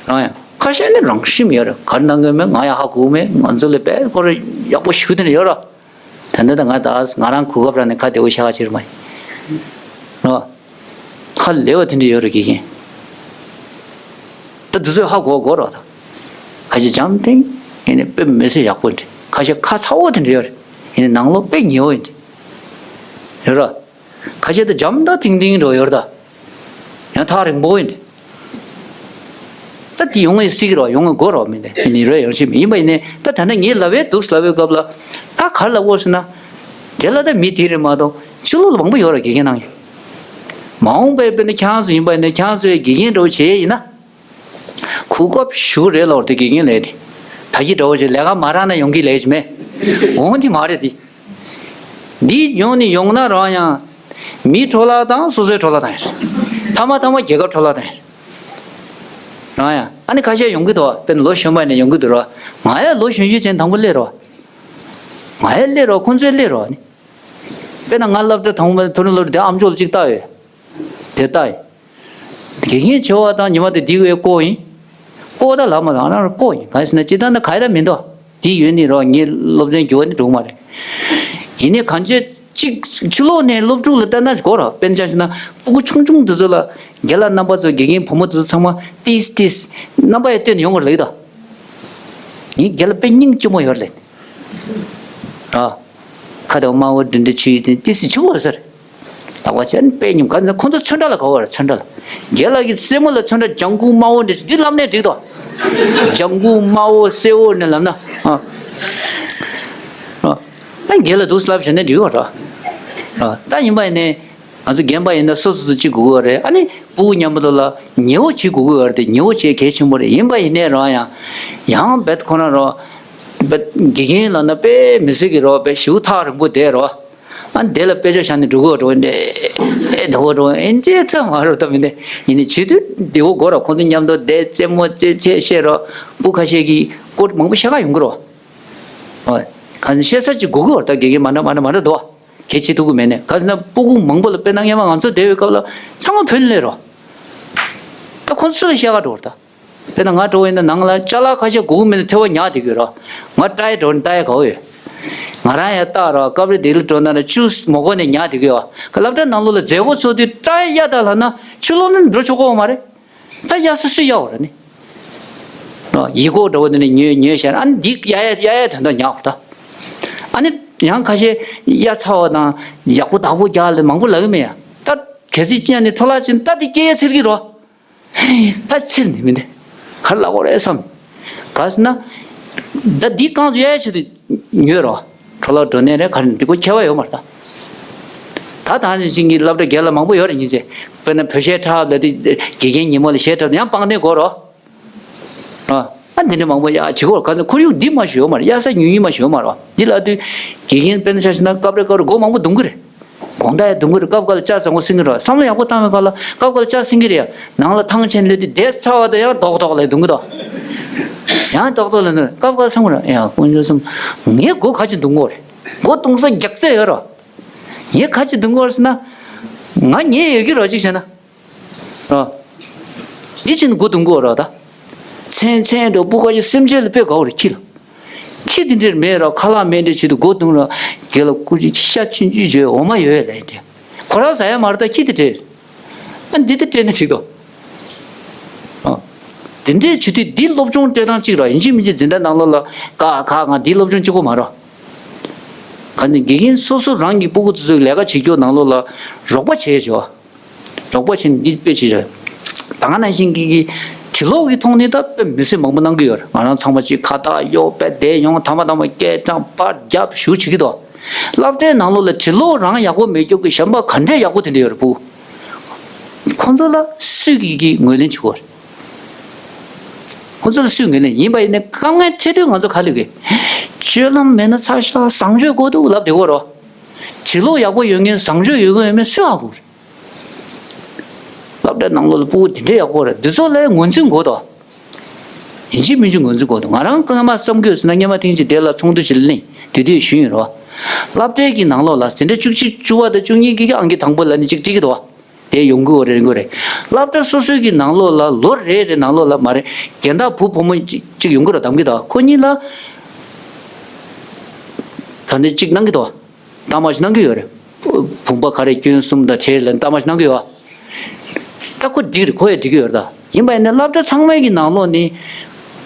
རང་ཡང་ཁ་ཤས་ནི་རང་ཤི་མི་ཡོད་རེད། ག་རེ་གནང་གི་མེད་ང་ཡང་ཧ་གོ་མེད། ང་ཚོ་ལས་དཔེ་ཁོ་རེ་ཡག་པོ་ཞུ་དེ་ནི་ཡོད་ར། ད་ནི་ད་ང་ད་ང་རང་གོ་སྐབས་ར་ནས་ཁ་བདེ་བོ་བཤད་ཁ་ཕྱིར་མ་ཡིན་ར། ཁ་ལེ་བ་དེ་འདྲ་ཡོད་རེད་དགེ་རྒན། ད་དུས་ཚོད་ཧ་གོ་གོ་ར་ད། ཁ་ཤས་འཇམ་ཐིང་ཡིན་ནི་དཔེ་མི་སྲིད་ཡག་པོ་འདྲ། ཁ་ཤས་ཁ་ཚ་བོ་དེ་འདྲ་ཡོད་རེད། ཡིན་ནི་ནང་ལོགས་དཔེ་ཉེ་བོ་ཡིན་འདྲ། ཡོད་ར། ཁ་ཤས་ད་འཇམ་ད་ཐིང་ཐིང་འགྲོ་ཡོད་ར་ད། ཡང་ཐག་རིང་པོ་ཡིན། ད་དེ་ཡོང་ངེས་སྲིད་ཀྱི་རོ། ཡོང་ངེས་དགོས་རོ་མི་འདི་ནི་རོ་ཡོང་ཤེས་མི་ཡིན་པ་ཡིན་ནའི་ད་ད་ནི་ངས་ལབ་པའི་འདུག་ལབ་པའི་སྐབས་ལ་ད་ག་རེ་ལབ་དགོས་ཟེར་ན། དེ་ལ་ད་མི་དེ་རེད་མ་གཏོགས་ཕྱི་ལོགས་ལ་མང་པོ་ཡོད་ར་དགེ་རྒན་གནང་ཡོད། མ་འོངས་པའི་དཔེར་ན་ཁྱེད་རང་ཚོ་ཡིན་པ་ཡིན་ནའི་ཁྱེད་རང་ཚོའི་དགེ་རྒན་འདྲ་བོ་བྱེད་ཡས་ཡིན་ན། གོ་སྐབས་ཞུ་རེད་ལོར་དེ་དགེ་རྒན་ལས་དེ། ད་གི་འདྲ་བོ་བྱེད་ལས་ཀ་མ་རག་ན་ཡོང་གི་ལས་ཀྱི་མེད། འོང་དེ་མ་རེད་དེ། འདི་ཡོང་ནི་ཡོང་ན་རང་ཡང་། མིའི་འཕྲོ་བརླག་དང་སོ་སོའི་འཕྲོ་བརླག་དང་ཡིན། ཐ་མ་ཐ་མ་རྒྱལ་ཁབ་འཕྲོ་བརླག་དང་ཡིན། རང་ཡང་ཨ་ནི་ཁ་ཤས་ཡོང་གི་འདུག་དཔེར་ན་ལོ་གཞོན་པ་ནས་ཡོང་གི་འདུག་ར། ང་ཡང་ལོ་གཞོན་གཞོན་ཅན་དང་པོ་སླེབས་ར། ང་ཡང་སླེབས་ར་ཁོང་ཚོས་སླེབས་ར་ནི། དཔེར་ན་ང་སློབ་གྲྭ་དང་པོ་མཐོ་རིམ་སློབ་གྲྭ་དེ་ཨ་མཆོག་ལ་གཅིག་བལྟ་ཡོད། དེ་ལྟ་ཡོད། དགེ་རྒན་བྱ་བ་དང་ཉི་མ་དེ་འདི་བས་ལྐོག་ཡིན། ལྐོག་ད་ལབ་མ་ལབ་ང་རང་ལྐོག་ཡིན་གང་ཟེར་ན་སྤྱིར་བཏང་ད་ག་ཡེ་ད་མི་འདུག་དེ་ཡོད་ནི་རོ་ངའི་སློབ་ཚན་འགྱུར་བ་ནི་འགྲོ་གི་མ་རེད། ཡིན་ནའི་གང་ཅི་གཅིག་ཕྱི་ལོགས་ནས་སློབ་ཕྲུག་ལ་ལྟ་ན་གོ་ར་དཔེར་ན་ཆ་བཞག་ན་སྤུ་གུ་ཆུང་ཆུང་དེ་ཚོ་ལ་རྒན་ལགས་རྣམ་པ་ཚོ་དགེ་རྒན་བུ་མོ་དེ་ཚོ་ཚང་མ་ཏིས་ཏིས་རྣམ་པ་ཡང་སྟོན་ཡོང་གི་རེད་ད། ངའི་རྒན་ལགས་དཔེ་སྙིང་སྐྱིད་མོ་ཡོད་རེད། ར། ཁ་དང་དམར་པོ་འདི་འདྲ་ཆུ་ཡི་དེ་ཏི་སི་ཆུ་བོར་ཟེར། ལག་པ་ཅན་དཔེ་ཉུང་ག་ཚོད་ཁོང་ཚོ་ཚོན་ཁྲ་ལ་ག་བོར་ཚོན་ཁྲ་ལ། རྒན་ལགས་ཀྱི་སེན་མོ་ལ་ཚོན་ཁྲ་ལྗང་ཁུ་དམར་པོ་འདྲ་འདི་ལབ་ནས་འགྲིག་དོ། ལྗང་ཁུ་དམར་པོ་སེར་པོ་ནས་ལབ་ན། ཨ། ཨ། རྒན་ལགས་འདུག་ལབ་བྱས་ནས་འགྲིག་བ་ར། ཨ། ད་ཡིན་པ་ཡིན་ནས། ང་ཚོ་རྒན་པ་ཡིན་ན་སོ་སོ་སོ་གཅིག་དགོས་ཀྱི་རེད། ཨ་ནི་སྤུ་གུ་མཉམ་པོ་ལ་ཉེ་བོ་བྱེད་དགོས་ཀྱི་རེད་དེ་ཉེ་བོ་བྱེད་གལ་ཆེན་པོ་རེད། ཡིན་པ་ཡིན་ནའི་རང་ཡང་ཡང་བེད་ཁོ་ན་རོ། བེད་དགེ་རྒན་ལབ་ན་དཔེ་མི་སྲིད་ཀྱི་རོ་དཔེ་ཞེ་པོ་ཐག་རིང་པོ་བསྡད་རོ། ཨ་ནི་དེ་ལ་དཔེ་ཆ་བཞག་ནས་འགྲོ་གི་རོ་འདྲེ་འདྲེ་འགྲོ་གི་རོ་ཨེ་འདྲེ་ཚ་མ་རོ་ད་མི་འདྲེ་ཡིན་ནའི་བྱེད་དུས་བདེ་བོ་དགོས་རོ། ཁོང་ཚོ་མཉམ་དུ་བསྡད་རྩེད་མོ་རྩེ་བྱེད་བཤད་རོ། སྤུ་ཁ་ཤས་ཀྱིས་སྐོར་མང་པོ་བཤད་ག་ཡོང་གི་རོ། ཨོ། གང་ཟེར་བཤད་ས་ཅིག་དགོས་ཀྱི་རོ། ད་དགེ་རྒན་མ་འདྲ་མ་འདྲ་མ་འདྲ་འདུག་བ། གལ་ཆེ་ཐུག་གི་མེད་ནས་ག་ཟེར་ན་སྤུ་གུ་མང་པོ་ལ་དཔེར་ན་སྔོན་མ་ང་ཚོ་བསྡད་པའི་སྐབས་ལ་ཚང་མ་བོད་ནས་སླེབས་རོ། ད་ཁོང་ཚོ་ལ་བཤད་ག་འགྲོ་བར་ད། དཔེར་ན་ང་འགྲོ་བ་ཡིན་ན་ནང་ལ་ཅ་ལག་ཁ་ཤས་དགོས་ཀྱི་མེད་ན་ཐོལ་པ་ཉར་བསྡད་ཀྱི་ཡོད་རོ། ང་ཏྲ་ཡ་འགྲོ་ན་ཏྲ་ཡ་ག་བོ་ཡོད། ང་རང་ཡ་ཏག་རོ་སྐབས་རེ་ལྡི་ལི་འགྲོ་ན་ར་ཅུས་མོ་གོ་ནས་ཉར་བསྡད་ཀྱི་ཡོད། ཁ་སློབ་གྲྭ་ནང་ལོགས་ལ་མཛད་སྒོ་ཚོགས་དུས་ཏྲ་ཡ་གཡར་དང་ལབ་ན་ཕྱི་ལོགས་ནས་འགྲོ་ཆོག་གི་ཡོད་མ་རེད། ད་གཡར་ས་སུས་གཡར་བ་རེད་ནི། ཨ། ཡིག་སྐོགས་འདྲ་བོ་འདི་ནས་ཉོས་ཉོས་བྱས་ཨ་ནི་འདི་གཡར་ཡ་གཡར་ཡ་དོན་དག་ཉར་བ་ད། ཨ་ནི་ཡང་ཁ་ཤས་གཡར་ཚར་བ་དང་ཡག་པོ་བདག་པོ་རྒྱག་ལས་མང་པོ་ལབ་ཀྱི་མེད་ཡ། ད་གལ་སྲིད་ཅི་ཡང་ནི་འཕྲོ་བརླག་ཕྱིན་ད་འདི་སྐྱེ་ཡས་ཚེར་གི་རོ། ད་ཚེར་ནི་མི་འདི་ག་རེ་ལབ་དགོས་རེད་བསམ། ག་ཟེར་ན། ད་འདི་རྐང་ཚོ་གཡར་ཡ་ཆེད་དུ་ཉོས་རོ། འཕྲོ་བརླག་འགྲོ་ནས་རེད་ག་རེ་འདི་ཀོ་ཁྱད་པར་ཡོད་མ་རེད་ད། ད་ད་ནི་ཤིང་གི་སློབ་གྲྭ་སྒེར་ལ་མང་པོ་ཡོད་རེད་སྙིང་རྗེ། དཔེར་ན་བོད་གཞས་འཁྲབ་ལ་དེ་དགེ་རྒན་ཉིན་མོ་ལ་གཞས་འཁྲབ་ཡང་པང་གདན་དགོས་རོ། ཨ། ཨ་འདི་འདྲ་མང་པོ་ཡ་བྱེད་དགོས་ག་ཚོད་ཁོར་ཡུག་འདི་མ་ཞུ་ཡོད་མ་རེད། གཡར་ས་ཉུང་ཉུང་མ་ཞུ་ཡོད་མ་རེད་བ། འདི་ལ་དུས་དགེ་རྒན་དཔེར་ན་ཆ་བཞག་ན་སྐབས་རེ་སྐབས་རེ་སྒོ་མང་པོ་རྡུང་གི་རེད། དགོང་དག་ཡ་རྡུང་གི་རེད། སྐབས་འགའ་ལ་ལྕགས་བཟང་པོ་སྲིང་གི་རེད། བསམ་བློ་ཡག་པོ་བཏང་བའི་སྐབས་ལ་སྐབས་འགའ་ལ་ལྕགས་སྲིང་གི་རེད་ཡ། ནང་ལ་ཐང་ཆེན་སླེབས་དུས་བསྡད་ཚར་བ་དང་ཡང་རྡོག་རྡོག་ལ་རྡུང་གི་འདུག་ཡང་རྡོག་རྡོག་ལ་རྡུང་སྐབས་འགའ་ལ་བསམ་གི་རེད་ཡ་དཀོན་མཆོག་གསུམ། ངས་སྒོ་ག་ཅིག་རྡུང་དགོས་རེད། སྒོ་རྡུང་ས་རྒྱག་རྩེ་ཡོད་རོ། ངས་ག་ཅི་འདོན་དགོས་ཟེར་ན། ང་ཉལ་ཡོད་ཀྱི་རོ་གཅིག་བྱས་ན། རོ། འདི་ཕྱིན་སྒོ་རྡུང་དགོས་རོ་ད། མཚན་མཚན་འགྲོ་སྤུ་ག་ཅིག་སེམས་ཅན་ལ་དཔེ་དགའ་བོ་རེད་ཁྱི་ལ། ཁྱི་འདི་འདྲས་མེད་རོ། ཁ་ལག་མེད་འདྲས་བྱེད་དུ་སྒོ་རྡུང་རོ། རྒན་ལགས་སྐུ་མཁྱེན། ཤ་ཆུང་ཆུང་བྱོས། འོ་མ་ཡོད་ལབ་འདྲས། ཁོ་རང་ཟ་ཡ་མ་རེད་ད། ཁྱི་དེ་སྤྲད། ཨ་འདི་དེ་སྤྲད་ན་འགྲིག་འདུག་ཨ། འདི་འདྲས་བྱེད་དུས་འདི་སློབ་སྦྱོང་སྤྲད་སྟངས་གཅིག་ར། ཡིན་གཅིག་མིན་གཅིག་འཛིན་གྲྭ་ནང་ལོགས་ལ་ཀ་ཁ་ང་འདི་སློབ་སྦྱོང་གཅིག་པོ་མ་ར། ག་ནས་དགེ་རྒན་སོ་སོ་རང་གི་སྤུ་གུ་དེ་ཚོའི་ལས་ཀ་བྱེད་རྒྱུ་ནང་ལོགས་ལ་རོགས་པ་བྱས་བྱས་བ། རོགས་པ་བྱས་ནས་འདི་དཔེ་བྱས་བྱས། ད་ག་ནང་བཞིན་གྱི་གི་བྲིས་ཀློག་གི་ཐོག་ནས་ད་དཔེ་མི་སེར་མང་པོ་གནང་གི་ཡོད་རེད། ང་རང་ཚང་མ་གཅིག་ཁ་བཏགས་གཡོག་པས་བསྡད་ཡོང་། ཐ་མ་ཐ་མ་སྐད་གྲགས་པར་རྒྱབ་ཞུ་བྱེད་ཀྱི་འདུག་སློབ་གྲྭའི་ནང་ལོགས་ལ་བྲིས་ཀློག་རང་ཡག་པོ་མེད་རྒྱུ་གི་གཞན་པ་ག་འདྲས་ཡག་པོ་དེ་འདྲས་ཡོད་རེད་སྤུ་གུ། ཁོང་ཚོ་ལ་སུས་ཀྱིས་ཀྱིས་ངོས་ལེན་བྱེད་དགོས་རེད། ཁོང་ཚོ་ལ་སུས་ངོས་ལེན། ཡིན་པ་ཡིན་ནའི་དཀའ་ངལ་འཕྲད་དུས་ང་ཚོ་ག་ལ་གི། སྤྱོད་ལམ་མེད་ན་ཚ་ཤ། བཟང་སྤྱོད་དགོས་འདུག་ལབ་བསྡད་དགོས་རོ། བྲིས་ཀློག་ཡག་པོ་ཡོད་མཁན་བཟང་སྤྱོད་ཡོད་མཁན་ཡོད་མེད་སུས་ཧ་གོ་རེད། སློབ་གྲྭའི་ནང་ལོགས་ལ་སྤུ་གུ་དེ་འདྲས་ཡག་པོ་རེད། འདི་ཚོ་ལ་ངོས་འཛིན་དགོས་དོ། ཡིན་གཅིག་མིན་གཅིག་ངོས་འཛིན་དགོས་འདུག་ང་རང་སྔ་མ་བསམ་གྱི་ཡོད་ཟེར་ན། སྔོན་མ་ཐེངས་གཅིག་དེ་ལ་ཚོགས་འདུ་ཞིག་ལ་གླེང་དུས་དུས་ཞུས་ཡིན་རོ། སློབ་གྲྭའི་གི་ནང་ལོགས་ལ་འཛིན་གྲྭ་བཅུ་གཅིག་བཅུ་པ་དང་བཅུ་གཉིས་ཀྱི་གི་ཨང་ཀི་དང་པོ་ལ་ནི་གཅིག་སྤྲད་ཀྱི་འདུག་བ། དེ་ཡོང་གི་ཡོད་རེད། རིང་པོ་རེད། སློབ་གྲྭ་སོ་སོའི་གི་ནང་ལོགས་ལ་ལོ་རེ་རེ་ནང་ལོགས་ལ་མ་རེད། རྒན་བདག་བུ་བུ་མོ་གཅིག་གཅིག་ཡོང་གི་རེད། གདམ་གི་འདུག་ཁོ་གཉིས་ལ་ག་འདྲ་གཅིག་གནང་གི་འདུག་གཏམ་བཤད་གནང་གི་ཡོད་རེད། བུམ་པ་ག་རེ་སྐྱོན་གསུམ་དང་བྲལ་ལ་གཏམ་བཤད་གནང་གི་ཡོད། ད་ཁོ་འགྲིག་རེད། ཁོ་ཡང་འགྲིག་གི་ཡོད་རེད། ད་ཡིན་པ་ཡིན་ན་སློབ་གྲྭ་ཚང་མའི་གི་ནང་ལོགས་ནས་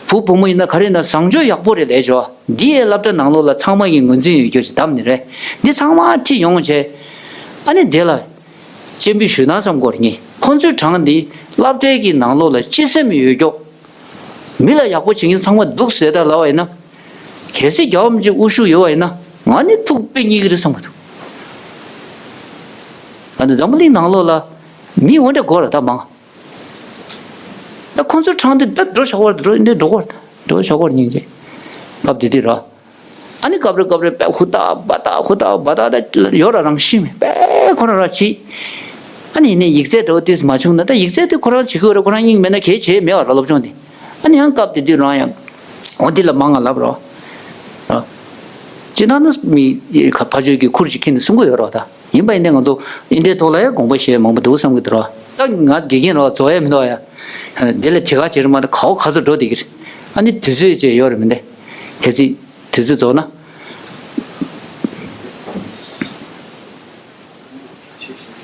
བུ་བུ་མོ་ཡིན་ན་ག་རེ་ཡིན་ན་བཟང་སྤྱོད་ཡག་པོ་རེད་ལབ་ཤོག་འདི་ཡའི་སློབ་གྲྭ་ནང་ལོགས་ལ་ཚང་མ་གི་ངོས་འཛིན་ཡོད་རྒྱུ་ཞིག་བདམས་ནི་རེད། འདི་ཚང་མ་ཁྲིད་ཡོང་བྱས། ཨ་ནི་དེ་ལ་སྤྱན་འབུལ་ཞུ་སྟངས་བསམ་དགོས་རེད། ངས་ཁོང་ཚོའི་གྲངས་འདི་སློབ་གྲྭའི་གི་ནང་ལོགས་ལ་སྤྱི་སེམས་ཡོད་རྒྱུ། མི་ལ་ཡག་པོ་བྱེད་མཁན་ཚང་མ་འདུག་ཟེར་ད་ལབ་པ་ཡིན་ན། གལ་སྲིད་རྒྱལ་བ་རིན་པོ་ཆེ་དབུ་བཞུགས་ཡོད་པ་ཡིན་ན། ང་ནི་ཐུགས་དཔེ་མཉེས་ཀྱི་རེད་བསམ་གྱི་འདུག་ད་ནི་འཛམ་བུ་གླིང་ནང་ལོགས་ལ་མི་འོ་འདྲ་དགོས་རེད་ད་མང་། ད་ཁོང་ཚོའི་གྲངས་འདི་ད་འགྲོ་ཆོག་པར་འགྲོ་འདི་འགྲོ་དགོས་རེད། ད་འགྲོ་ཆོག་པར་སྙིང་རྗེ། སྐབས་དེ་དུས་ར། ཨ་ནི་སྐབས་རེ་སྐབས་རེ་དཔེ་ཧུར་ཐག་འབད་ཐག་ཧུར་ཐག་འབད་ཐག་ད་ཡོད་ར། རང་ཤི་མེད་དཔེ་ཁོ་རང་ར་བྱེད། ཨ་ནི་ཡིན་ནའི་ཡིག་ཚད་འདྲ་བོ་ཏིས་མ་བྱུང་ན། ད་ཡིག་ཚད་དེ་ཁོ་རང་བྱེད་ཀྱི་ཡོད་རེད། ཁོ་རང་སྙིང་མེད་ན་གལ་ཆེ་མེད་པ་ར་སློབ་སྦྱོང་དེ། ཨ་ནི་ཡང་སྐབས་དེ་དུས་རང་ཡང་འོ་འདི་ལ་མང་ང་ལབ་རོགས། ར། ཅི་ན་ནི་མི་ཁ་ཕ་ཆོས་ཀྱི་ཁུར་ཅིག་ཁྱེར་ནས་གསུང་གི་ཡོད་རོགས་ད། ཡིན་པ་ཡིན་ནའི་ང་ཚོ་ཨིན་དྲའི་ཐོག་ལ་ཡང་དགོངས་པ་བཞེས་མང་པོ་འདུག་བསམ་གྱི་འདུག་ར། ད་ང་དགེ་རྒན་རོགས་རྫོགས་ཡ་མི་འདུག་ཡ། དེ་ལ་དྲི་ག་བྱེད་ར་མ་ད་གའོ་ག་ཚོད་འགྲོ་བསྡད་ཀྱི་རེད། ཨ་ནི་དུས་ཚོད་ཅེས་ཡོད་རེད་མི་འདུག་གལ་སྲིད་དུས་ཚོད་རྫོགས་ན།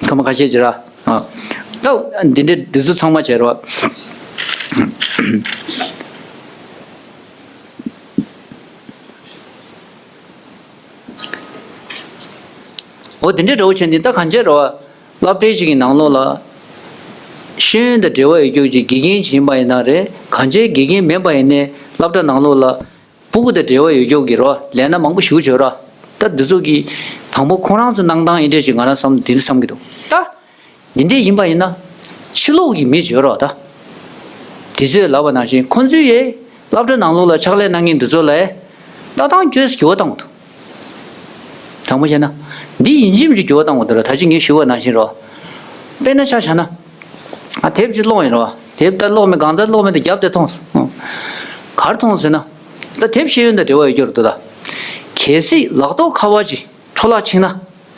སྐར་མ་ཁ་ཤས་ཅིག་ར། ཨ། ད་འདི་འདྲའི་འདི་ཚོ་ཚང་མ་བྱས་རོགས། འོ་དེ་འདྲའི་འདྲ་བོ་བྱས་ནས་ད་གང་བྱས་རོགས། སློབ་གྲྭའི་ཞིག་གི་ནང་ལོགས་ལ། ཤེས་ཡོན་དང་འབྲེལ་བ་ཡོད་རྒྱུ་ཅིག་དགེ་རྒན་ཅིག་ཡིན་པ་ཡིན་ན་རེད། གང་བྱས་དགེ་རྒན་མིན་པ་ཡིན་ནའི་སློབ་གྲྭ་ནང་ལོགས་ལ། སྤུ་གུ་དང་འབྲེལ་བ་ཡོད་ཀྱོག་གི་རོ། ལས་སྣ་མང་པོ་ཞིག་བྱོས་རོ། ད་འདི་ཚོ་གི་དང་པོ་ཁོང་རང་ཚོ་གནང་སྟངས་འདི་འདྲས་ཞིག་ང་རང་བསམ་འདི་འདྲ་བསམ་གྱི་འདུག་ད་འདི་འདྲས་ཡིན་པ་ཡིན་ན་ཕྱི་ལོགས་ཀྱི་མི་བྱོས་རོ། ད་དེ་ཚོས་ལབ་པ་ནང་བཞིན་ཁོང་ཚོས་ཡས་སློབ་གྲྭ་ནང་ལོགས་ལ་ཕྱག་ལས་གནང་མཁན་འདི་ཚོ་ལ་ལྟ་སྟངས་སྐྱོ་སྐྱོ་བཏང་འདུག་དྲང་པོ་བཤད་ན། འདི་ཡིན་གཅིག་མིན་གཅིག་འགྱུར་བ་བཏང་དགོས་འདུག་ར། ད་ཅི་ངས་ཞུས་པ་ནང་བཞིན་རོ། དཔེར་ན་ཆ་བཞག་ན། ང་དེབ་ཅིག་ཀློག་ཡིན་རོ། དེབ་ད་ཀློག་མེད་གང་ལྟར་ཀློག་མེད་དེ་རྒྱབ་དེ་མཐོང་སོང་། ག་རེ་མཐོང་ཟེར་ན། ད་དེབ་ཤེས་ཡོན་དང་འབྲེལ་བ་ཡོད་རྒྱུ་རེད་འདུག་ད། གལ་སྲིད་ལག་ཐོག་ཁ་པར་ཅིག་འཕྲོ་བརླག་ཕྱིན་ན།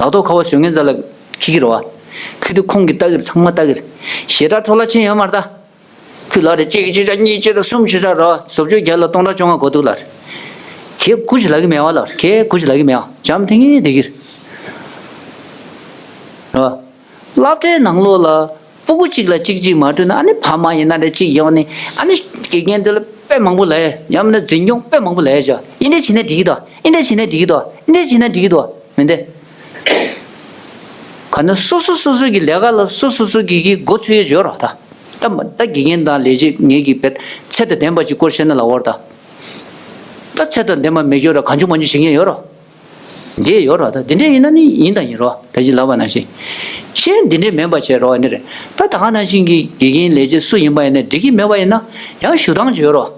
ལག་ཐོག་ཁ་པར་བཟོ་མཁན་རྩ་ལ་འཁྱེར་གྱི་རེད་བ། འཁྱེར་དུས་ཁོང་གིས་ལྟ་གི་རེད། ཚང་མ་ལྟ་གི་རེད། ཞེ་དྲག་འཕྲོ་བརླག་ཕྱིན་ཡོད་མ་རེད་ད། ཁོས་ལབ་རེད། གཅིག་གཅིག་ཆ་གཉིས་གཅིག་དང་གསུམ་གཅིག་ཆ་ར་སོབ་ཅོ་བརྒྱ་ལ་སྟོང་ཕྲག་བཅོ་ལྔ་གོ་འདུག་ལབ་རེད། ཁྱེད་སྐུ་ཅི་ལབ་གི་མེད་བ་ལབ་རེད། ཁྱེད་སྐུ་ཅི་ལབ་གི་མེད་བ། འཇམ་ཐིང་ངེ་བསྡད་ཀྱི་རེད། རེད་བ། སློབ་གྲྭའི་ནང་ལོགས་ལ་སྤུ་གུ་གཅིག་ལ་གཅིག་གཅིག་མ་སྤྲོད་ན། ཨ་ནི་ཕ་མ་ཡིན་ན་རེད། གཅིག་ཡོང་ནས་ཨ་ནི་དགེ་རྒན་དེ་ལ་དཔེ་མང་པོ་ལབ་ཡ། ཡང་མིན་ན་འཛིན་སྐྱོང་དཔེ་མང་པོ་ལབ་ཡ་ཅོ། ཨིན་དེ་བྱས་ན་འགྲིག་གི་འདུག་ཨིན་དེ་བྱས་ན་འགྲིག་གི་འདུག་ཨིན་དེ་བྱས་ན་འགྲིག་གི་འདུག་མི་འདི། ག་ནས་སོ་སོ་སོ་སོ་གི་ལས་ཀ་ལ་སོ་སོ་སོ་གི་གི་འགོ་ཚུགས་ཡས་ཡོད་རོགས་ད། ད་མ་ད་དགེ་རྒན་དང་ལས་བྱེད་ངེད་ཀྱི་བེད་ཚད་དང་ལྡན་པ་ཅིག་སྐོར་བཤད་ན་ལ་འོར་ད། ད་ཚད་དང་ལྡན་པ་མེད་ཡོད་རོགས། གང་བྱུང་མང་བྱུང་བྱེད་མཁན་ཡོད་རོགས། འདི་ཡོད་རོགས་ད། འདི་འདྲས་ཡིན་ན་ནི་ཡིན་དང་ཡིན་རོགས། ད་ཅི་ལབ་པ་ནང་བཞིན། གཞན་འདི་འདྲས་མིན་པ་བྱས་རོགས་འདི་རེད། ད་ད་ག་ནང་བཞིན་གྱི་དགེ་རྒན་ལས་བྱེད་སུ་ཡིན་པ་ཡིན་ན་འགྲིག་གི་མེད་པ་ཡིན་ན་ཡང་ཞུ་སྟངས་ཅིག་ཡོད་རོགས།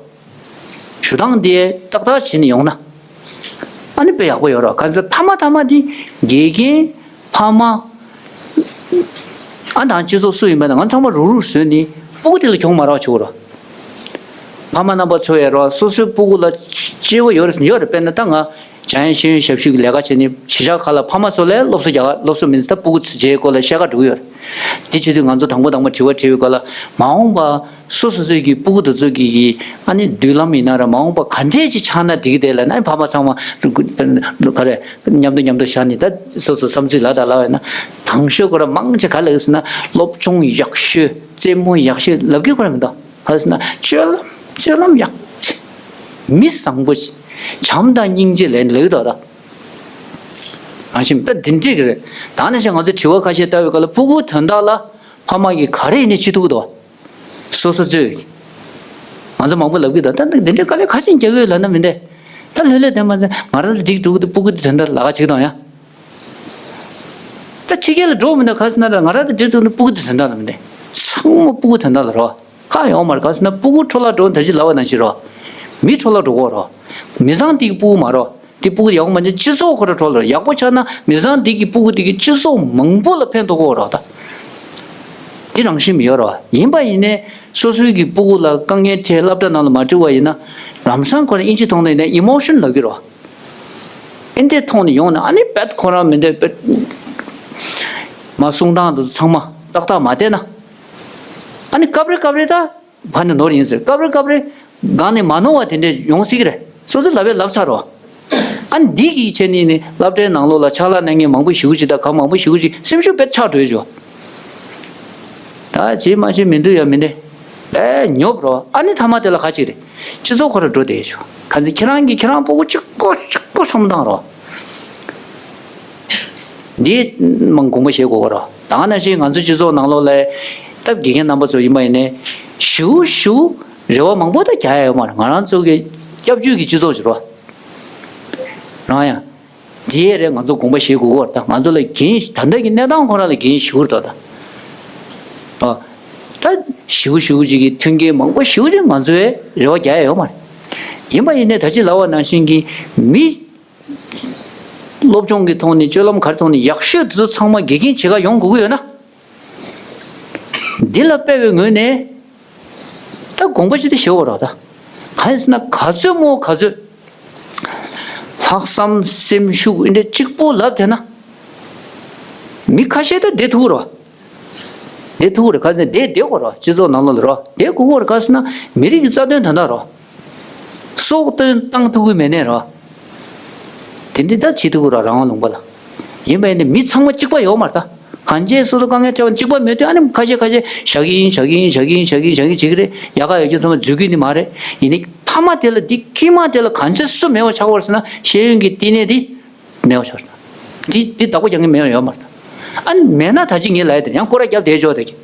ཞུ་སྟངས་དེ་ཏག་ཏག་བྱས་ནས་ཡོང་ན། ཨ་ནི་དཔེ་ཡག་པོ་ཡོད་རོགས། ག་ཚོད་ཐ་མ་ཐ་མ་དེ་དགེ་རྒན་ཕ་མ། ཨ་དང་སྤྱི་ཚོགས་སུ་ཡིན་པ་ན་ང་ཚང་མ་རུག་རུག་བཟོས་ནས་སྤུ་གུ་དེ་ལ་གྱོང་མ་རག་ཆོག་རོགས། ཕ་མ་རྣམ་པ་ཚོ་ཡ་རོགས། སོ་སོའི་སྤུ་གུ་ལ་སྐྱེ་བོ་ཡོད་རེད་ཡོད་རེད། དཔེར་ན་ད་ང་ འཇམ་དབྱངས་ཤེས་ཡོན་ཞབས་ཞུ་གི་ལས་ཀ་བྱས་ནས་གཞིས་ཆགས་ཁག་ལ་ཕ་མ་ཚོ་ལ་སློབ་གསོ་རྒྱག་སློབ་གསོ་མིན་ད་སྤུ་གུ་བྱེད་སྐོར་ལ་བཤད་ཁ་འགྲོ་གི་ཡོད་རེད། དེ་བྱེད་དུས་ང་ཚོ་དང་པོ་དང་པོ་དྲི་བ་དྲི་བའི་སྐོར་ལ་མ་འོངས་པ་སོ་སོ་སོའི་གི་སྤུ་གུ་དེ་ཚོ་གི་གི་ཨ་ནི་མདུན་ལམ་ཡིན་ན་ར་མ་འོངས་པ་ག་འདྲས་ཅིག་ཆགས་ན་འགྲིག་གི་དེ་ལ་ན་ཕ་མ་ཚང་མ་ག་རེ་མཉམ་དུ་མཉམ་དུ་བཞག་ནས་ད་སོ་སོ་བསམ་ཚུལ་ལ་ད་ལབ་ཡོད་ན་དང་ཤོས་ཁོ་ར་མང་ཆེ་ག་ལ་ཡོད་ཟེར་ན་སློབ་སྦྱོང་ཡག་ཤོས་རྩེད་མོ་ཡག་ཤོས་ལབ་གི་ཁོ་ར་མི་འདུག་ག་ཟེར་ན་སྤྱོད་ལམ་སྤྱོད་ལམ་ཡག་ཅིག་མི་བཟང་པོ་ཅིག་བྱམས་དང་སྙིང་རྗེ་ལས་ལེགས་དོ་ད། ང་ཤིམ་ད་འདི་འདྲས་ཀྱི་རེད། ད་ནང་བཞིན་ང་ཚོ་དྲི་བ་ཁ་ཤས་ལྟ་བའི་སྐབས་ལ་སྤུ་གུ་དོན་དག་ལ་ཕ་མ་གིས་ག་རེ་ཡིན་ནས་བྱེད་ཐུབ་དོ། སོ་སོ་ཚོས་ང་ཚོ་མང་པོ་ལབ་གི་འདུག་ད་འདི་འདྲས་དཀའ་ལས་ཁ་ཤས་རྒྱག་གི་ཡོད་ལབ་ན་མི་འདྲ། ད་ལྷོད་ལྷོད་དེ་མ་ཚད་ང་རང་ལ་འགྲིག་འགྲོ་གི་འདུག་སྤུ་གུ་དེ་དོན་དག་ལ་ག་བྱེད་དང་ཡ། ད་ཕྱི་རྒྱལ་ལ་འགྲོ་མི་འདུག་ག་ཟེར་ན་ར་ང་རང་དང་འབྲེལ་ཐུག་ན་སྤུ་གུ་དེ་དོན་དག་ལ་མི་འདྲ། ཚང་མ་སྤུ་གུ་དོན་དག་ལ་རོ། ཁག་ཡོང་མ་རེད་ག་ཟེར་ན་སྤུ་གུ་འཕྲོ་བརླག་འགྲོ་ད་ཅི་ལབ་པ་ནང་བཞིན་རོ། མི་འཕྲོ་བརླག་འགྲོ་གོ་རོ། མི་ཚང་དེ་གི་སྤུ་གུ་མ་རོ། དེ་སྤུ་གུ་ཡག་པོ་མ་འཇོན་སྤྱི་ཚོགས་ཁོ་ར་འཕྲོ་བརླག་ཡག་པོ་ཆགས་ན་མི་ཚང་དེ་གི་སྤུ་གུ་དེ་གི་སྤྱི་ཚོགས་མང་པོ་ལ་ཕན་ཐོགས་གོ་རོ་ད། དེ་རང་བཞིན་མི་ཡོད་རོ། ཡིན་པ་ཡིན་ནའི་སོ་སོའི་གི་སྤུ་གུ་ལ་དཀའ་ངལ་འཕྲད་སློབ་གྲྭ་ནང་ལ་མ་འགྲོ་བ་ཡིན་ན་ལམ་སང་ཁོ་ར་ཨིན་ཇི་ཐོག་ནས་ཡིན་ནའི་ཨི་མོ་ཤོན་ལབ་གི་རོ། ཨེ་འདྲས་མཐོང་ནས་ཡོང་ན་ཨ་ནི་དཔེ་ཁོ་རང་མི་འདོད་དཔེ། མ་གསུང་སྟངས་འདི་ཚང་མ་ཏག་ཏག་མ་བལྟས་ན། ཨ་ནི་སྐབས་རེ་སྐབས་རེ་ད་ཕ་ནས་ནོར་ཡིན་ཟེར་སྐབས་རེ་སྐབས་རེ་སྒང་ནས་མ་ནོར་བ་དེ་འདྲས་ཡོང་སྲིད་ཀྱི་རེད། སོ་སོས་ལབ་པས་ལབ་ཚར་རོ། ཨ་ནི་འདི་གི་བྱས་ནས་ནི་སློབ་གྲྭའི་ནང་ལོགས་ལ་ཕྱག་ལས་གནང་མཁན་མང་པོ་ཞེ་པོ་ཅིག་དང་གང་མང་པོ་ཞེ་པོ་ཅིག་སེམས་ཤུགས་དཔེ་ཆག་འགྲོ་ཡོད་ཅོ། ད་བྱེད་མ་བྱེད་མི་འདུག་ཡ་མི་འདྲ། ཨེ་ཉོབ་རོ། ཨ་ནི་ཐ་མ་དེ་ལ་ག་ཅིག་རེད། སྤྱི་ཚོགས་ཁོ་ར་འགྲོ་བསྡད་ཤོག་ག་ཚོད་ཁྱེད་རང་གིས་ཁྱེད་རང་སྤུ་གུ་གཅིག་པོ་གཅིག་པོ་བསམ་བཏང་རོ། འདི་མང་དགོངས་པ་བཞེས་དགོས་རོ། ད་ནང་བཞིན་ང་ཚོ་སྤྱི་ཚོགས་ནང་ལོགས་ལ་སྟབས་བདེ་མཁན་རྣམ་པ་ཚོ་ཡིན་པ་ཡིན་ནའི་ཞུ་ཞུ་རེ་བ་མང་པོ་ད་རྒྱག་ཡ་ཡོད་མ་རེད། ང་རང་ཚོ་གི་སྐྱབས་བཅོལ་གྱི་སྤྱི་ཚོགས་ཤིག་རོ། རང་ཡང་། དེ་རེད་ང་ཚོ་དགོངས་པ་བཞེས་དགོས་ཀྱི་ཡོད་རེད་ད། ང་ཚོ་ལ་འགན་ད་ལྟ་གི་གནས་སྟངས་ཁོ་རང་ལ་འགན་ཞུ་གི་རེད་ད། ཨ། ད་ཞུ་ཞུ་ཅིག་གི་མཐུན་རྐྱེན་མང་པོ་ཞུ་ཅིག་ང་ཚོའི་རེ་བ་རྒྱག་ཡ་ཡོད་མ་རེད། ཡིན་པ་ཡིན་ནའི་ད་ཅི་ལབ་པ་ནང་བཞིན་གྱི་མི་སློབ་སྦྱོང་གི་ཐོག་ནས་སྤྱོད་ལམ་ག་རེ་ཐོག་ནས་ཡག་ཤོས་དེ་ཚོ་ཚང་མ་དགེ་རྒན་བྱེད་ག་ཡོང་དགོས་ཀྱི་ཡོད་ན། འདི་ལ་དཔེ་བའི་ངོས་ནས་ད་དགོངས་པ་ཅི་ལྟར་བཞེས་དགོས་རེད་ད། གང་ཡིན་ཟེར་ན་ག་ཚོད་མོ་ག་ཚོད། ལྷག་བསམ་སེམས་ཤུགས་འདི་འདྲ་གཅིག་པོ་ལབ་བསྡད་ན། མི་ཁ་ཤས་ད་བསྡད་ཐུབ་རོ། བསྡད་ཐུབ་རེད་ག་ཟེར་ན་བསྡད་བསྡད་དགོས་རོ་སྤྱི་ཚོགས་ནང་ལོགས་ལ་རོ་བསྡད་དགོས་རེད་ག་ཟེར་ན་མི་རིགས་ཀྱི་རྩ་དོན་དོན་དག་རོ། སྲོག་བཏོན་བཏང་ཐུབ་ཀྱི་མེད་ནས་རོ། དེ་འདྲ་ད་བྱེད་ཐུབ་ཀྱི་རོ་རང་དབང་ལུང་པ་ལ། ཡིན་པ་ཡིན་ནའི་མི་ཚང་མ་གཅིག་པ་ཡོད་མ་རེད་ད། གང་ཅིའི་སོ་སོ་དཀའ་ངལ་འཕྲད་པ་གཅིག་པ་མེད་དུས་ཨ་ནི་ཁ་ཤས་ཁ་ཤས་བཞག་གི་ཡིན་བཞག་གི་ཡིན་བཞག་གི་ཡིན་བཞག་གི་ཡིན་བྱེད་ཀྱི་རེད། ཡག་ག་ཡོད་རྒྱུ་ཚང་མ་འཛུལ་གི་ནི་མ་རེད། ཡིན་ནའི་མཐའ་མ་དེ་ལ་འདི་དཀྱིལ་མ་དེ་ལ་གང་ཅི་སུ་མེད་པ་ཆགས་པར་ཟེར་ན་ཤེས་ཡོན་གྱི་བསྟི་གནས་དེ་མེད་པ་ཆགས་སོང་། འདི་འདི་བདག་པོ་རྒྱག་མཁན་མེད་པ་ཡོད་མ་རེད་ད། ཨ་ནི་མེད་ན་ད་ཅི་ངས་ལབ་ཡ་དེ་ཡང་སྐོར་ར་རྒྱབ་བསྡད་ཆོག་དེ་གི་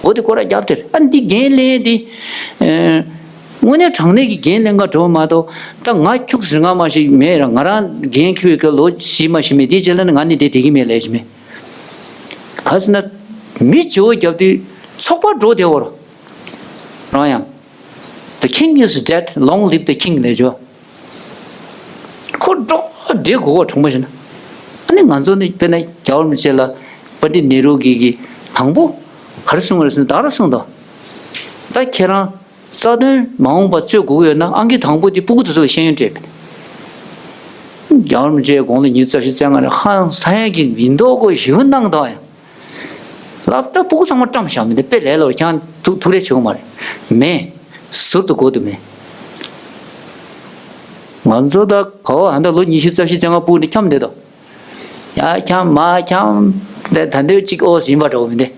འོ་དེ་སྐོར་ར་རྒྱབ་དེར་ཨ་འདི་འགན་ལེན་དེ། དངོས་གནས་དྲང་གནས་ཀྱི་འགན་ལེན་ག་འགྲོ་མ་གཏོགས་ད་ང་ཁྱུག་ཟིར་ང་མ་ཞིག་མེད་ར་ང་རང་འགན་འཁྱེར་བའི་སྐབས་ལོ་བཞི་མ་ཞིག་མེད་དེའི་རྗེས་ལ་ནི་ང་ནི་དེ་བསྡད་ཀྱི་མེད་ལས་ཞིག་མེད། ག་ཟེར་ན་མི་བྱེ་བ་བརྒྱབ་དུས་ཚོགས་པ་འགྲོ་བསྡད་བོར། རང་ཡང་། The king is dead, long live the king ལས་བྱོ། ཁོ་འགྲོ་བསྡད་དགོས་གོ་དྲང་པོ་བྱས་ན། ཨ་ནི་ང་ཚོ་ནི་དཔེར་ན་རྒྱལ་བ་རིན་པོ་ཆེ་ལ་པཎྜི་ཏ་ནེ་རུ་གིས་གིས་དང་པོ་ག་རེ་གསུངས་པ་རེད་ཟེར་ན་ད་ག་རེ་གསུངས་འདུག་ད་ཁྱེད་རང་རྩ་དོན་མ་འོངས་པ་རྩོད་དགོས་ཀྱི་ཡོད་ན་ཨང་ཀི་དང་པོ་དེ་སྤུ་གུ་དེ་ཚོ་ལ་ཤེས་ཡོན་སྤྲད་པས། རྒྱལ་བ་རིན་པོ་ཆེའི་དགུང་ལོ་ཉི་ཤུ་རྩ་བཞི་རྩ་ལྔ་རེད་ཧང་སང་ཡ་གི་མི་འདུག་གོ་ཞུ་གནང་དང་ཡང་། ལབ་ད་སྤུ་གུ་ཚང་མ་བཀྲམ་བཞག་མི་འདུག་དཔེ་ལས་སླ་བོ་ཁྱང་ཐུག་ཐུག་རེ་བྱེད་དགོས་མ་རེད། མེད། ཟུར་དུ་གོ་དུ་མེད། ང་ཚོ་ད་ག་བ་ཧ་ད་ལོ་ཉི་ཤུ་རྩ་བཞི་རྩ་ལྔ་སྤུ་གུ་འདི་འཁྱམ་བསྡད་དོ། ཡ་འཁྱམ་མ་འཁྱམ་དེ་ད་འདོད་གཅིག་ཨོ་ཟིན་པ་འགྲོ་མི་འདུག་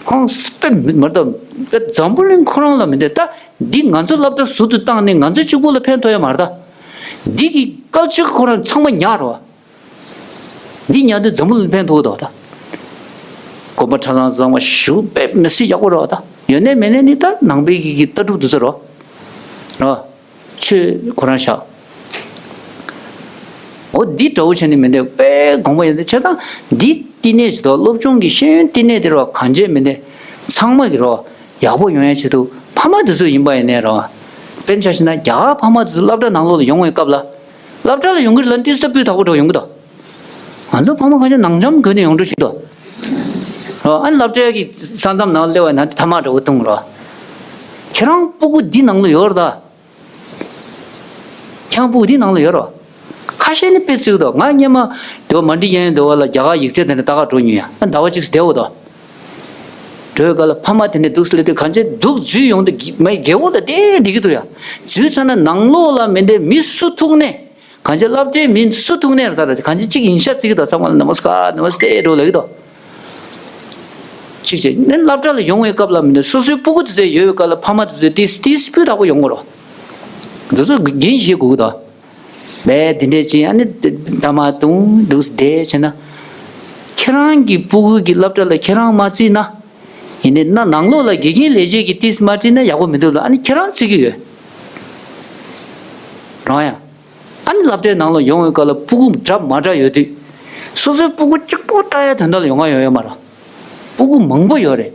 ཧང་སྤེ་མི་མར་དོ་དཔེ་འཛམ་བུ་གླིང་ཁོ་རང་ལ་མི་འདུག་ད་འདི་ང་ཚོ་སློབ་གྲྭ་ཟུར་དུ་བཏང་ནས་ང་ཚོ་གཅིག་པུ་ལ་ཕན་ཐོགས་ཡ་མ་རེད་ད། འདི་གི་ཀལ་ཆར་ཁོ་རང་ཚང་མ་ཉར་རོ། འདི་ཉར་དུས་འཛམ་བུ་གླིང་ཕན་ཐོགས་འདུག་ད། གོམ་པ་ཁྲ་ཚང་ཚང་བ་ཞུ་དཔེ་མི་སྲིད་ཡག་པོ་རོ་ད། ཡོད་ནས་མེད་ནས་ནི་ད་ནང་པའི་གི་གི་ལྟ་གྲུབ་འདུག་ས་རོ། རོ། ཆོས་ཁོ་རང་བཞག་འོ་འདི་འདྲ་བོ་བྱས་ནས་མི་འདུག་དཔེ་དགོངས་པ་ཡོད་འདུག་བྱས་ཙང་འདི་བསྟི་གནས་ཞིག་འདུག་སློབ་སྦྱོང་གི་ཤེས་ཡོན་བསྟི་གནས་དེ་རོ་གང་བྱས་མི་འདུག་ཚང་མ་གི་རོ་ཡག་པོ་ཡོང་ཡ་ཆེད་དུ་ཕ་མ་དེ་ཚོ་ཡིན་པ་ཡིན་ནས་རོ། དཔེར་ན་ཆ་བཞག་ན་རྒྱ་གར་ཕ་མ་དེ་ཚོ་སློབ་གྲྭ་ནང་ལོགས་ལ་ཡོང་བའི་སྐབས་ལ། སློབ་གྲྭ་ལ་ཡོང་གི་ལ་ཏི་སྟ་སྤུས་དག་པོ་འགྲོ་ཡོང་གི་འདུག་ང་ཚོ་ཕ་མ་ཁ་ཤས་ནང་འཇམ་གོན་ནས་ཡོང་འགྲོ་ཞིག་འདུག་ཨ་ནི་སློབ་གྲྭའི་གི་ས་མཚམས་ནང་སླེབས་པ་ན་ཐ་མག་འདྲ་བོ་འཐུང་རོ། ཁྱེད་རང་སྤུ་གུ་འདི་ནང་ལ་ཡོད་རེད་ད། ཁྱེད་རང་སྤུ་གུ་འདི་ནང་ལ་ཡོད་རོ། ཁ་ཤས་ནི་དཔེ་བརྩི་གི་འདུག་ང་སྔོན་མ་དེ་བ་མ་འགྲིག་ཡན་དེ་བ་ལ་རྒྱ་གར་ཡིག་ཚད་དེ་འདྲ་ལྟ་ག་འགྲོ་མྱོང་ཡ། ཟླ་བ་གཅིག་བསྡད་འོ་དོ། འགྲོའི་སྐབས་ལ་ཕ་མ་དེ་འདྲ་འདུག་སེ་སླེབས་དུས་གང་ཅི་འདུག་འཛུལ་ཡོང་དུས་མ་རྒྱལ་པོ་ལ་བལྟས་བསྡད་ཀྱི་འདུག་ཡ། འཛུལ་ཚར་ན་ནང་ལོགས་ལ་མི་འདྲ་མི་སུ་ཐུག་ནས། གང་ཅི་སློབ་གྲྭའི་མི་སུ་ཐུག་ནས་ར་ད་ར་གང་ཅི་གཅིག་ཡིན་ཤ་བརྩི་གི་འདུག་ཚང་མ་ལ་ན་མ་སི་ཀ་ན་མ་སི་ཀ་འགྲོ་ལབ་ཀྱི་འདུག་གཅིག་བྱས་ནས་སློབ་གྲྭ་ལ་ཡོང་བའི་སྐབས་ལ་མི་འདྲ་སོ་སོའི་སྤུ་གུ་དེ་ཚོ་ཡོད་པའི་སྐབས་ལ་ཕ་མ་དེ་ཚོས་ཏིས་ཏིས་སྤུས་དག་པོ་ཡོང་གི་རོ། འདི་ཚོ་འགན་བཞེས་དགོས་ཀྱི་འདུག་བས་དེ་འདྲས་ཅིག་ཨ་ནི་ད་མ་དུང་འདུག་བསྡད་བྱས་ན། ཁྱེད་རང་གི་སྤུ་གུ་གི་སློབ་གྲྭ་ལ་ཁྱེད་རང་མ་བརྩིས་ན། ཡིན་ནའི་ན་ནང་ལོགས་ལ་དགེ་རྒན་ལས་བྱེད་ཀྱི་ཏིས་མ་བརྩིས་ན་ཡག་པོ་མི་འདུག་ལ་ཨ་ནི་ཁྱེད་རང་བརྩི་གི་ཡོད། རང་ཡང་། ཨ་ནི་སློབ་གྲྭའི་ནང་ལ་ཡོང་བའི་སྐབས་ལ་སྤུ་གུ་འདྲ་མ་འདྲ་ཡོད་དུས། སོ་སོའི་སྤུ་གུ་གཅིག་པོ་ལྟ་ཡ་དོན་དག་ལ་ཡོང་ང་ཡོང་ཡོད་མ་རེད། སྤུ་གུ་མང་པོ་ཡོད་རེད།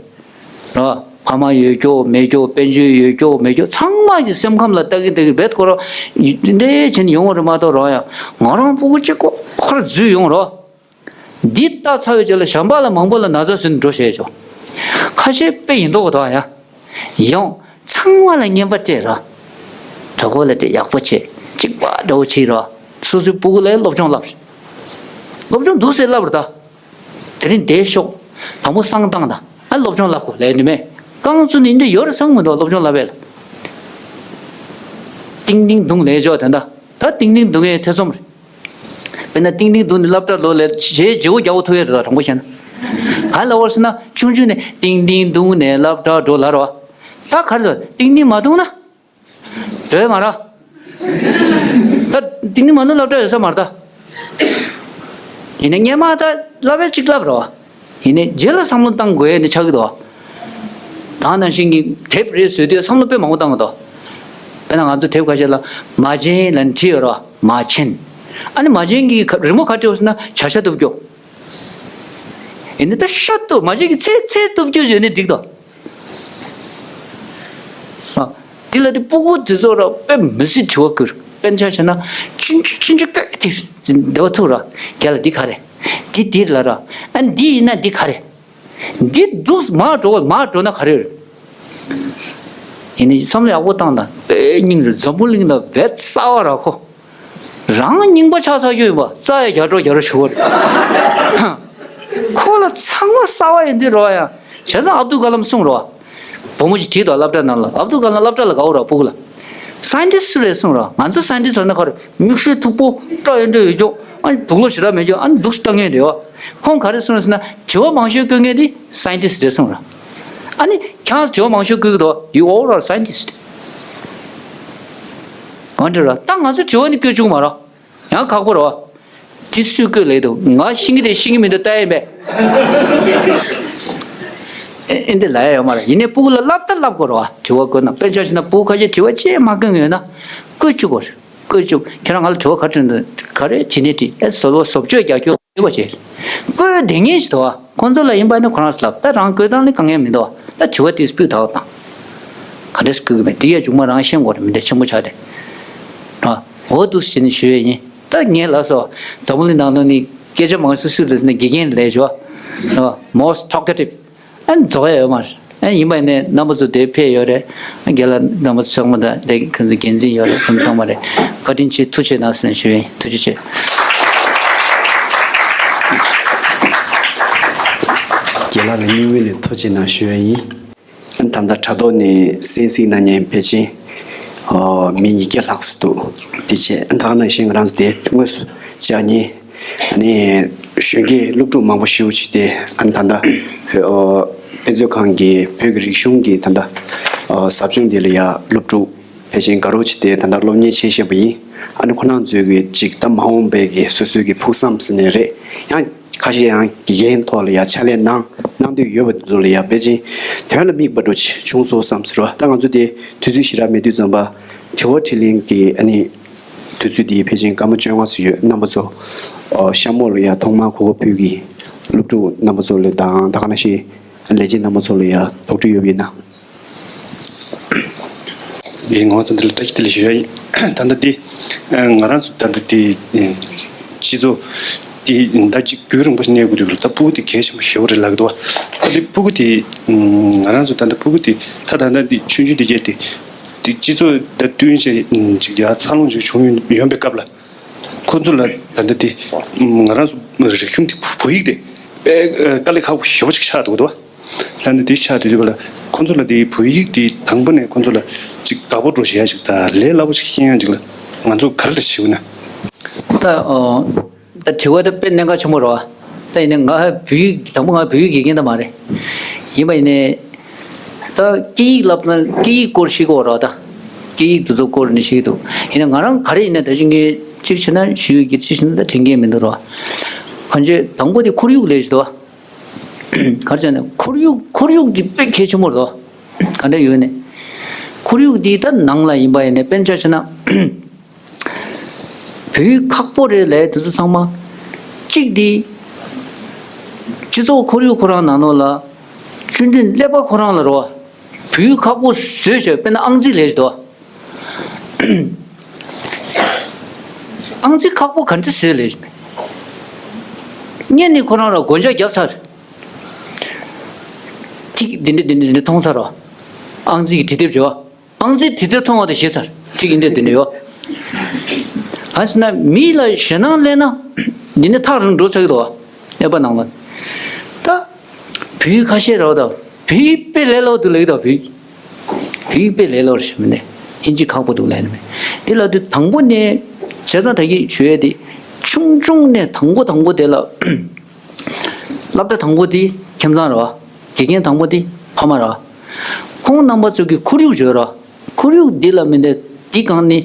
ར། ཕ་མ་ཡོད་ཀྱོག་མེད་ཀྱོག་དཔལ་འབྱོར་ཡོད་ཀྱོག་མེད་ཀྱོག་ཚང་མ་གི་སེམས་ཁམས་ལ་ལྟ་གི་ལྟ་གི་བེད་ཁོ་ར། འདྲེ་བྱས་ནས་ཡོང་བ་རེད་མ་གཏོགས་ར་ཡང་ང་རང་སྤུ་གུ་གཅིག་པོ་ཁར་འཛུལ་ཡོང་རོགས། འདི་ལྟ་ཚར་བའི་རྗེས་ལ་གཞན་པ་ལ་མང་པོ་ལ་ན་ཚ་བཟོས་ནས་འགྲོ་བྱས་ཆོག་ཁ་ཤས་དཔེ་ཡིན་མདོག་གི་འདུག་ཡ། ཡང་ཚང་མ་ལ་རྔན་པ་སྤྲད་ར། གྲོད་ཁོག་ལ་སྤྲད་ཡག་པོ་བྱེད་གཅིག་པ་འདྲ་བོ་བྱེད་ར། སོ་སོའི་སྤུ་གུ་ལ་སློབ་སྦྱོང་བསླབ། སློབ་སྦྱོང་འདུག་སེ་བསླབ་ར་ད། དེ་རིང་བསྡད་ཤོག་དང་པོ་བསང་བཏང་དང་ཨ་སློབ་སྦྱོང་བསླབ་དགོས་ལས་ནི་མེད། རྐང་བཙུགས་ནས་འདི་ཡོད་རེད་བསམ་མི་འདུག་སློབ་སྦྱོང་བསླབ་པས་ལ། ཏིང་ཏིང་དུང་ལས་ཆོག་དེ་འདྲ། ད་ཏིང་ཏིང་དུང་ངའི་ཐེ་ཚོམ་རེད། དཔེར་ན་ཏིང་ཏིང་དུང་ནས་སློབ་གྲྭ་ལོ་ལས་བྱེད་བྱེད་པོ་རྒྱག་པོ་ཐུབ་ཡས་རེད་ད་དྲང་པོ་བཤད་ན། ག་ལ་བར་སི་ན་ཆུང་ཆུང་ནས་ཏིང་ཏིང་དུང་ནས་སློབ་གྲྭ་འགྲོ་ལ་རོ། ད་ག་རེ་ད་ཏིང་ཏིང་མ་དུང་ན། འགྲོ་ཡས་མ་ར། ད་ཏིང་ཏིང་མ་དུང་སློབ་གྲྭ་ཡོད་ས་མ་རེད་ད། ཡིན་ནའི་སྔོན་མ་ད་བསླབ་པས་གཅིག་བསླབ་རོ། ཡིན་ནའི་རྗེས་ལ་བསམ་བློ་བཏང་དགོས་ཡས་ནི་ཆགས་ཀྱི་འདུག་ད་ནང་བཞིན་གྱི་དེབ་རེ་བཟོས་དུས་བསམ་བློ་དཔེ་མང་པོ་བཏང་གི་འདུག་དཔེར་ན་ང་ཚོ་དེབ་ཁ་ཤས་ལ་མ་བྱན་ལབ་ནས་བྲིས་ཡོད་རེད་བ། མ་བྱན། ཨ་ནི་མ་བྱན་གྱི་རི་མོ་ག་བྲིས་ཡོད་ཟེར་ན་བྱ་ཤ་གཏུབ་རྒྱུ། ཡིན་ནའི་ད་ཤ་གཏུབ་མ་བྱན་གྱི་ཚེ་ཚེ་གཏུབ་རྒྱུ་བྱས་ནས་འགྲིག་འདུག་ཨ། འདི་ལ་དེ་སྤུ་གུ་དེ་ཚོ་ར་དཔེ་མི་སྲིད་དྲི་བ་བསྐུར། དཔེར་ན་ཆ་བཞག་ན་ཆུང་ཆུང་ཆུང་ཆུང་སྐད་དེ་འདི་བ་ཐུག་ར་རྒྱ་ལ་འདི་ག་རེ། འདི་འདི་ལ་ར། ཨ་འདི་ཡིན་ན་འདི་ག་རེ། འདི་འདུག་མར་འགྲོ་བ་མར་འགྲོ་ན་ག་རེ་རེད། ཡིན་ནའི་བསམ་བློ་ཡག་པོ་བཏང་དང་དཔེ་སྙིང་རེ་འཛམ་བུ་གླིང་ལ་བེད་གསར་བ་ར་ཁོ། རང་རྙིང་པ་ཆགས་ཚར་རྒྱུ་ཡིན་པ་རྩ་ཡ་རྒྱ་འགྲོ་རྒྱ་རོ་ཞུ་བ་རེད། ཁོ་ལ་ཚང་མ་གསར་བ་ཡིན་དུས་རོ་ཡ། བྱས་ཙང་ཨབ་དུལ་ཀ་ལམ་གསུངས་རོ། བུ་མོ་ཅིག་བྲིས་དང་སློབ་གྲྭ་ནང་ལ་ཨབ་དུལ་ཀ་ལམ་སློབ་གྲྭ་ལ་དགའ་བོ་ར་སྤུ་གུ་ལ། སའེན་ཊིསི་རེད་གསུངས་རོ། ང་ཚོ་སའེན་ཊིསི་ལབ་ན་ཁ་རེ་མིག་ཤེལ་མཐུག་པོ་སྐྲ་ཡོད་འདྲ་ཡོད་ཀྱོག་ཨ་ནི་དུག་ལོག་ཞེ་དྲག་མེད་ཀྱོག་ཨ་ནི་འདུག་སེ་ལྟ་མཁན་རེད་བ། ཁོང་ག་རེ་གསུངས་རེད་ཟེར་ན་དྲི་བ་མང་ཤོས་བཀོད་མཁན་དེ་སའེན་ཊིསི་རེད་གསུངས་རོ། ཨ་ནི་ཁྱེད་རང་ཚོ་དྲི་བ་མང་ཤོས་བཀོད་ཀྱི་འདུག You all are scientist. གང་འདྲ་ར་ད་ང་ཚོ་དྲི་བ་ནི་བཀོད་བཅུག་མ་ར། ཡང་ཁག་པོ་རེད་བ། ཅི་སུས་བཀོད་ལེགས་འདུག་ང་ཤེས་ཀྱི་རེད་ཤེས་ཀྱི་མི་འདུག་ལྟ་ཡས་མེད། ཨེ་ཨེ་འདི་ལ་ཡ་ཡོད་མ་རེད། ཡིན་ནའི་སྤུ་གུ་ལ་བསླབ་ད་བསླབ་དགོས་རེད་བ། དྲི་བ་བཀོད་ན་དཔེར་ཆ་བཞག་ན་སྤུ་གུ་ཁ་ཤས་དྲི་བ་ཅི་མ་བཀོད་མཁན་ཡོད་ན་བཀོད་བཅུག་དགོས་རེད། བཀོད་བཅུག་ཁྱེད་རང་ང་ལ་དྲི་བ་ག་རེ་དྲིས་འདུག་ག་རེ་བྱེད་ནས་དྲིས་ཨེ་བཟོ་བཟོ་བཅོས་རྒྱག་རྒྱུ་བྱེད་པ་བྱེད། བཀོད་བསྡད་མཁན་ཞིག་འདུག་བ། ཁོང་ཚོ་ལ་ཡིན་པ་ནི་ཁོ་རང་ཚོ་ལབ་ད་རང་བཀོད་སྟངས་ལ་དཀའ་ངལ་མི་འདུག་ད་དྲི་བ་དེ་སྤུས་དག་དང་། ག་འདྲས་བཀོད་ཀྱི་མེད་དེ་ཡ་མཇུག་མ་རང་ཤེས་དགོས་རེད་མི་འདྲ་ཆེན་པོ་ཆགས་ཏེ། ཨ། འོ་འདུག་སེ་བྱས་ནས་ཞུ་ཡས་ཡིན། ད་ངས་ལབ་སོང་། འཛམ་བུ་གླིང་ནང་ལོགས་ནས་སྐད་ཆ་མང་ཤོས་སུ་རེད་ཟེར་ན་དགེ་རྒན་ལས་ཞོ། ཨ། most talkative། ཨ་རྫོགས་ཡ་ཡོད་མ་རེད། ཨ་ཡིན་པ་ཡིན་ནའི་རྣམ་པ་ཚོ་དེ་ཕེབས་ཡོད་རེད། ཨ་རྒན་ལགས་རྣམ་པ་ཚོ་ཚང་མ་དང་དེ་ཁོང་ཚོ་འགན་འཛིན་ཡོད་རེད་ཁོང་ཚོ་ཚང་མ་རེད། བཀའ་དྲིན་ཆེ་ཐུགས་རྗེ་གནང་ཟེར་ནས་ཞུ་ཡིན། ཐུགས་རྗེ་ཆེ། རྒན་ལགས་ལ་སྙིང་དབུས་ནས་ཐུགས་རྗེ་གནང་ཞུ་ཡ་ཡིན། ད་ལྟ་དྲ་ཐོག་ནས་གསན་གཟིགས་གནང་མཁན་ཕལ་ཆེར་ཨ་མི་ཉིས་བརྒྱ་ལྷག་ཙམ་འདུག་དེ་བྱས་ད་ག་ནང་བཞིན་ང་རང་ཚོ་དེ་དངོས་སུ་བཅར་མཁན་ཨ་ནི་གཞོན་སྐྱེས་སློབ་ཕྲུག་མང་པོ་ཞེ་པོ་ཅིག་དེ་ཨ་ནི་ད་ལྟ་བོད་ཨ་དཔེ་མཛོད་ཁང་གི་བོད་ཀྱི་རིག་གཞུང་གི་ད་ལྟ་ཨ་ཟབ་སྦྱོང་དེ་ལ་ཡ་སློབ་ཕྲུག་ཕལ་ཆེར་དགའ་རབ་ཅིག་དེ་ད་ལྟ་སློབ་གཉེར་བྱེད་བཞིན་པ་ཡིན། ཨ་ནི་ཁོ་རང་ཚོའི་གི་ཅིག་ད་མ་འོངས་པའི་གི་སོ་སོའི་གི་ཕུགས་བསམ་ཟེར་ནའི་རེད། ཡང་ཁ་ཤས་ཡང་དགེ་རྒན་ཐོག་ལ་ཡ་ཕྱག་ལས་གནང་གནང་འདོད་ཡོད་པ་དེ་ཚོ་ལ་ཡ་ཕལ་ཆེར་དོན་ལ་དམིགས་པ་འདྲ་ཅིག་བྱུང་སོང་བསམ་ཟེར་བ། ད་ང་ཚོ་དེ་དུས་ཚོད་ཞེ་དྲག་མེད་དུས་ཙམ་པ་དྲི་བ་དྲིས་ལན་གི་ཨ་ནི་དུས་ཚོད་དེ་ཕལ་ཆེར་སྐར་མ་བཅོ་ལྔ་ཙམ་ཡོད། རྣམ་པ་ཚོ་ཨོ་གཤམ་འོག་ལ་ཡ་ཐོག་མར་གོ་སྐབས་ཕུལ་གི་སློབ་ཕྲུག་རྣམ་པ་ཚོ་ལ་དང་ད་ག་ནང་བཞིན་ལས་བྱེད་རྣམ་པ་ཚོ་ལ་ཡ་དོགས་འདྲི་ཡོད་པ་ཡིན་ན། ངས་ངོ་ཚ་འདི་ལ་བཀྲ་ཤིས་བདེ་ལེགས་ཞུ་ཡ་ཡིན། ད་ལྟ་འདི་ང་རང་ཚོ་ད་ལྟ་འདི་སྤྱི་ཚོགས་འདི་ཟླ་གཅིག་རྒྱུན་རིང་པོ་ཞིག་གནས་དགོས་དུས་ལ་ད་སྤུ་གུ་འདི་གལ་ཆེན་པོ་ཞེ་པོ་རེད་ལབ་ཀྱི་འདུག་བ། ད་འདི་སྤུ་གུ་འདི་ང་རང་ཚོ་ད་ལྟ་སྤུ་གུ་འདི་ད་ད་ལྟ་འདི་ཆུང་ཆུང་འདི་གས་འདི་ དེ་སྤྱི་ཚོགས་དང་བསྟུན་བྱས་ཅིག་ཡ་འཚར་ལོངས་ཅིག་བྱུང་ཡོང་ཡོང་པའི་སྐབས་ལ། ཁོ་ཚོ་ལ་ད་ལྟ་དེ་ང་རང་ཚོ་རིག་གཞུང་དེ་བོད་ཡིག་དེ་དཔེ་དཀའ་ལས་ཁག་པོ་ཞེ་པོ་ཅིག་ཆགས་འདུག་གོ། ད་ནི་དེ་ཆགས་དུས་དུས་པ་ལ་ཁོ་ཚོ་ལ་དེ་བོད་ཡིག་དེ་དང་པོ་ནས་ཁོ་ཚོ་ལ་ཅིག་བདག་པོ་འགྲོ་བྱེད་ཡ་ཅིག་དང་ལས་སླ་པོ་ཅིག་ཤེས་ཡ་ཅིག་ལ་ང་ཚོ་ག་རེ་ལ་ཞིབ་ན། ད་ཨོ། ད་དྲི་བ་ད་དཔེ་གནད་འགག་ཆེན་པོ་རེད་བ། ད་ཡིན་ནའི་ང་བོད་ཡིག་དང་པོ་ང་བོད་ཡིག་དགེ་རྒན་ད་མ་རེད། ཡིན་པ་ཡིན་ནའི། ད་སྐད་ཡིག་བསླབ་ན་སྐད་ཡིག་སྐོར་ཤེས་དགོས་རེད་བ་ད། སྐད་ཡིག་དེ་ཚོ་སྐོར་ནས་ཤེས་ཀྱི་འདུག་ཡིན་ནའི་ང་རང་ག་རེ་ཡིན་ནའི་ད་ཅི་ངས་གཅིག་བྱས་ན་ཞུ་ཡིག་གི་གཅིག་བྱས་ན་ད་དྲན་གྱི་མི་འདུག་རེད་བ། གང་ཅི་དང་པོ་དེ་ཁོར་ཡུག་ལས་ཤེས་འདུག་བ། ག་རེ་བྱས་ནས་ཁོར་ཡུག་ཁོར་ཡུག་འདི་དཔེ་གལ་ཆེན་པོ་རེད་དོ། ག་འདྲ་ཡོད་ནས། ཁོར་ཡུག་འདི་ད་ནང་ལ་ཡིན་པ་ཡིན་ནའི་དཔེར་ན་ཆ་བཞག་ན། བོད་ཡིག་ཁག་པོ་རེད་ལབ་དེ་ཚོ་ཚང་མ། གཅིག་འདི། སྤྱི་ཚོགས་ཁོར་ཡུག་ཁོ་རང་ནང་ལོགས་ལ། ཆུ་འདྲེན་ཀླད་པ་ཁོ་རང་ལ་རོ། བོད་ཡིག་ཁག་པོ་བཟོས་བྱས་དཔེར་ན་ཨང་རྩིས་ལས་ཤེས་འདུག་བ། ཨང་རྩིས་ཁག་པོ་ག་འདྲ་བཟོས་ལས་ཤེས། སྔོན་ནས་ཁོ་རང་ལ་སྒོ་ལྕགས་བརྒྱབ་ཚར། ཐིག་འདི་འདྲ་འདི་འདྲ་འདི་འདྲ་མཐོང་ཚར་རོ། ཨང་རྩིས་ཀྱི་དུས་དེབ་བྱོས། ཨང་རྩིས་དུས་དེབ་མཐོང་བ་དང་ཤེས་ཚར། ཐིག་འདི་འདྲ་འདི་འདྲ་ཡོད། གང་ཟེར་ན་མི་ལ་ཞེད་སྣང་སླེབས་ན། འདི་ནས་ཐག་རིང་འགྲོ་ཚར་གི་འདུག་བ། ཀླད་པ་ནང་ལ། ད། བོད་ཡིག་ཁ་ཤས་རེད་བ་ད། བོད་ཡིག་དཔེ་ལས་སླ་པོ་འདུག་ལབ་ཀྱི་འདུག་བོད་ཡིག་བོད་ཡིག་དཔེ་ལས་སླ་པོ་རེད་ཞུ་མི་ནས། ཨིན་ཇི་ཁག་པོ་འདུག་ལབ་ནས་མེད། དེ་ལ་དུས་དང་པོ་ནས་བྱས་ཙང་ད་གིན་ཞུ་ཡས་དེ། ཆུང་ཆུང་ནས་དང་པོ་དང་པོ་དེ་ལ། སློབ་གྲྭ་དང་པོ་དེ་ཁྱིམ་ཚང་རེད་བ། དགེ་རྒན་དང་པོ་དེ་ཕ་མ་རེད་བ། ཁོང་རྣམ་པ་ཚོ་གི་ཁོར་ཡུག་བརྗོད་རེད་བ། ཁོར་ཡུག་འདི་ལ་མི་འདྲ་འདི་གང་ནི།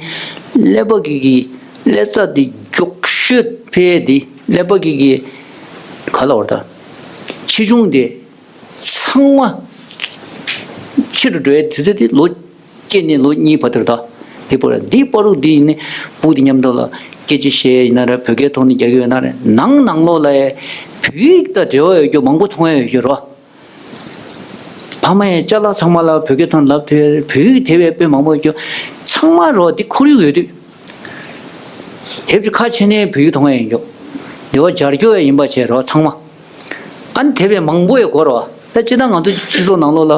ཀླད་པ་གི་གི་ཀླད་རྩ་འདི་མགྱོགས་ཤོས་འཕེལ་འདི་ཀླད་པ་གི་གི། ག་ལ་བར་ད། ཆེ་ཆུང་དེ། ཚང་མ་ཕྱི་རུ་འགྲོ་ཡའི་དུས་ཚོད་དེ་ལོ་གཅིག་ནས་ལོ་གཉིས་བར་དུ་རེད་ད། དེ་བར་འདི་བར་དུ་འདི་ཡིན་ནི་སྤུ་གུ་དེ་མཉམ་དུ་ལ་སྐད་ཆ་བཤད་ཡིན་ན་རེད། བོད་སྐད་ཐོག་ནས་རྒྱག་གི་ཡོད་ན་རེད། ནང་ནང་ལོགས་ལ་ཡ་བོད་ཡིག་དང་འབྲེལ་བ་ཡོད་རྒྱུ་མང་པོ་མཐོང་ཡ་ཡོད་རྒྱུ་རོ། ཕ་མ་ཡང་ཅ་ལག་ཚང་མ་ལ་བོད་སྐད་ཐོག་ལབ་ཐུབ་ཡ་རེད། བོད་ཡིག་དེ་བས་དཔེ་མང་པོ་ཡོད་རྒྱུ་ཚང་མ་རོ། འདི་ཁོར་ཡུག་ཡོད་དུས། དེབ་ཀྱི་ཁ་ཕྱེ་ནས་བོད་ཡིག་མཐོང་ཡ་ཡིན་རྒྱུ། འདི་བ་སྦྱར་རྒྱུ་ཡ་ཡིན་པ་བྱས་རོ་ཚང་མ། ཨ་ནི་དེ་བས་མང་པོ་ཡོད་གོ་རོ། ད་སྤྱིར་བཏང་ང་ཚོ་སྤྱི་ཚོགས་ནང་ལོགས་ལ་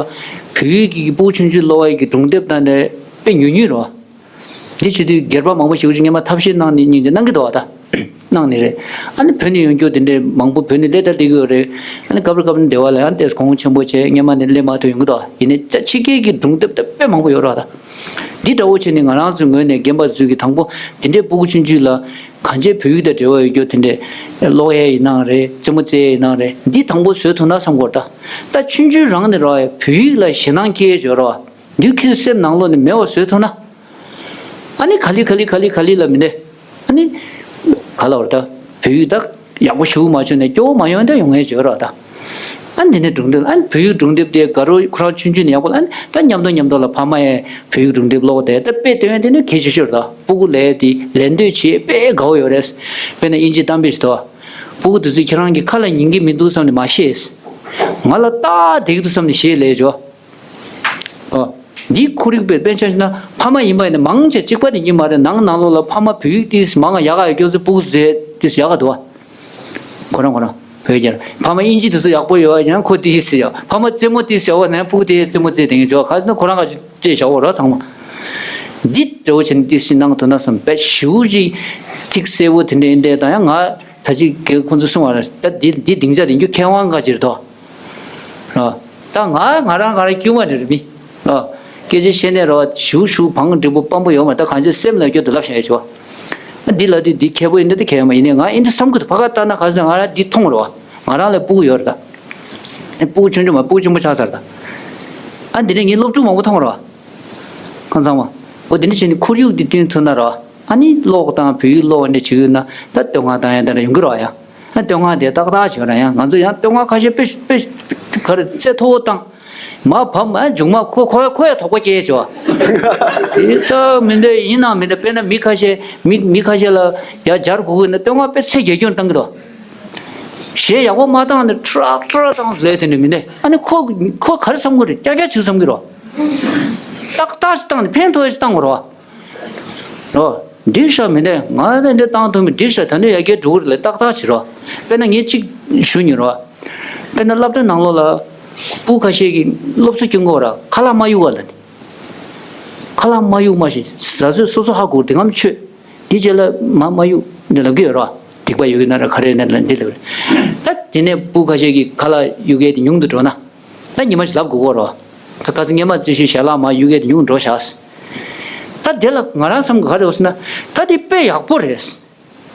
བོད་ཡིག་གི་སྤུ་གུ་ཆུང་ཆུང་ཀློག་ཡ་གི་སྒྲུང་དེབ་དང་འདྲ་དཔེ་ཉུང་ཉུང་རོ། འདི་བྱེད་དུས་སྒེར་པ་མང་པོ་ཞིག་ཅིག་སྔོན་མ་ཐབས་ཤེས་གནང་ནས་སྙིང་རྗེ་གནང་གི་འདུག་བ་ད། གནང་ནི་རེད། ཨ་ནི་བོད་ནས་ཡོང་རྒྱུ་དེ་འདྲའི་མང་པོ་བོད་ནས་སླེབས་ད་སླེབས་ཀྱི་ཡོད་རེད། ཨ་ནི་སྐབས་རེ་སྐབས་རེ་འདི་བ་ལ་ཡང་ཏོག་ཙམ་གོང་ཆེན་པོ་བྱས་སྔོན་མ་ནས་སླེབས་མ་ཐུབ་ཡོང་གི་འདུག་ཡིན་ནའི་ད་ཕྱི་རྒྱལ་གྱི་སྒྲུང་དེབ་ད་དཔེ་མང་པོ་ཡོད་རེད་བ་ད། འདི་འདྲ་བོ་བྱས་ནས་ང་རང་ཚོའི་ངོས་ནས་རྒན་པ་ཚོས་ཀྱི་དང་པོ་དེ་འདྲའི་སྤུ་གུ་ཆུང་ཆུང་ལ་གང་བྱས་བོད་ཡིག་དང་འབྲེལ་བ་ཡོད་རྒྱུ་དེ་འདྲའི་ཀློག་ཡས་ཡིན་ནའང་རེད། རྩེད་མོ་རྩེ་ཡས་ཡིན་ནའང་རེད། འདི་དང་པོ་བཟོས་ཐུབ་ན་བསམ་གྱི་ཡོད་རེད་ད། ད་ཆུང་ཆུང་རང་ནས་རོགས་ཡ་བོད་ཡིག་ལ་ཞེད་སྣང་སྐྱེ་ཡས་ཡོད་རེད་བ། འདི་ཁྱེད་སེམས་ནང་ལོགས་ནས་མེད་པ་བཟོས་ཐུབ་ན། ཨ་ནི་ག་ལེ་ག་ལེ་ག་ལེ་ག་ལེ་ལ་མི་འདྲ། ཨ་ནི། ག་ལ་བར་ད། བོད་ཡིག་ད། ཡག་པོ་ཞུ་མ་བྱུང་ནས་སྐྱོ་བོ་མ་ཡོང་ད་ཡོང་ངེས་བརྗོད་རོགས་ད། ཨ་ནི་དེ་ནས་སྒྲུང་དེབ་ཨ་ནི་བོད་ཡིག་སྒྲུང་དེབ་དེ་དགའ་རོགས་ཁོ་རང་ཆུང་ཆུང་ནས་ཡག་པོ་ཨ་ནི་ད་མཉམ་དུ་མཉམ་དུ་ལ་ཕ་མ་ཡས་བོད་ཡིག་སྒྲུང་དེབ་ཀློག་དེ་ད་དཔེ་སྟོན་ཡ་དེ་ནི་གལ་ཆེ་ཤོས་རེད་ད། སྤུ་གུ་ལས་དེ་ལེན་འདོད་བྱེད་དཔེ་དགའ་བོ་ཡོད་རེད། དཔེར་ན་དབྱིན་ཇི་གཏམ་དཔེ་ཞིག་འདུག་སྤུ་གུ་དེ་ཚོས་ཁྱེད་རང་གི་ཁ་ལ་ཉན་གི་མི་འདུག་བསམ་ནས་མ་བཤད། ང་ལ་ཏག་བསྡད་ཀྱི་འདུག་བསམ་ནས་བཤད་ལས་བྱོས། ཨོ། འདིའི་ཁོར་ཡུག་དཔེ་དཔེར་ཆ་བཞག་ན་ཕ་མ་ཡིན་པ་ཡིན་ན་མང་ཆེ་གཅིག་པ་ནི་ཡིན་མ་རེད། ནང་ནང་ལོགས་ལ་ཕ་མ་བོད་ཡིག་ཏིས་མང་ང་ཡག་ག་ཡོད་ཁྱོད་ཚོ་སྤུ་གུ་ཚོས་ཏིས་ཡག་ག་འདུག་བ། ཁོ་རང་ཁོ་རང་བོད་རྒྱལ་ཕ་མ་དབྱིན་ཇི་དེ་ཚོ་ཡག་པོ་ཡོད་བ་ཡང་ཁོ་ཏིས་ཡག་ཕ་མ་རྩེད་མོ་ཏིས་ཡག་བ་ན་སྤུ་གུ་དེ་རྩེད་མོ་རྩེ་དེ་ངས་བྱོས་ག་ཟེར་ན་ཁོ་རང་ག་ཅིག་ཅེས་བྱ་བོ་ར་ཚང་མ། འདི་འདྲ་བོ་བྱས་ནས་ཏིས་ཞིག་གནང་ཐུབ་ན་བསམ་པས་ཞུ་ཅིག་ཐིག་གསལ་བོ་དེ་འདྲ་ཡིན་དེ་དང་ཡང་ང་ད་ཅིག་གི་ཁོང་ཚོ་གསུང་བ་ར་ད་འདི་འདི་སྡིངས་ཆ་དེ་འགྱུ་མཁས་དབང་ག་ཅིག་རེད་དོ། རོ། ད་ང་ང་རང་ང་རང་སྐྱུག་མ་རེད་རེད་མི། རོ། སྐད་ཆ་བཤད་ནས་རོ་ཞུ་ཞུ་བང་འབྲས་བུ་སྤམ་པོ་ཡོད་མ་ད་གང་ཅི་སེམས་ལ་སྐྱོ་དུ་ལབ་བྱ་ཡ་ཆོ། འདི་ལ་དུས་འདི་མཁས་པོ་ཡིན་ད་འདི་མཁས་ཡོད་མ་ཡིན་ནས་ང་ཨིན་འདི་བསམ་གི་འདུག་ཕ་ག་ལྟ་ན་ག་ཟེར་ང་རང་འདི་མཐོང་རོ། ང་རང་ལ་སྤུ་གུ་ཡོད་རེད་ད། སྤུ་གུ་ཆུང་ཆུང་མ་སྤུ་གུ་ཆུང་པོ་ཆགས་ཚར་ད། ཨ་འདི་ནས་ངས་སློབ་ཕྲུག་མང་པོ་མཐོང་རོ། ཁོང་ཚང་མ། འོ་འདི་འདྲ་བྱས་ནས་ཁོར་ཡུག་འདི་བསྟུན་ཐུབ་ན་རོ། ཨ་ནི་ཀློག་དང་བོད་ཡིག་ཀློག་འདྲ་བྱེད་ཀྱི་ཡོད་ན་ད་བསྟོད་བསྔགས་བཏང་ཡ་དེ་འདྲ་ཡོང་གི་རོ་ཡ། ཨ་བསྟོད་བསྔགས་དེ་ཏག་ཏག་བྱོས་ར་ཡ་ང་ཚོ་ཡང་བསྟོད་བསྔགས་ཁ་ཤས་དཔེ་དཔེ་ག་རེ་རྩེ་མཐོ་བོ་བཏང་། མ་བབ་ཨ་མཇུག་མ་ཁོ་ཁོ་ཁོ་ཡ་དོགས་པ་སྐྱེ་བྱོས། དེ་ད་མི་འདྲ་ཡིན་ནའང་མི་འདྲ་དཔེར་ན་མི་ཁ་ཤས་མི་མི་ཁ་ཤས་ལ་ཡ་སྦྱར་དགོས་ཀྱི་ན་བསྟོད་བསྔགས་དཔེ་ཚད་བརྒྱད་སྐྱོན་བཏང་གི་རོ། གཞས་ཡག་པོ་མ་བཏང་ནས་ཁྲག་ཁྲག་བཏང་ཟེར་དེ་འདྲ་མི་འདྲ་ཨ་ནི་ཁོ་ཁོ་ག་རེ་བསམ་གི་རེད་ཀྱག་ཀྱག་བྱུག་བསམ་གི་རོ། ཏག་ཏག་ཞིག་བཏང་ནས་ཕན་ཐོགས་ཞིག་བཏང་དགོས་རོ། རོ། འགྲིག་ཤག་མི་འདུག་ང་དེ་འདྲ་བཏང་ཐུབ་མི་འགྲིག་ཤག་ད་ནི་ཡ་གྱལ་འགྲོ་གི་རེད་ལ་ཏག་ཏག་བྱེད་རོ། དཔེར་ན་ངས་གཅིག་ཞུ་ཉན་རོ། དཔེར་ན་སློབ་གྲྭ་ནང་ལོགས་ལ་སྤུ་ཁ་ཤས་ཀྱིས་སློབ་གསོ་སྐྱོན་གོ་ར་ཁ་ལག་མ་གཡུག་ག་ལ་ནི། ཁ་ ཁ་ལག་མ་གཡུག་མ་ཞིག་ཟ་ཚོད་སོ་སོ་ཧ་གོ་དེ་ངམ་ཆོད། དེ་རྗེས་ལ་མ་མ་གཡུག་འདི་ལབ་ཀྱི་ཡོད་རོ། སྡིག་པ་ཡོད་ཀྱི་ན་ར་ག་རེ་ཡོད་ན་ལ་འདི་ལབ་རེད། ད་དེ་ནས་སྤུ་ཁ་ཤས་ཀྱིས་ཁ་ལག་གཡུག་ཡས་དེ་ཉུང་དུ་འགྲོ་ན། ད་ཉི་མ་ཞིག་ལབ་དགོས་གོ་རོ། ད་ཁ་སང་སྔས་མ་རྩི་ཤིང་ཞལ་ལག་མ་གཡུག་ཡས་དེ་ཉུང་འགྲོ་བཞག་ད་དེ་ལ་ང་རང་བསམ་ག་རེ་འོ་ཟེར་ན། ད་དེ་དཔེ་ཡག་པོ་རེད།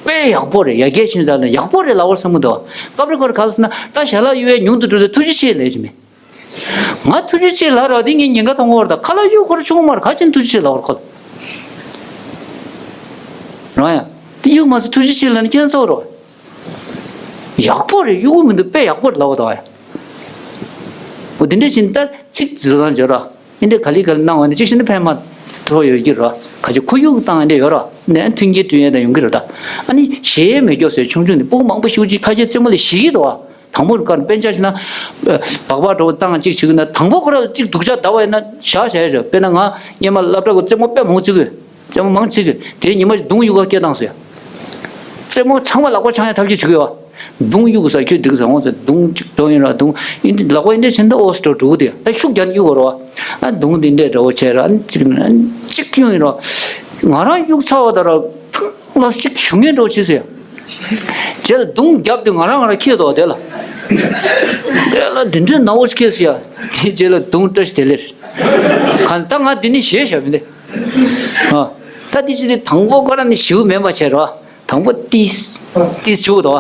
དཔེ་ཡག་པོ་རེད། ཡ་གྱལ་ཤིང་ཟ་ན་ཡག་པོ་རེད་ལབ་བར་བསམ་གི་འདུག་སྐབས་རེ་ཁོ་ར་ག་ལ་ཟེར་ན། ད་ཞལ་ལག་གཡུག་ཡས་ཉུང་དུ་འགྲོ་དུས་ཐུགས་རྗེ་ཆེ་ལབ་ཀྱི་མེད། ང་ཐུགས་རྗེ་ཆེ་ལབ་ར་དེ་ངས་ཉེན་ཁ་མཐོང་གི་ཡོད་རེད། ད་ཁ་ལག་གཡུག་ཁོ་ར་ཆུང་མ་ར་ག་ཅན་ཐུགས་རྗེ་ཆེ་ལབ་བར་ཁོ། རང་ཡ། དེ་གཡུག་མ་སོང་ཐུགས་རྗེ་ཆེ་ལབ་ནས་ཁྱེད་ཚོ་རོ། ཡག་པོ་རེད། གཡུག་གི་མི་འདུག་དཔེ་ཡག་པོ་རེད་ལབ་བ་དང་། འོ་དེ་འདྲ་བྱས་ནས་ད་ཚིག་བཟོ་སྟངས་བྱོས་ར། འདི་འདྲ་ག་ལེ་ག་ལེ་གནང་བ་ནི་གཅིག་བྱས་ན་ཕན་མ་ཐོགས་ཡོད་ཀྱི་ར། ག་ཅིག་ཁོར་ཡུག་བཏང་འདྲ་ཡོད་ར། ནས་མཐུན་རྐྱེན་བསྐྲུན་ཡས་ད་ཡོང་གི་ར་ད། ཨ་ནི་ཞེ་མེད་སྐྱོ་ཟེར་ཆུང་ཆུང་ནི་སྤུ་གུ་མང་པོ་ཞིག་ཅིག་ཁ་ཤས་རྩེད་མོ་ལ་ཞེད་ཀྱི་འདུག་བ། དང་པོ་དཀར་དཔེ་ཆ་ཞིག་ན། སྦག་སྦག་འགྲོ་བཏང་གཅིག་བྱེད་ཀྱི་ན་དང་པོ་ཁོ་ར་ལ་གཅིག་སྡུག་ཅག་བརྡབ་པ་ཡིན་ན་བཞག་བཞག་ཡོད་ར། དཔེར་ན་ང་སྔས་མ་སློབ་གྲྭ་གི་རྩེད་མོ་དཔེ་མང་བྱེད་ཀྱི་ཡོད། རྩེད་མོ་མང་བྱེད་ཀྱི་ཡོད། དེ་ཉི་མ་ཞིག་མདུང་གཡུག་ག་སྐད་བཏང་སོང་ཡ། རྩེད་མོ་ཚང་མ་ལག་པ་འཆང་ཡ་ཐབས་ཤེས་བྱེད་ཀྱི་ཡོད་བ། མདུང་གཡུག་ས་ཁྱོད་འགྲིག་ས་འོང་ཟེར་མདུང་གཅིག་འགྲོ་ཡིན་ར་མདུང་ཡིན་འདི་ལག་པ་ཡིན་འདྲ་བྱེད་ད་ཨོ་སི་འགྲོ་འགྲོ་གི་དེ་ད་ཤུགས་རྒྱག་ནས་གཡུག་བར་བ། ཨ་མདུང་འདི་འདྲས་འདྲ་བོ་བྱས་ར་ཨ་གཅིག་ན་གཅིག་གཡུག་ཡིན་ར། ང་རང་གཡུག་ཚར་བ་ད་ར་ཐུང་ལ་གཅིག་ཞུ་ངེས་འགྲོ་བྱེད་ཟེར། རྗེས་ལ་མདུང་རྒྱབ་དུས་ང་རང་ང་རང་ཁྱེད་དོ་དེ་ལ། དེ་ལ་འདི་འདྲས་ནག་པོ་ཁྱེད་ཟེར་ཡ། དེ་རྗེས་ལ་མདུང་བཀྲ་ཤིས་བདེ་ལེགས། ག་ད་ང་འདི་ནས་ཞེད་བཞག་མི་འདི། ཨ། ད་འདི་ཅི་སྟེ་དང་པོ་ཁོ་རང་ནས་ཞུ་མེད་པ་བྱས་ར། དང་པོ་ཏིས། ཏིས་ཞུ་དོ།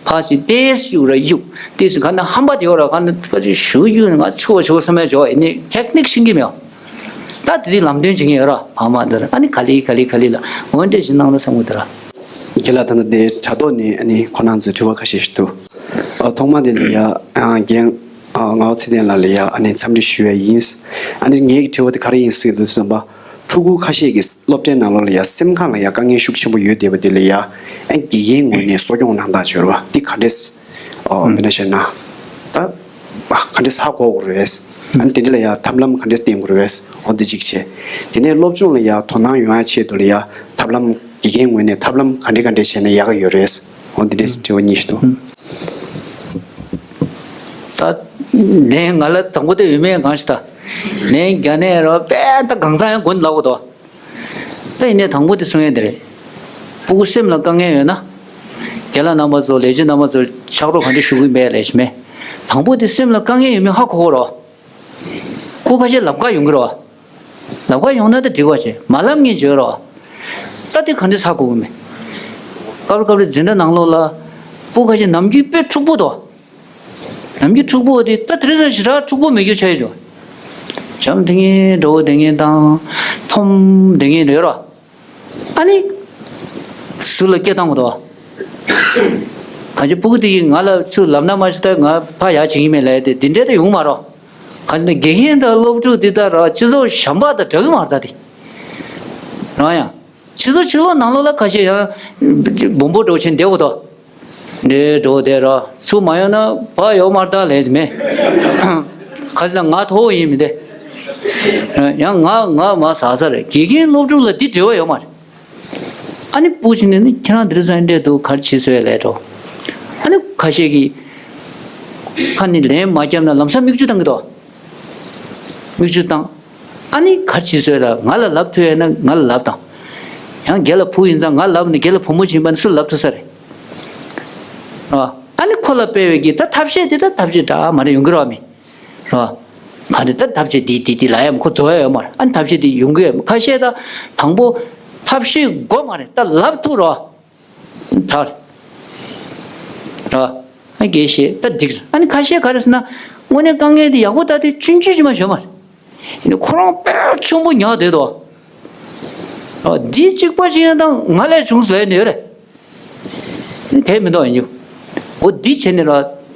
ཕ་ཞིག་ཏེས་ཞུགས་ར་ཡུག་ཏེས་ཞུགས་ག་ན་ཧམ་པ་དེ་ཡོད་ར་ག་ན་ཕ་ཞིག་ཞུགས་ཡུག་ང་ཆུ་བ་ཆུ་བ་བསམ་ཡ་འཇོག་ཡིན་ནི་ཊེག་ནིག་ཤེས་ཀྱི་མེད། ད་དེ་དུས་ལམ་སྟོན་བྱེད་ཀྱི་ཡོད་ར་ཕ་མ་འདི་ར་ཨ་ནི་ག་ལེ་ག་ལེ་ག་ལེ་ལ་འོན་ཏེ་ཞིག་གནང་ན་བསམ་གི་འདུག་ར། རྒན་ལགས་ད་ནི་དེ་དྲ་ཐོག་ནས་ཨ་ནི་ཁོ་རང་ཚོས་དྲི་བ་ཁ་ཤས་ཤིག་འདུག་ཨ་ཐོག་མ་དེ་ལ་ཡ་ཨ་རྒན་ཨ་ངག་དབང་ཚེ་བརྟན་ལགས་ལ་ཡ་ཨ་ནི་འཚམས་འདྲི་ཞུ་ཡ་ཡིན། ཨ་ནི་ངའི་དྲི་བ་དེ་ག་རེ་ཡིན་ཟེར་དུས་ཙམ་པ། ཕྲུ་གུ་ཁ་ཤས་ཀྱིས་སློབ་གྲྭའི་ནང་ལོགས་ལ་ཡ་སེམས་ཁམས་ལ་ཡ་དཀའ་ངལ་ཤུགས་ཆེན་པོ་ཡོད་བསྡད་པ་དེ་ལ་ཡ་ཨ་དགེ་རྒན་ངོས་ནས་གསོ་སྐྱོང་གནང་སྟངས་བྱོས་ར་བ་འདི་ག་འདྲས། ཨོ་ཨུམ། དཔེར་ན་བཤད་ན། ད། ག་འདྲས་ཧ་གོ་དགོས་རེད། ཨ་ནི་དེ་འདྲ་ལ་ཡ་ཐབས་ལམ་ག་འདྲས་བསྟེན་དགོས་རེད། ཨོ་འདི་གཅིག་བྱས། དེ་ནས་སློབ་སྦྱོང་ལ་ཡ་དོ་སྣང་ཡོང་ཡ་ཆེད་དུ་ལ་ཡ་ཐབས་ལམ་དགེ་རྒན་ངོས་ནས་ཐབས་ལམ་ག་འདྲས་ག་འདྲས་བྱས་ན་ཡག་གི་ཡོད་རེད། ཨོ་འདི་འདྲས་དྲི་བ་གཉིས་ཤིག་འདུག་ད། ལན་ང་ལ་དང་པོ་དེ་ཡོད་མེད་གང་ཞིག་ད། ལན་རྒྱ་ནས་རོ་དཔེ་ད་གང་ཚང་ཡང་མགོ་ནས་ལབ་དགོས་དོ། ད་ཡིན་ནའི་དང་པོ་དེ་གསུང་ཡས་དེ་རེད། སྤུ་གུ་སེམས་ལ་དཀའ་ངལ་ཡོད་ན། རྒན་ལགས་རྣམ་པ་ཚོ་ལས་བྱེད་རྣམ་པ་ཚོ་ཕྱག་རོགས་ག་འདྲ་ཞུ་གི་མེད་ལས་ཤི་མེད། དང་པོ་དེ་སེམས་ལ་དཀའ་ངལ་ཡོད་མེད་ཧ་གོ་གོ་རོགས། སྐུ་ཁ་ཤས་ལབ་ཁ་ཡོང་གི་རོགས། ལབ་ཁ་ཡོང་ན་ད་འགྲིག་པ་བྱེད་མ་ལབ་ངས་བརྗོད་རོགས། ད་དེ་ག་འདྲ་ཧ་གོ་གི་མེད། སྐབས་རེ་སྐབས་རེ་འཛིན་གྲྭ་ནང་ལོགས་ལ། སྤུ་གུ་ཁ་ཤས་ནམ་རྒྱུན་དཔེ་འཁྲུག་པོ་འདུག་ནམ་རྒྱུན་འཁྲུག་པོ་དེ་ད་དེ་རིང་ཞེ་དྲག་འཁྲུག་པོ་མེད་རྒྱུ་ཆགས་ཡོད་ཅོ། བྱམས་དེ་ངན་འགྲོ་བོ་དེ་ངན་དང་། འཐོམ་དེ་ངན་ཡོད་རོ། ཨ་ནི། སུ་ལ་སྐད་བཏང་མ་འདུག་གང་ཅི་སྤུ་གུ་དེ་གིས་ང་ལ་ཚུར་ལབ་ན་མ་ཤི་ད་ང་ཕ་ཡག་བྱེད་ཀྱི་མེད་ལབ་ཡ་དེ་འདི་འདྲའི་ད་ཡོང་མ་རོ། གང་ཅི་ན་དགེ་རྒན་དང་སློབ་ཕྲུག་འདི་ད་ར་སྤྱི་ཚོགས་གཞན་པ་དང་འདྲ་གི་མ་རེད་ད་དེ། རང་ཡང་། སྤྱི་ཚོགས་ཕྱི་ལོགས་ནང་ལོགས་ལ་ཁ་ཤས་ཡང་། སྦོམ་པོ་འགྲོ་ཕྱིན་བསྡད་འོ་དོ། འདྲེ་འགྲོ་བསྡད་ར་ཚུར་མ་ཡོང་ན་བག་ཡོད་མ་རེད་ད་ལས་མེད། ཁ་ཤས་ན་ང་མཐོ་བོ་ཡིན་མི་འདི། ཡང་ང་ང་མ་ཟ་ས་རེད་དགེ་རྒན་སློབ་ཕྲུག་ལ་འདི་འབྲེལ་བ་ཡོད་མ་རེད། ཨ་ནི་སྤུ་ཕྱིན་ནས་ནི་ཁྱེད་རང་འདིར་ཟ་འདྲེ་འདུག་གར་བྱེད་སོས་ལས་འགྲོ། ཨ་ནི་ཁ་ཤས་ཀྱིས། ཁ་ནི་ལན་མ་བརྒྱབ་ན་ལམ་སང་མིག་ཆུ་བཏང་གི་འདུག་མིག་ཆུ་བཏང་། ཨ་ནི་ག་རེ་བྱེད་སྲོལ་ལ་ང་ལ་ལབ་ཐུབ་ཡས་ན་ང་ལ་ལབ་དང་། ཡང་རྒན་ལགས་བུ་ཡིན་ཙང་ང་ལབ་ནས་རྒན་ལགས་བུ་མོ་ཡིན་པ་ནི་སུ་ལབ་ཐུབ་ས་རེད། རེད་བ། ཨ་ནི་ཁོ་ལ་སྤེལ་བའི་གི་ད་ཐབས་ཤེས་དེ་ད་ཐབས་ཤེས་འདྲ་མ་འདྲ་ཡོང་གི་རེད་བ་མི། རེད་བ། ག་འདྲ་ད་ཐབས་ཤེས་འདི་འདི་འདི་ལབ་ཡ་མི་ཁོ་རྫོགས་ཡ་ཡོད་མ་རེད། ཨ་ནི་ཐབས་ཤེས་འདི་ཡོང་གི་ཡོད་མ་ཁ་ཤས་ད་དང་པོ་ཐབས་ཤེས་དགོས་མ་རེད་ད་ལབ་ཐུབ་རེད་བ། དྲག་རེད། རེད་བ། ཨ་དགེ་བཤེས་ད་འགྲིག་རེད། ཨ་ནི་ཁ་ཤས་ག་རེ་ཟེར་ན་དངོས་གནས་དཀའ་ངལ་དེ་ཡག་པོ་ལྟ་དུས་ཆུང་ཆུང་ཅིག་མ་ཞོན་མ་རེད། ཡིན་ནའི་ཁོ་རང་དཔེ་ཆེན་པོ་ཉར་བསྡད་དོ། འདི་གཅིག་པ་ཅིག་ཡང་དང་ང་ལས་བྱུང་ཟེར་ནས་ཡོད་རེད། དེ་མི་འདུག་ཡིན་རྒྱུ། འོ་འདི་བྱས་ནས་ར་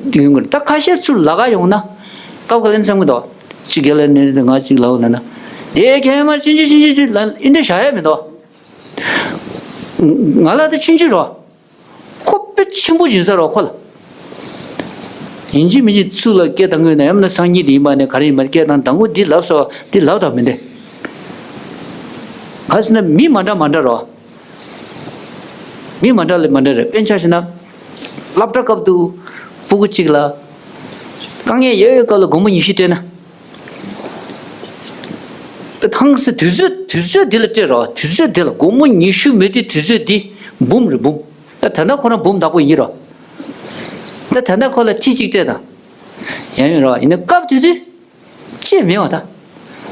འདི་ཡོང་གི་རེད། ད་ཁ་ཤས་ཚུར་ལ་ག་ཡོང་ན། སྐབས་ག་ལེན་བསམ་གི་འདུག་གཅིག་ག་ལེན་ནས་ང་གཅིག་ལ་འོ་ན་ན། དེ་གས་མ་ཆུང་ཆུང་ཆུང་ཆུང་ཆུང་ལ་ཨིན་འདྲ་བྱ་ཡ་མི་འདུག་ང་ལ་དེ་ཆུང་ཆུང་རོ། ཁོ་དཔེ་ཆེན་པོ་ཡིན་ས་རོ་ཁོ་ལ། ཡིན་གཅིག་མིན་གཅིག་ཚུར་ལ་སྐད་བཏང་གི་ཡོད་ན་ཡང་ན་སང་ཉིན་དེ་ཡིན་པ་ནས་ག་རེ་ཡིན་པ་སྐད་བཏང་དང་པོ་འདི་ལབ་སོ་འདི་ལབ་དང་མི་འདི། ག་ཟེར་ན་མི་མ་འདྲ་མ་འདྲ་རོ། མི་མ་འདྲ་ལས་མ་འདྲ་རེད། དཔེར་ན་ཆ་བཞག་ན། སློབ་གྲྭ་སྐབས་དུ་སྤུ་གུ་གཅིག་ལ། དཀའ་ངལ་ཡོད་ཡོད་སྐབས་ལ་སྒོར་མོ་ཉི་ཤུ་སྤྲད་ན། ད་ཐང་སེ་དུས་ཚོད་དུས་ཚོད་འདི་ལ་སྤྲད་རོགས། དུས་ཚོད་འདི་ལ་དགོང་མོ་ཉི་ཤུ་མེད་དུས་དུས་ཚོད་འདི་འབུམ་རེད་འབུམ། ད་ད་ལྟ་ཁོ་རང་འབུམ་བདག་པོ་ཡིན་རོགས། ད་ད་ལྟ་ཁོ་ལ་ཁྲི་གཅིག་སྤྲད་དང་། ཡང་ཡིན་རོགས། ཡིན་ན་སྐབས་དེ་དུས་ཅེས་མེད་བ་ད།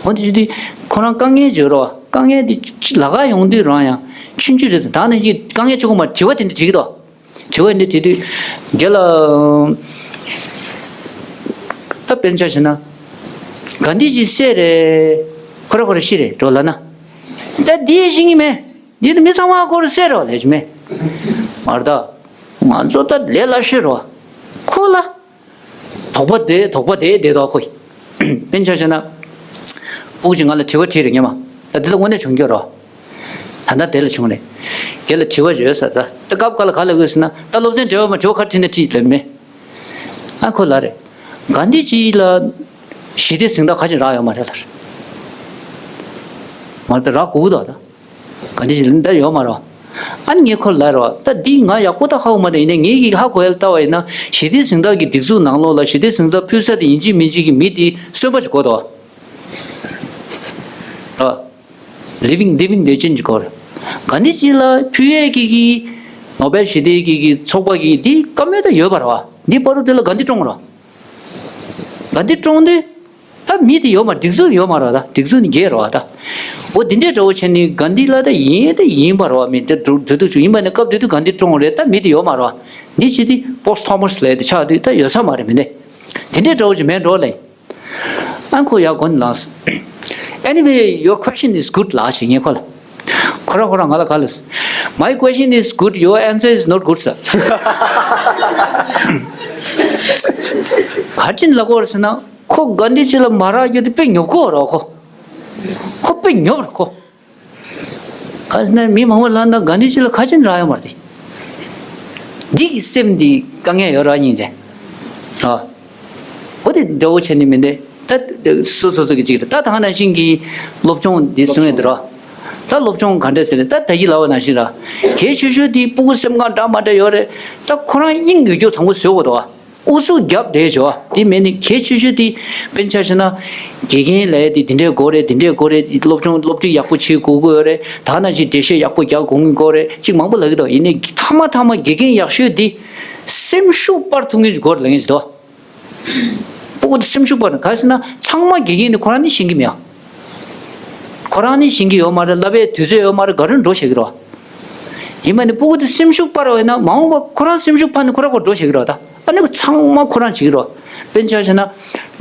འོན་ཏེ་ཅི་དུས་ཁོ་རང་དཀའ་ངལ་བརྗོད་རོགས། དཀའ་ངལ་འདི་ཅི་ལ་ག་ཡོང་དུས་རང་ཡང་ཆུང་ཆུང་རེད། ད་ནི་དཀའ་ངལ་ཆེ་གོ་མ་དྲི་བ་དེ་འདྲ་དྲི་གི་དོ། དྲི་བ་འདི་དྲི་དུས་རྒན་ལགས། ད་དཔེར་ཆ་བཞག་ན། ག་འདི་ཅི་སེ་རེད། ཁོ་ར་ཁོ་ར་ཤི་རེད་འགྲོ་ལ་ན། ད་འདི་ཤི་ངི་མེད། འདི་ནི་མི་ཚང་མ་ཁོ་ར་སེ་རོ་ལས་ཅི་མེད། མར་ད། ང་ཚོ་ད་ལས་སླ་ཤོས་རོ། ཁོ་ལ། དོགས་པ་དེ་དོགས་པ་དེ་དེ་དོགས་ཁོ་ཡིན། དཔེར་ཆ་བཞག་ན། སྤུ་གུ་ཅིག་ང་ལ་དྲི་བ་དྲིས་རེད་ངས་མ། ད་འདི་ལ་དངོས་གནས་བྱུང་རྒྱུ་རོ། ད་ལྟ་དེ་ལ་བྱུང་རེད། རྒན་ལ་དྲི་བ་ཡོད་ས་ད་ད་སྐབས་ག་ལ་ག་ལ་ཡོད་ཟེར་ན་ད་སློབ་ཚན་འབྲེལ་བ་མ་དྲི་བ་ག་དྲིས་ན་དྲིས་ལབ་མེད། ཨ་ཁོ་ལ་རེད། ག་འདི་ཅི་ལ། ཞི་བདེ་གཟེངས་རྟགས་ག་ཅིག་རག་ཡོད་མ་རེད་ལ་རེད། མ་རེད་ད་རག་དགོས་ཀྱི་འདུག་ད། ག་འདི་ཞིག་ལ་འདི་ཡོད་མ་རེད། ཨ་ནི་ངས་ཁོ་ལ་རོ། ད་འདི་ང་ཡག་པོ་ད་ཧ་གོ་མ་རེད། ཡིན་ནའི་ངས་ཀྱིས་ཧ་གོ་ཡ་ལ་ལྟ་བ་ཡིན་ན་ཞི་བདེ་གཟེངས་རྟགས་ཀྱི་སྒྲིག་འཛུགས་ནང་ལོགས་ལ་ཞི་བདེ་གཟེངས་རྟགས་ཕུལ་ས་དེ་ཡིན་གཅིག་མིན་གཅིག་གི་མི་དེ་གསོན་པོ་ཞིག་དགོས་དོ། རོ། living living legend ཞིག་དགོས་རེད། ག་འདི་ཅི་ལ་ཕུལ་ཡས་ཀྱི་གི་ནོ་བེལ་ཞི་བདེ་ཀྱི་གི་ཚོགས་པ་གི་འདི་བཀའ་མོལ་ད་ཡོད་པ་རེད་བ། འདི་བར་དུ་དེ་ལ་ག་འདི་བཀྲོངས་རོ། ག་འདི་བཀྲོངས་དུས། ད་མི་དེ་ཡོད་མ་སྒྲིག་འཛུགས་ཡོད་མ་རེད། ད་སྒྲིག་འཛུགས་ནི་རྒྱས་རེད་བ་ད། འོ་དེ་འདྲའི་འདྲ་བོ་བྱས་ནི་ག་འདི་ལ་ད་ཡིན་ད་ཡིན་པ་རེད་བ། མི་དེ་འགྲོ་འགྲོ་དུས་ཚོད་ཡིན་པ་ནི་སྐབས་དེ་དུས་ག་འདི་བཀྲོངས་རེད། ད་མི་དེ་ཡོད་མ་རེད་བ། འདི་ཅི་དེ་པོ་སི་ཐོ་མ་སི་ལས་དེ་ཆགས་དུས་ད་ཡོད་ས་མ་རེད་མི་འདི། དེ་འདྲའི་འདྲ་བོ་ཅིག་མེད་འགྲོ་ལེ། ཨ་ཁོ་ཡག་གོ་ནི་ལགས། Anyway, your question is good ལགས་ཞེས་ངས་ཁོ་ལ། ཁོ་རང་ཁོ་རང་ང་ལ་ག་ལ། My question is good, your answer is not good sir. ག་ཅིན་ལ་གོ་ར་ཟེར་ན་ཁོ་ག་འདི་ཅི་ལ་མ་རག་རྒྱུ་དེ་དཔེ་ཉོབ་གོ་ར་ཁོ། ཁོ་དཔེ་ཉོབ་ར་ཁོ། ག་ཟེར་ན་མི་མང་པོ་ལ་ན་ག་འདི་ཅི་ལ་ག་ཅིན་རག་ཡོད་མ་རེད། འདི་གི་སེམས་འདི་དཀའ་ངལ་ཡོད་ར་སྙིང་རྗེ། ཨ། འོ་དེ་འདྲ་བོ་བྱས་ནི་མིན་ཏེ། ད་སོ་སོ་སོ་གི་ཅིག་རེད། ད་ད་ནང་བཞིན་གྱི་སློབ་སྦྱོང་འདི་གསུང་ཡས་འདི་རོ། ད་སློབ་སྦྱོང་ག་འདྲ་ཟེར་ནས་ད་ད་ཡི་ལ་བ་ནང་བཞིན་ར། གལ་ཆེ་ཤོས་དེ་སྤུ་གུ་སེམས་ཁམས་འདྲ་མ་འདྲ་ཡོད་རེད། ད་ཁོ་རང་དབྱིངས་ཡོད་རྒྱུ་དང་པོ་བཟོ་དགོས་འདུག་བ། ཨུ་ཚུགས་རྒྱབ་བསྡད་བྱོས་བ། དེ་མེད་ནི་གལ་ཆེ་ཤོས་དེ་དཔེར་ན་ཆ་བཞག་ན། དགེ་རྒན་ལས་དེ་དེ་འདྲའི་དགོས་རེད། དེ་འདྲའི་དགོས་རེད། སློབ་སྦྱོང་སློབ་ཁྲིད་ཡག་པོ་བྱེད་དགོས་ཀྱི་ཡོད་རེད། ད་ནང་བཞིན་འགྲེལ་བཤད་ཡག་པོ་རྒྱག་དགོས་ཀྱི་ཡོད་རེད། ཅིག་མང་པོ་ལབ་ཀྱི་འདུག་ཡིན་ནའི་མཐའ་མ་མཐའ་མ་དགེ་རྒན་ཡག་ཤོས་དེ་སེམས་ཤུགས་སྤར་ཐུབ་མཁན་ཞིག་དགོས་རེད་ལབ་མཁན་ཞིག་འདུག་སྤུ་གུ་དེ་སེམས་ཤུགས་སྤར་ག་ཟེར་ན་ཚང་མ་དགེ་རྒན་ནི་ཁོ་རང་ནི་ཤེས་ཀྱི་མེད། ཁོ་རང་ནི་ཤེས་ཀྱི་ཡོད་མ་རེད། བསླབ་པའི་དུས་ཚོད་ཡོད་མ་རེད། ག་རེ་འགྲོ་བྱེད་ཀྱི་རོ། ཡིན་པ་ནི་སྤུ་གུ་དེ་སེམས་ཤུགས་སྤར་བ་ཡིན་ན་མ་འོངས་པ་ཁོ་རང་སེམས་ཤུགས་སྤར་ནས་ཁོ་རང་ཁོ་འགྲོ་བྱེད་ཀྱི་རོ། ད་ཨ་ནི་ཚང་མ་ཁོ་རང་བྱེད་ཀྱི་རོ། དཔེར་ན་ཆ་བཞག་ན།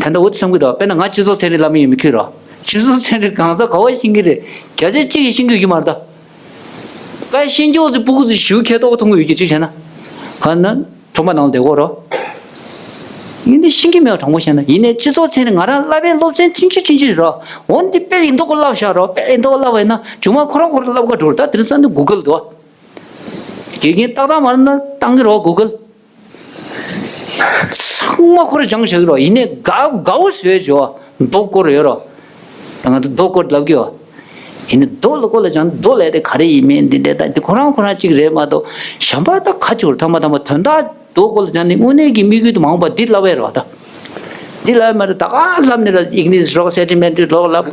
ད་ལྟ་འོ་དེ་བསམ་གྱི་འདུག་དཔེར་ན་ང་སྤྱི་ཚོགས་ཚན་རིག་བསླབ་མི་ཡིན་མི་ཁྱོད་རོ། སྤྱི་ཚོགས་ཚན་རིག་གང་ཟག་ག་བ་ཤེས་ཀྱི་རེད། བརྒྱ་ཆ་གཅིག་གིས་ཤེས་ཀྱི་ཡོད་མ་རེད་ད། ད་ཤེས་རྒྱུ་ཚོ་སྤུ་གུ་ཚོ་ཞུ་ཁེ་ཏོག་མཐོང་གི་ཡོད་ཀྱི་གཅིག་བྱས་ན། གང་ན། ཁྲོམ་པ་ནང་ལ་བསྡད་ཀྱི་ཡོད་རོ། ཡིན་ནའི་ཤེས་ཀྱི་མེད་པ་དྲང་པོ་བཤད་ན། ཡིན་ནའི་སྤྱི་ཚོགས་ཚན་རིག་ང་རང་བསླབ་པའི་སློབ་ཚན་ཆུང་ཆུང་ཆུང་ཆུང་རོ། འོ་འདི་དཔེ་ཡིན་མདོག་གི་བསླབ་བཞག་རོ། དཔེ་ཡིན་མདོག་གི་བསླབ་པ་ཡིན་ན་མཇུག་མ་ཁོ་རང་ཁོ་རང་བསླབ་ག་འགྲོ་རོ། ད་དེ་རིང་སང་ནི་གུ་གལ་འདུག་དགེ་རྒན་ཏག་ཏག་མ་རེད་ན་བཏང་གི་རོ་གུ་གལ། ཚང་མ་ཁོ་རང་སྦྱང་བཞག་གི་རོ། ཡིན་ནའི་དགའ་དགའ་བོ་བཟོས་བྱོས། མདོག་སྐོར་ཡོད་རོ། ད་ང་ཚོ་མདོག་སྐོར་ལབ་ཀྱི་ཡོད། ཡིན་ནའི་མདོག་ལ་སྐོར་ལ་སྦྱང་མདོག་ལས་དེ་ག་རེ་ཡིན་མིན་འདི་འདྲས་ད་འདི་ཁོ་རང་ཁོ་རང་གཅིག་རེད་མ་གཏོགས་གཞན་པ་ད་ག་ཅིག་རེད། ཐ་མ་ཐ་མ་དོན་དག་མདོག་སྐོར་ལ་སྦྱང་ནི་དངོས་གནས་ཀྱི་དམིགས་ཡུལ་དུ་མ་འོངས་པ་འདི་ལབ་ཡས་རོ་ད། འདི་ལབ་ཡས་མ་རེད། ད་ག་ལབ་ནི་ལ་ཨིག་ནིས་རོག་སེ་ཏི་མེན་ཊི་ལོག་ལབ།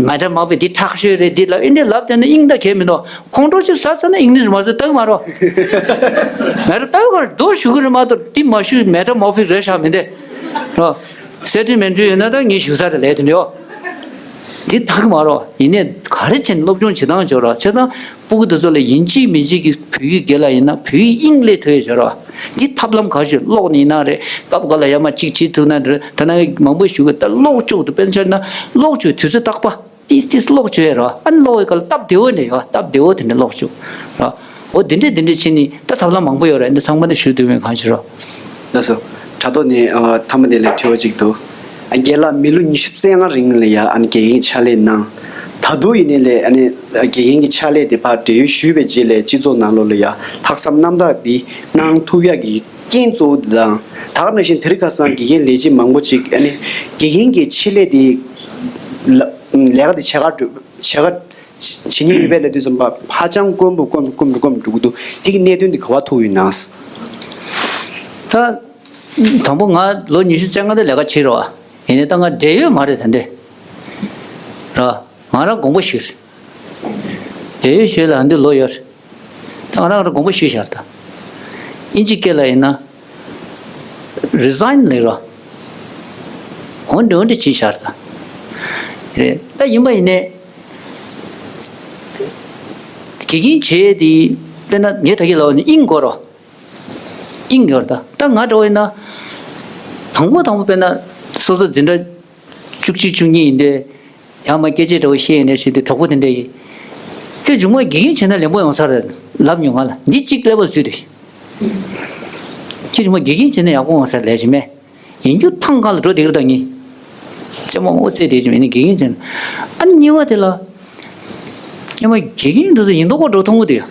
མེ་ཊ་མོར་ཕི་འདི་མཁྲེགས་ཤོས་རེད། འདི་ལབ་ཨིན་འདྲས་ལབ་བསྡད་ན་དབྱིངས་ད་གས་མི་འདུག་ཁོང་ཁྲོ་ཅིག་ཟ་ཟ་ན་ཨིག་ནིས་མ་བཟོས་ལྟ་གི་མ་རོགས། མེ་ཊ་ལྟ་གི་མ་རོགས། མདོག་ཞུ་གི་རེད་མ་གཏོགས་འདི་མ་ཞུ། མེ་ཊ་མོར་ཕི་རེད་ཤག་མི་འདི་རོ། སེ་ཏི་མེན་ཊི་ཡོད་ན་ད་ངས་ཞུ་ས་རེད་ལས་དེ་འདྲ་ཡོད། འདི་ལྟ་གི་མ་རོགས། ཡིན་ནའི་ག་རེ་བྱས་ནས་སློབ་སྦྱོང་བྱེད་སྟངས་བྱོས་རོགས། བྱས་ཙང་སྤུ་གུ་དེ་ཚོ་ལ་ཡིན་གཅིག་མིན་གཅིག་གི་བོད་ཡིག་དགེ་ལ་ཡིན་ན་བོད་ཡིག་དབྱིངས་སླེབས་ཐུབ་ཡས་བྱོས་རོགས། འདི་ཐབས་ལམ་ག་ཞིག་ཀློག་ནི་ཡིན་ན་རེད། སྐབས་འགའ་ལ་ཡར་མར་གཅིག་བྱེད་ཐུབ་ན་རེད། ད་ནང་མང་པོ་ཞུ་གི། ད་ཀློག་བཅུག་ཏུ་དཔེར་ན་ཆ་ན་ཀློག་བཅུག་དུས་ཚོད་རྟག་པ། ཏིས་ཏིས་ཀློག་བཅུག་ཡས་རོ། ཨ་ནི་ཀློག་པའི་སྐབས་ལ་སྟབས་བདེ་བོ་འདྲ་ཡོད། སྟབས་བདེ་བོ་དེ་འདྲ་ཀློག་བཅུག་རོ། འོ་དེ་འདྲས་དེ་འདྲས་བྱས་ནི་ད་ཐབས་ལམ་མང་པོ་ཡོད་རེད། འདི་ཚང་མ་ནི་ཞུ་ཐུབ་མིན་གང་ཞིག་རོ། ལགས་སོ། དྲ་ཐོག་ནས་ཨ་མཐའ་མ་དེ་ལ་དྲི་བ་གཅིག་འདུག་ཨ་རྒན་ལགས་མི་ལོ་ཉི་ཤུ་རྩ་ལྔ་རིང་ལ་ཡ་ཨ་ནི་དགེ་རྒན་གྱི་ཕྱག་ལས་གནང་། ད་དུང་ཡིན་ནའི་ལས་ཨ་ནི་དགེ་རྒན་གྱི་ཕྱག་ལས་དེ་ཕར་བགྲེས་ཡོལ་ཞུས་པའི་རྗེས་ལ་སྤྱི་ཚོགས་ནང་ལོགས་ལ་ཡ་ལྷག་བསམ་རྣམ་དག་དེ་གནང་ཐུབ་ཡག་གི་རྐྱེན་གཙོ་བོ་དེ་དང་། ད་ག་ནང་བཞིན་དེ་རིང་ཁ་སང་དགེ་རྒན་ལས་བྱེད་མང་པོ་ཅིག་ཨ་ནི་དགེ་རྒན་གྱི་ཆེད་ལས་དེ་ལ་ལས་ཀ་དེ་བྱེད་ག་འགྲོ་བྱེད་ག་བྱེད་ཉེན་ཡོད་པའི་ལས་དུས་ཙམ་པ་ཧ་ཅང་དཀོན་པོ་དཀོན་པོ་དཀོན་པོ་དཀོན་པོ་འགྲོ་གི་འདུག་དེ་གི་གནད་དོན་དེ་ག་པར་ཐུག་ཡོད་ན། ད་དང་པོ་ང་ལོ་ཉི་ཤུ་རྩ་ལྔ་དེ་ལས་ཀ་བྱེད་རོགས། ཡིན་ནའི་ད་ང་བགྲེས་ཡོལ་མ་རེད་ཟེར་འདི་རོ། ང་རང་དགོངས་པ་ཞུས། འབྲེལ་ཡོད་ཞུས་ལ་འདི་ལོ་ཡོད། ད་ང་རང་རང་དགོངས་པ་ཞུས་བཞག་ད། ཨིན་ཇི་སྐད་ལ་ཡིན་ན། resign ལབ་རོ། འོན་ཏེ་འོན་ཏེ་བྱས་བཞག་ད། རེད། ད་ཡིན་པ་ཡིན་ནས། དགེ་རྒན་བྱས་དེ་དཔེར་ན་ངས་ད་གི་ལབ་ནས་དབྱིངས་དགོས་རོ། དབྱིངས་ཡོད་ད། ད་ང་འདྲ་བ་ཡིན་ན། དང་པོ་དང་པོ་དཔེར་ན་སོ་སོ་འཛིན་གྲྭ་བཅུ་གཅིག་བཅུ་གཉིས་ཡིན་དུས། ཡང་མ་སྐད་ཆ་འདྲ་བོ་བཤད་ཡིན་ནས་ཞེས་དེ་གྲོགས་པོ་དེ་འདྲ་ཡིས། ཁྱོད་མཇུག་མ་དགེ་རྒན་བྱས་ན་ལེན་པོ་ཡོང་ས་རེད་ལབ་མྱོང་ང་ལ། འདི་གཅིག་ཀླད་པ་ལ་ཚུད་དེ། ཁྱོད་མཇུག་མ་དགེ་རྒན་བྱས་ན་ཡག་པོ་ཡོང་ས་རེད་ལབ་ཞིག་མེད། ཡིན་རྒྱུ་ཐང་ག་ལ་འགྲོ་བསྡད་ཀྱི་རེད་ད་ངས། རྩེད་མོ་ངོ་རྩེ་བསྡད་ཀྱི་མེད་ནི་དགེ་རྒན་བྱས་ན། ཨ་ནི་གཉིས་པ་དེ་ལ། སྔོན་མ་དགེ་རྒན་འདི་ཚོ་ཡིན་མདོག་པོ་འགྲོ་མཐོང་གི་འདུག་ཡ།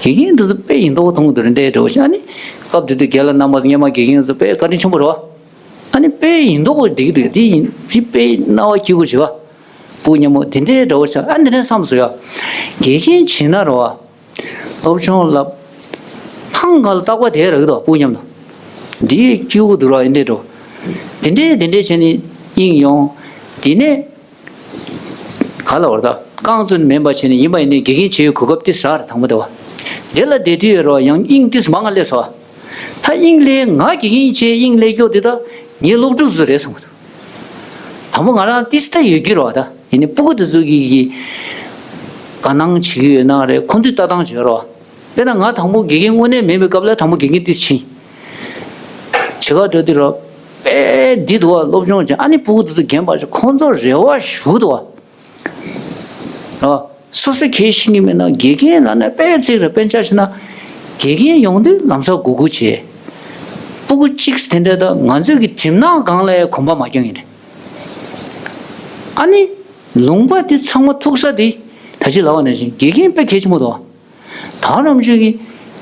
དགེ་རྒན་འདི་ཚོ་དཔེ་ཡིན་མདོག་པོ་མཐོང་གི་འདུག་རེད་འདྲ་འདྲ་བོ་ཞིག་ཨ་ནི། སྐབས་དེ་དུས་རྒན་ལགས་རྣམ་པ་ཚོ་སྔོན་མ་དགེ་རྒན་ཚོ་དཔེ་བཀའ་དྲིན་ཆེན་པོ་རེད་བ། ཨ་ནི་དཔེ་ཡིན་མདོག་པོ་འགྲིག་གི་འདུག་དེ་ཡིན་དེ་དཔེ་རྣ་བ་སྐྱིད་པོ་རེད་བ། སྤུ་གུ་མཉམ་པོ་དེ་འདྲའི་འདྲ་བོ་ཆགས། ཨ་འདི་འདྲའི་བསམ་སོང་ཡ། དགེ་རྒན་བྱེད་ན་རོ་བ། སློབ་སྦྱོང་ལ། ཐང་ག་ལ་རྟག་པ་དེ་རག་གི་འདུག་སྤུ་གུ་མཉམ་དུ། འདི་སྐྱིད་པོ་འདུག་རོ་ཡིན་འདྲའི་འགྲོ། དེ་འདྲའི་དེ་འདྲའི་བྱས་ནས་དབྱིངས་ཡོང་། དེ་ནས། ག་ལ་བར་ད། རྐང་བཙུན་མིན་པ་བྱས་ནས་ཡིན་པ་ཡིན་ནའི་དགེ་རྒན་བྱེད་ཡུལ་གོ་སྐབས་དེ་ཟ་རེད་དང་པོ་དེ་བ། དེ་ལ་བསྡད་དུས་ཡོད་རོ་ཡང་དབྱིངས་དེ་མང་ང་སླེབས་སོ། ད་དབྱིངས་ལས་ང་དགེ་རྒན་བྱས་དབྱིངས་ལས་སྐྱོ་དེ་ད་ངའི་སློབ་ཕྲུག་ཚོ་རེད་སོང་། དང་པོ་ང་རང་ཏིས་ཏ་ཡོད་ཀྱི་རོ་ད། ཡིན་ནའི་སྤུ་གུ་དེ་ཚོ་གི་གི། དགའ་སྣང་བྱེད་ཀྱི་ཡོད་ན་རེད་ཁོང་ཚོས་ལྟ་སྟངས་བྱོས་རོ། དཔེར་ན་ང་དང་པོ་དགེ་རྒན་དངོས་གནས་མེད་པའི་སྐབས་ལ་དང་པོ་དགེ་རྒན་ཏིས་ཕྱིན། བྱེད་ག་འགྲོ་དུས་རོ། དཔེ་འདི་འདུག་བ་སློབ་སྦྱོང་བྱས་ཨ་ནི་སྤུ་གུ་དེ་ཚོ་རྒན་པ་ཞིག་ཁོང་ཚོ་རེ་བ་ཞུ་འདུག་བ། རོ། སོ་སོ་གལ་ཤེས་ཀྱི་མེད་ན་དགེ་རྒན་ལབ་ན་དཔེ་བརྩེགས་རེད། དཔེ་ཆ་བཞག་ན། དགེ་རྒན་ཡོང་དུས་ལམ་སང་སྒུག་སྒུག་བྱས། སྤུ་གུ་གཅིག་དེ་འདྲ་དང་ང་ཚོས་ཀྱི་གྲིབ་ནག་སྒང་ལ་གོམ་པ་མ་རྒྱག་ཡིན་རེད། ཨ་ནི། ལུང་པ་འདི་ཚང་མ་ཐུག་ས་འདི། ད་ཅི་ལབ་པ་ནང་བཞིན་དགེ་རྒན་དཔེ་གལ་ཆེན་པོ་འདུག་རྒྱལ་བ་རིན་པོ་ཆེ་གིས།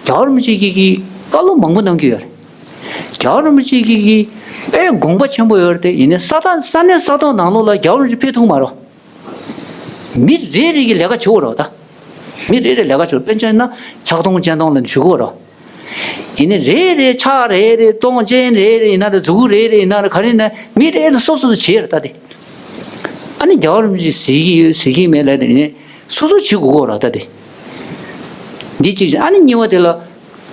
རྒྱལ་བ་རིན་པོ་ཆེ་གིས་ཀྱི་བཀའ་སློབ་མང་པོ་གནང་གི་ཡོད་རེད། རྒྱལ་བ་རིན་པོ་ཆེ་གིས་ཀྱི་དཔེ་དགོངས་པ་ཆེན་པོ་ཡོད་རེད་དེ་ཡིན་ནའི་ས་ཐག་ས་གནས་ས་ཐོག་ནང་ལོགས་ལ་རྒྱལ་བ་རིན་པོ་ཆེ་ཕེབས་ཐུབ་མ་རེད། མི་རེ་རེ་གི་ལས་ཀ་བྱེད་དགོས་རེད་ད། མི་རེ་རེ་ལས་ཀ་བྱེད་དགོས། དཔེར་ན་ཆ་བཞག་ན་ཕྱག་སྟོང་སྤྱན་སྟོང་ལ་ཞུ་དགོས་རེད། ཡིན་ནའི་རེ་རེ་ཕྱག་རེ་རེ་སྟོང་སྤྱན་རེ་རེ་ཡིན་ན་རེ་མཛུ་གུ་རེ་རེ་ཡིན་ན་རེ་ག་རེ་ཡིན་ན་མི་རེ་རེ་སོ་སོ་སོ་བྱེད་རེད་ད་དེ། ཨ་ནི་རྒྱལ་བ་རིན་པོ་ཆེ་གཟིགས་ཀྱི་ཡོད་གཟིགས་ཀྱི་མེད་ལབ་དེ་ནི་སོ་སོ་བྱེད་དགོས་ཀྱི་རེད་ད་དེ། འདི་གཅིག་བྱས། ཨ་ནི་གཉིས་པ་དེ་ལ་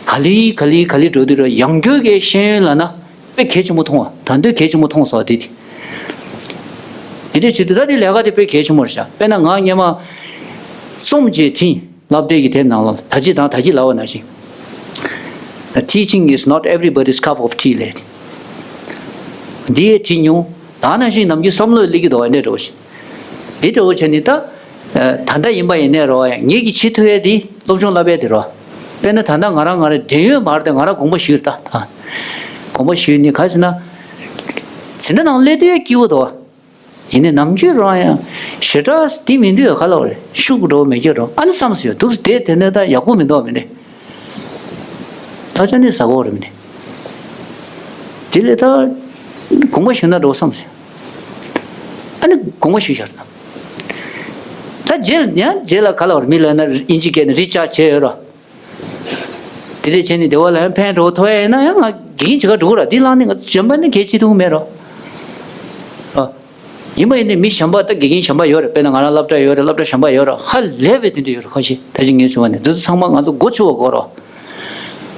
ག་ལེ་ག་ལེ་ག་ལེ་འགྲོ་དུས་ར་ཡང་སྐྱོ་གི་ཤེས་ཡོན་ལབ་ན་དཔེ་གལ་ཆེན་པོ་མཐོང་བ་ད་འདོད་གལ་ཆེན་པོ་མཐོང་སོང་དེ་དེ། དེ་འདྲས་བྱེད་དུས་ད་དེ་ལས་ཀ་དེ་དཔེ་གལ་ཆེན་པོ་རེད་ཤག་དཔེར་ན་ང་སྔོན་མ་རྩོམ་གྱི་ཁྲིད་སློབ་གྲྭའི་གི་དེབ་ནང་ལ་ད་ཅི་དང་ད་ཅི་ལབ་པ་ནང་བཞིན། The teaching is not everybody's cup of tea ལས། འདི་ཡའི་ཁྲིད་མྱོང་ད་ནང་བཞིན་ནམ་རྒྱུན་བསམ་བློ་སླེབས་ཀྱི་འདུག་ཨ་འདྲས་འགྲོ་བཞིན། འདི་འདྲ་བོ་བྱས་ནས་ད། ད་ལྟ་ཡིན་པ་ཡིན་ནའི་རོ་ཡ་ངེད་ཀྱི་བྱེད་ཐུབ་ཡས་དེ་སློབ་སྦྱོང་བསླབ་ཡས་དེ་རོ། དཔེར་ན་ད་ལྟ་ང་རང་ང་རང་འབྲེལ་ཡོད་མ་རེད་དེ་ང་རང་དགོངས་པ་ཞུས་ད། དགོངས་པ་ཞུས་ནས་ག་ཟེར་ན། འཛིན་གྲྭ་ནང་སླེབས་དུས་སྐྱིད་པོ་འདུག་ཡིན་ནའི་ནམ་རྒྱུན་རོ་ཡ། ཞེ་དྲག་དེ་མི་འདུག་ག་ལ་བ་རེད་ཤུགས་འགྲོ་མེད་ཀྱི་རོ་ཨ་ནི་བསམ་སོང་ཡ་འདུག་དེ་དེ་ནས་ད་ཡག་པོ་མི་འདུག་མི་འདུག་ད་ཆ་ནས་ཟ་གོ་རེད་མི་འདུག་དེ་ལས་ད་དགོངས་པ་ཞུས་ན་འགྲོ་བསམ་སོང་། ཨ་ནི་དགོངས་པ་ཞུས་བཞག་ད། ད་རྗེས་ལ་ཡང་རྗེས་ལ་ག་ལ་བར་མི་ལ་ན་དབྱིན་ཇི་སྐད་ནས་རི་ཅར་ཇི་བྱས་ཡོད་ར། དེ་འདྲས་བྱས་ནས་སྡེ་བ་ལ་ཡང་ཕན་འགྲོ་ཐོག་ཡ་ཡིན་ན་ཡང་ང་དགེ་རྒན་བྱེད་ག་འགྲོ་གི་ར་འདི་ལངས་ནས་ང་ཚོ་གཞན་པ་ནི་གལ་ཆེ་ཐུབ་མེད་ར། ཨ། ཡིན་པ་ཡིན་ནའི་མི་གཞན་པ་ད་དགེ་རྒན་གཞན་པ་ཡོད་རེད་དཔེར་ན་ང་རང་སློབ་གྲྭ་ཡོད་རེད་སློབ་གྲྭ་གཞན་པ་ཡོད་ར་ཧ་ལས་པའི་དེ་འདྲས་ཡོད་ར་ཁ་ཤས་ད་ཅི་ངས་གསུངས་པ་ནི་འདི་ཚོ་ཚང་མ་ང་ཚོ་མགོ་ཚོས་པ་དགོས་ར།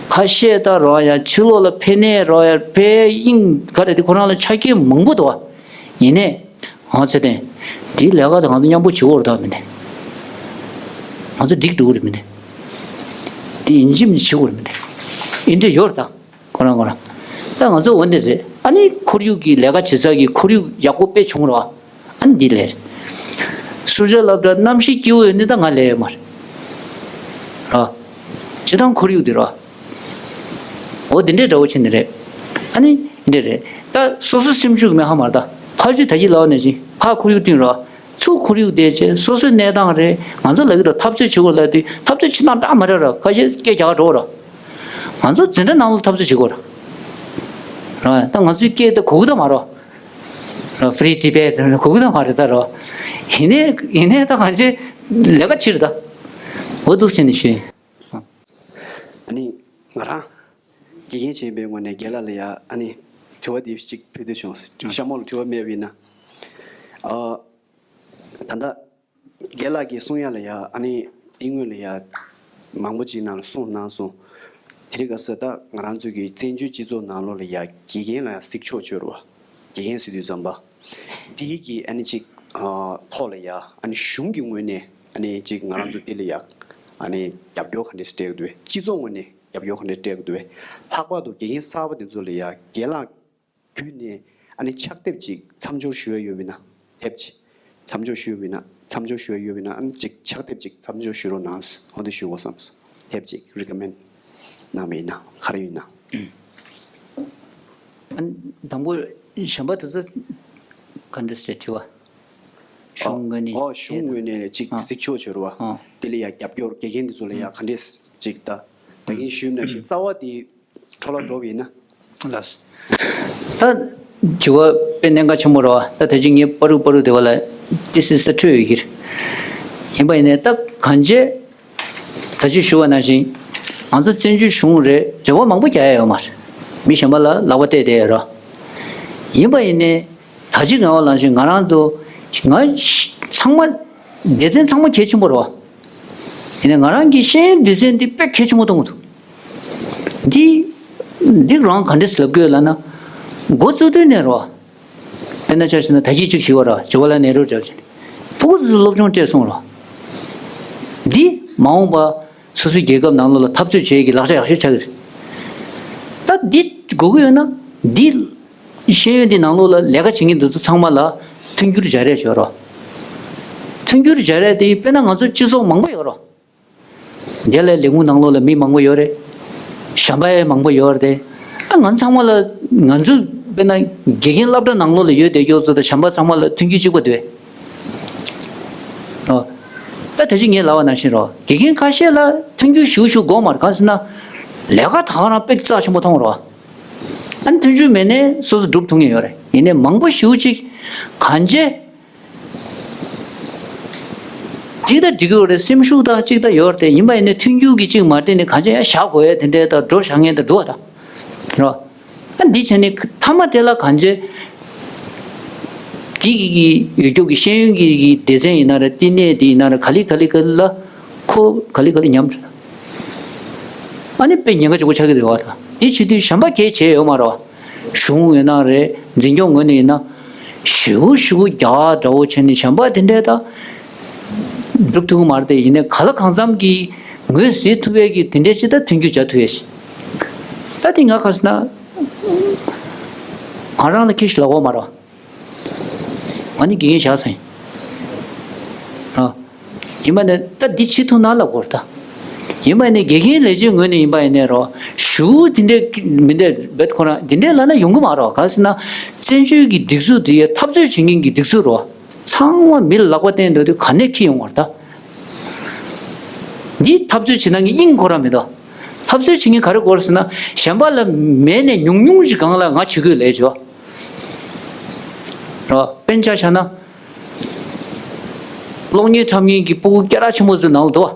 ཁ་ཤས་ད་རོགས་ཡ་ཕྱི་ལོགས་ལ་ཕེབས་ནས་རོགས་ཡ་ཕེབས་དབྱིངས་ག་རེ་དེ་ཁོ་རང་ལ་ཆ་རྐྱེན་མང་པོ་འདུག་བ། ཡིན་ནའི། ཨང་ཚེ་བརྟན། དེའི་ལས་ཀ་དེ་ང་ཚོ་མཉམ་པོ་བྱེད་དགོས་རེད་ད་མི་འདི། ང་ཚོ་འགྲིག་འགྲོ་གི་རེད་མི་འདི། དེ་ཡིན་གཅིག་མིན་གཅིག་བྱེད་དགོས་རེད་མི་འདི། ཨེ་འདྲ་ཡོད་རེད་ད། ཁོ་རང་ཁོ་རང་། ད་ང་ཚོ་འོ་འདི་རེད་ཨ་ནི་ཁོར་ཡུག་གི་ལས་ཀ་བྱེད་ས་གི་ཁོར་ཡུག་ཡག་པོ་དཔེ་བྱུང་རེད་བ། ཨ་ནི་འདི་ལས་རེད། སུ་ཇཱ་སློབ་གྲྭ་གནམ་གཤིས་སྐྱིད་པོ་ཡོད་ནི་ད་ང་ལས་ཡོད་མ་རེད། ར། སྤྱི་བཏང་ཁོར་ཡུག་འདི་ར། འོ་འདི་འདྲའི་འདྲ་བོ་བྱས་ནི་རེད། ཨ་ནི་འདི་རེད། ད་སོ་སོ་སེམས་ཤུགས་མེད་ཧ་མ་རེད་ད། ཕར་ཚུར་ད་གི་ལབ་ནས་ཅི་ཕར་ཁོར་ཡུག་བསྟུན་ར། ཚུར་ཁོར་ཡུག་བསྡད་བྱས་སོ་སོའི་གནས་སྟངས་རེད། ང་ཚོ་ལབ་ཀྱི་འདུག་འཐབ་རྩོད་བྱེད་དགོས་ལབ་དུས་འཐབ་རྩོད་བྱེད་སྟངས་འདྲ་མ་འདྲ་ར་ཁ་ཤས་སྐད་རྒྱག་ག་འགྲོ་ར། ང་ཚོ་འཛིན་གྲྭ་ནང་ལ་འཐབ་རྩོད་བྱེད་དགོས་ར། ར་ད་ང་ཚོའི་སྐད་ད་གོ་གི་ད་མ་ར། ར་Free Tibet གོ་གི་ད་མ་རེད་ད་ར། ཡིན་ནའི་ཡིན་ནའི་ད་གང་ཅི་ལས་ཀ་བྱེད་རེད་ད། འོ་འདུག་བྱས་ནས་ཞུ་ཡིན། ཨ་ནི་ང་རང་དགེ་རྒན་བྱེད་པའི་ངོས་ནས་རྒན་ལགས་ལ་ཡ་ཨ་ནི་དྲི་བ་འདི་གཅིག་ཕུལ་འདོད་བྱུང་། ཞྭ་མོ་ལ་དྲི་བ་མེད་པ་ཡིན་ན། ཨ། ད་ལྟ་རྒན་ལགས་ཀྱིས་གསུང་ཡ་ལ་ཡ་ཨ་ནི་དེ་སྔོན་ལ་ཡ་མང་པོ་ཅིག་ནང་ལ་གསུངས་གནང་སོང་། དེ་རིང་ཁ་སང་ད་ང་རང་ཚོ་གི་བཙན་བྱོལ་སྤྱི་ཚོགས་ནང་ལོགས་ལ་ཡ་དགེ་རྒན་ལ་ཡ་གཟིགས་ཕྱོགས་བཅོས་ར་བ། དགེ་རྒན་ཟེར་དུས་ཙམ་པ། དེའི་གི་ཨ་ནི་ཅིག་ཨ་ཐོག་ལ་ཡ་ཨ་ནི་གཞུང་གི་ངོས་ནས་ཨ་ནི་ཅིག་ང་རང་ཚོ་དེ་ལ་ཡ་ཨ་ནི་རྒྱབ་སྐྱོར་ག་འདྲས་སྤྲད་ཀྱི་འདུག་བས། སྤྱི་ཚོགས་ངོས་ནས་རྒྱབ་སྐྱོར་ག་འདྲས་སྤྲད་ཀྱི་འདུག་བས། ལྷག་པར་དུ་དགེ་རྒན་གསར་པ་དེ་ཚོ་ལ་ཡ་རྒན་ལགས་བརྒྱུད་ནས་ཨ་ནི་ཕྱག་དེབ་ཅིག་མཚམས་སྦྱོར་ཞུ་ཡ་ཡོད་མིན་ན། དེབ་ཅིག་མཚམས་སྦྱོར་ཞུ་ཡ་ཡོད་མིན་ན། མཚམས་སྦྱོར་ཞུ་ཡ་ཡོད་མིན་ན་ཨ་ནི་ཅིག་ཕྱག་དེབ་ཅིག་མཚམས་སྦྱོར་ཞུ་རོགས་གནང་། འོ་དེ་ཞུ་དགོས་བསམ་སོང་། དེབ་ཅིག་རི་ཀོ་མེན་ཌི་གནང་བ་ཡིན་ན་ག་རེ་ཡིན་ན། ཨ་ནི་དང་པོ་གཞན་པ་དེ་ཚོ་ག་འདྲ་ཞིག་དྲི་བ། གཞུང་ངོས་ནས་ཨོ་གཞུང་ངོས་ནས་ཅིག་ཨ་གཟིགས་ཕྱོགས་བཅོས་ར་བ། ཨ་དེ་ལ་ཡ་རྒྱབ་སྐྱོར་དགེ་རྒན་དེ་ཚོ་ལ་ཡ་ཨ་ག་འདྲས་ཅིག་ད་ད་གིན་ཞུས་ནང་བཞིན་རྩ་བ་དེ་འཕྲོ་བརླག་འགྲོ་བ་ཡིན་ན། ལགས། ད་དྲི་བ་དཔེ་གནད་འགག་ཆེན་པོ་རེད་བ། ད་དེ་རིང་ངས་པ་རུ་པ་རུ་དེ་བ་ལ་This is the truth ཡོད་ཀྱི་རེད། ཡིན་པ་ཡིན་ནའི་ད་གང་བྱས། ད་ཅི་ཞུ་བ་ནང་བཞིན། ང་ཚོ་བཙན་བྱོལ་གཞུང་རེད། རེ་བ་མང་པོ་རྒྱག་ཡ་ཡོད་མ་རེད། མི་གཞན་པ་ལ་ལག་པ་གཏད་བསྡད་ཡོད་རེད། ཡིན་པ་ཡིན་ནའི། ད་ཅི་ང་བ་ལང་བཞིན་ང་རང་ཚོ། ང་ཚང་མ། སྡེ་ཚན་ཚང་མ་གལ་ཆེན་པོ་རེད་བ། ཡིན་ནའི་ང་རང་གི་ཤེས་ཡོན་སྡེ་ཚན་འདི་དཔེ་གལ་ཆེན་པོ་གཏོང་གི་འདུག་འདི། འདི་རང་ག་འདྲས་ལབ་དགོས་ལབ་ན། འགོ་བཙུགས་དུས་ནས་རེད་བ། དཔེར་ན་ཆ་བཞག་ན་ད་གིན་གཅིག་ཞུས་པ་རེད་བ། ཇ་ཝ་ཧར་ལཱལ་ནེ་རུ་འདྲ་བྱས་ནས། ཕྲུ་གུ་ཚོ་སློབ་སྦྱོང་སྤྲད་སོང་རེད་བ། འདི་མ་འོངས་པ་སོ་སོའི་རྒྱལ་ཁབ་ནང་ལོགས་ལ་འཐབ་རྩོད་བྱེད་ཀྱི་ལག་ཆ་ཡག་ཤོས་ཆགས་ཀྱི་རེད། ད་འདི་དགོས་ཀྱི་ཡོད་ན་འདི། ཤེས་ཡོན་འདི་ནང་ལོགས་ལ་ལས་ཀ་བྱེད་མཁན་འདི་ཚོ་ཚང་མ་ལ་མཐུན་འགྱུར་སྦྱར་ཡས་ཡོད་རེད་བ། མཐུན་འགྱུར་སྦྱར་ཡས་དེ་དཔེར་ན་ང་ཚོ་སྤྱི་ཚོགས་མང་པོ་ཡོད་རེད་བ། འདི་ལ་ལས་ཁུངས་ནང་ལོགས་ལ་མི་མང་པོ་ཡོད་རེད། གཞན་པ་ཡང་མང་པོ་ཡོད་རེད། ཨ་ང་ཚང་མ་ལ་ང་ཚོ་དཔེར་ན་དགེ་རྒན་སློབ་གྲྭ་ནང་ལོགས་ལ་ཡོད་བསྡད་ཀྱོག་ཚོ་དང་གཞན་པ་ཚང་མ་ལ་མཐུན་རྐྱེན་གཅིག་པ་འདུག་ཨོ། ད་ད་ཅི་ངས་ལབ་པ་ནང་བཞིན་རོ། དགེ་རྒན་ཁ་ཤས་ལ་མཐུན་འགྱུར་ཞུ་ཞུ་དགོས་མ་རེད། གང་ཟེར་ན། ལས་ཀ་ད་ག་རང་དཔེ་རྩ་ཆེན་པོ་མཐོང་རོ། ཨ་ནི་མཐུན་འགྱུར་མེད་ནས་སོ་སོ་སྒྲུབ་ཐུབ་མཁན་ཡོད་རེད། ཡིན་ནའི་མང་པོ་ཞེ་པོ་ཅིག་གང་བྱས། གཅིག་ད་འགྲིག་གི་ཡོད་རེད། སེམས་ཤུགས་དང་གཅིག་ད་ཡོད་རེད་དེ། ཡིན་པ་ཡིན་ནའི་མཐུན་འགྱུར་གྱི་གཅིག་མ་བསྟེན་ནས་གང་བྱས་ཡང་བཞག་དགོས་ཡ་དེ་འདྲའི་ད་འགྲོ་བཞག་མཁན་ད་འདུག་བ་ད། རོ། ཨ་འདི་བྱས་ནས་མཐའ་མ་དེ་ལ་གང་བྱས། འདི་གི་གི་ཡོད་རྒྱུ་གི་ཤེས་ཡོན་གྱི་གི་སྡེ་ཚན་ཡིན་ན་རེད། བསྟི་གནས་དེ་ཡིན་ན་རེད། ག་ལེ་ག་ལེ་ག་ལེ་ལ་ཁོ་ག་ལེ་ག་ལེ་ཉམས་རེད། ཨ་ནི་དཔེ་ཉེན་ཁ་ཆེ་པོ་ཆགས་ཀྱི་རེད་བ་ད། འདི་བྱེད་དུས་གཞན་པ་གལ་ཆེ་ཡོད་མ་རེད་བ། གཞུང་ཡོད་ན་རེད། འཛིན་སྐྱོང་ངོས་ནས་ཡིན་ན། ཞུ་ཞུ་རྒྱ་འདྲ་བོ་བྱས་ནས་གཞན་པ་དེ་འདྲས་ད། སྒྲུབ་ཐུབ་ཀྱི་མ་རེད་དེ། ཡིན་ནའི་ག་ལ་གང་འཚམ་གྱི་ངོས་ཟིན་ཐུབ་ཡས་ཀྱི་དེ་འདྲས་ཅིག་ད་མཐུན་འགྱུར་བྱ་ཐུབ་ཡས་ཤིག་ད་དེ་ང་ག་ཟེར་ན། ང་རང་ལ་ཁྱི་ཞིག་ལབ་དགོས་མ་རེད། ང་ནི་དགེ་རྒན་བཞག་ས་ཡིན། ཨ། ཡིན་པ་ནི་ད་འདི་བྱེད་ཐུབ་ན་ལབ་དགོས་རེད་ད། ཡིན་པ་ནི་དགེ་རྒན་ལས་བྱེད་ངོས་ནས་ཡིན་པ་ཡིན་ནའི་རོ། ཞུ་དེ་འདྲས་མི་འདྲས་བེད་ཁོ་རང་དེ་འདྲས་ལབ་ན་ཡོང་གི་མ་རེད། ག་ཟེར་ན། བཙན་བྱོལ་གྱི་སྒྲིག་འཛུགས་དེ་ཡ་འཐབ་རྩོད་བྱེད་མཁན་གྱི་སྒྲིག་འཛུགས་རོ། ཚང་མ་མི་ལ་ལག་པ་བསྟན་འདུག་དུས་ག་ནས་ཁྱི་ཡོང་བར་ད། འདི་འཐབ་རྩོད་བྱེད་སྟངས་ཀྱི་དབྱིངས་ཁོ་རང་མི་འདུག་འཐབ་རྩོད་བྱེད་མཁན་ག་རེ་དགོས་རེད་ཟེར་ན། གཞན་པ་ལ་མེད་ནས་ཉུང་ཉུང་ཞིག་སྒང་ལ་ང་བྱེད་དགོས་ལས་བྱོས། རོ། དཔེར་ན་ཆ་བཞག་ན། གློག་བརྙན་འཁྲབ་མཁན་གྱི་སྤུ་གུ་སྐད་གྲགས་ཆེན་པོ་ཚོའི་ནང་ལ་འདུག་བ།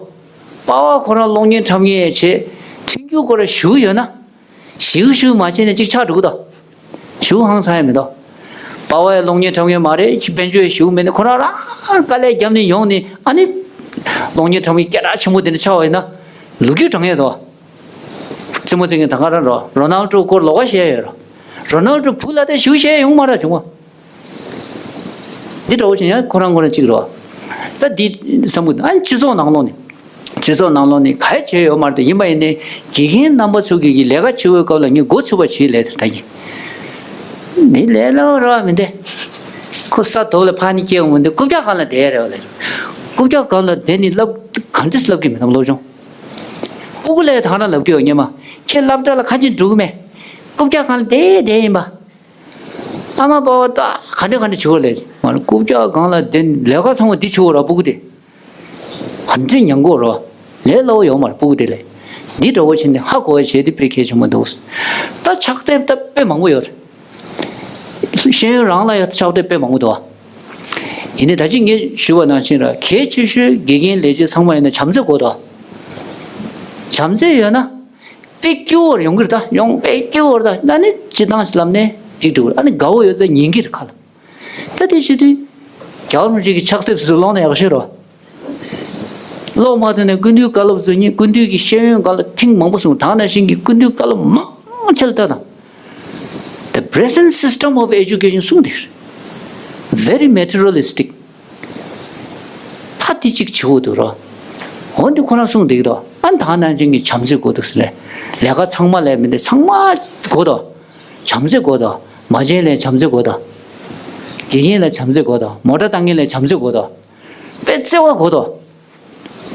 པ་ཕ་ཁོ་རང་གློག་བརྙན་འཁྲབ་མཁན་ཡང་བྱེད། མཐུན་འགྱུར་ཁོ་རང་ཞུ་གི་ཡོད་ན། ཞུ་ཞུ་མ་བྱས་ནས་ཅིག་ཆགས་འགྲོ་གི་འདུག་ཞུ་ཧང་སང་ཡ་མི་འདུག་པ་ཕ་ཡང་གློག་བརྙན་འཁྲབ་མཁན་མ་རེད། དཔལ་འབྱོར་ཡང་ཞུ་མེད་ནས་ཁོ་རང་རང་དཀའ་ལས་བརྒྱབ་ནས་ཡོང་ནས་ཨ་ནི། གློག་བརྙན་འཁྲབ་མཁན་སྐད་གྲགས་ཆེན་པོ་དེ་འདྲ་ཆགས་པ་ཡིན་ན། ལོ་རྒྱུས་བགྲང་ཡས་འདུག་རྩེད་མོ་རྩེ་མཁན་ད་ག་རང་རོ། རོ་ནལ་ཏྲོ་སྐོར་ལོགས་ཀ་བཤད་ཡོད་རོ། རོ་ནལ་ཏྲོ་བུ་ལ་དེ་ཞུ་བཤད་ཡོང་མ་ར་བྱུང་བ། འདི་འདྲ་བོ་ཞིག་ཡང་ཁོ་རང་ཁོ་རང་གཅིག་རོ། ད་འདི་བསམ་གི་འདུག་ཨ་ནི་སྤྱི་ཚོགས་ནང་ལོགས་ནས། སྤྱི་ཚོགས་ནང་ལོགས་ནས་ག་རེ་བྱས་ཡོད་མ་རེད་དེ། ཡིན་པ་ཡིན་ནའི་དགེ་རྒན་རྣམ་པ་ཚོ་གི་གི་ལས་ཀ་བྱེད་པའི་སྐབས་ལ་ངས་འགོ་ཚུགས་པ་བྱེད་ལས་དེ་ད་ཡིན། འདི་ལས་སླ་བོ་རེད་བ་མི་འདུག་ཁོ་ས་དོག་ལ་ཕར་ནི་སྐྱེལ་འོང་མི་འདུག་རྐུབ་བཀྱག་སྒང་ལ་བསྡད་རེད་བ་ལས། རྐུབ་བཀྱག་སྒང་ལ་བསྡད་ནི་སླབ་ག་འདྲས་སླབ་གི་མི་འདུག་སློབ་སྦྱོང་། སྤུ་གུ་ལ་ད་ག་རང་ལབ་གི་ཡོད་སྙམ་མ། ཁྱེད་སློབ་གྲྭ་ལ་ཁ་ཅིག་འགྲོ་གི་མེད། རྐུབ་བཀྱག་སྒང་ལ་བསྡད་བསྡད་ཡིན་པ། ཨ་མ་པ་ཕ་ད་ག་འདྲ་ག་འདྲ་བྱེད་དགོས་ལས། མ་རེད་རྐུབ་བཀྱག་སྒང་ལ་བསྡད་ལས་ཀ་ཚང་མ་འདི་བྱེད་དགོས་ར་སྤུ་གུ་དེ། ག་འདྲ་ཉན་དགོས་ར། ལས་སླ་བོ་ཡོད་མ་རེད་སྤུ་གུ་དེ་ལས། འདི་འདྲ་བོ་བྱས་ནས་ཧ་གོ་བ་བྱས་ཏེ་དཔེ་གལ་ཆེན་པོ་འདུག་ད་ཕྱག་དེབ་ད་དཔེ་མང་པོ་ཡོད་རེད། ཤེས་ཡོན་རང་ལ་ཡང་ཕྱག་དེབ་དཔེ་མང་པོ་འདུག་ཡིན་ནའི་ད་ཅི་ངས་ཞུས་པ་ནང་བཞིན་ར་གལ་ཆེ་ཤོས་དགེ་རྒན་ལས་བྱེད་ཚང་མ་ཡིན་ན་བྱམས་བརྩེ་དགོས་འདུག་བྱམས་བརྩེ་ཡོད་ན། དཔེ་སྐྱིད་པོ་ཡོང་གི་རེད་ད། ཡོང་དཔེ་སྐྱིད་པོ་རེད་ད། ཨ་ནི་སྤྱིར་བཏང་ཞིག་ལབ་ནས་འགྲིག་འགྲོ་གི་རེད། ཨ་ནི་དགའ་བོ་ཡོད་ཚད་ཉན་གི་རེད་ཁ་ལ། ད་དེ་བྱེད་དུས། རྒྱལ་བ་རིན་པོ་ཆེ་གི་ཕྱག་དེབ་ཚོ་ཀློག་ན་ཡག་ཤོས་རེད། ཀློག་མ་ཐུབ་ན་སྐུ་མདུན་བཀའ་སློབ་ཚོ་ཉིད་སྐུ་མདུན་གྱི་ཤེས་ཡོན་སྒང་ལ་ཐེངས་མང་པོ་གསུངས། ད་ག་ནང་བཞིན་གྱི་སྐུ་མདུན་བཀའ་སློབ་མང་ཆེ་ལ་ལྟ་དང་། The present system of education གསུངས་འདུག། Very materialistic. ད་དེ་གཅིག་བྱེད་དགོས་འདུག་རོ། འོ་འདི་ཁོ་རང་གསུངས་འདུག་རོ། ཨ་ནི་ད་ག་ནང་བཞིན་གྱི་བྱམས་བརྩེ་དགོས་འདུག་ཟེར་ནས། ལས་ཀ་ཚང་མ་ལས་མི་འདི་ཚང་མ་དགོས་དོ། བྱམས་བརྩེ་དགོས་དོ། མ་བྱན་ལས་བྱམས་བརྩེ་དགོས་དོ། དགེ་རྒན་ལ་བྱམས་བརྩེ་དགོས་དོ། མོ་ཊ་བཏང་མཁན་ལ་བྱམས་བརྩེ་དགོས་དོ། དཔེ་བརྩེ་བ་དགོས་དོ།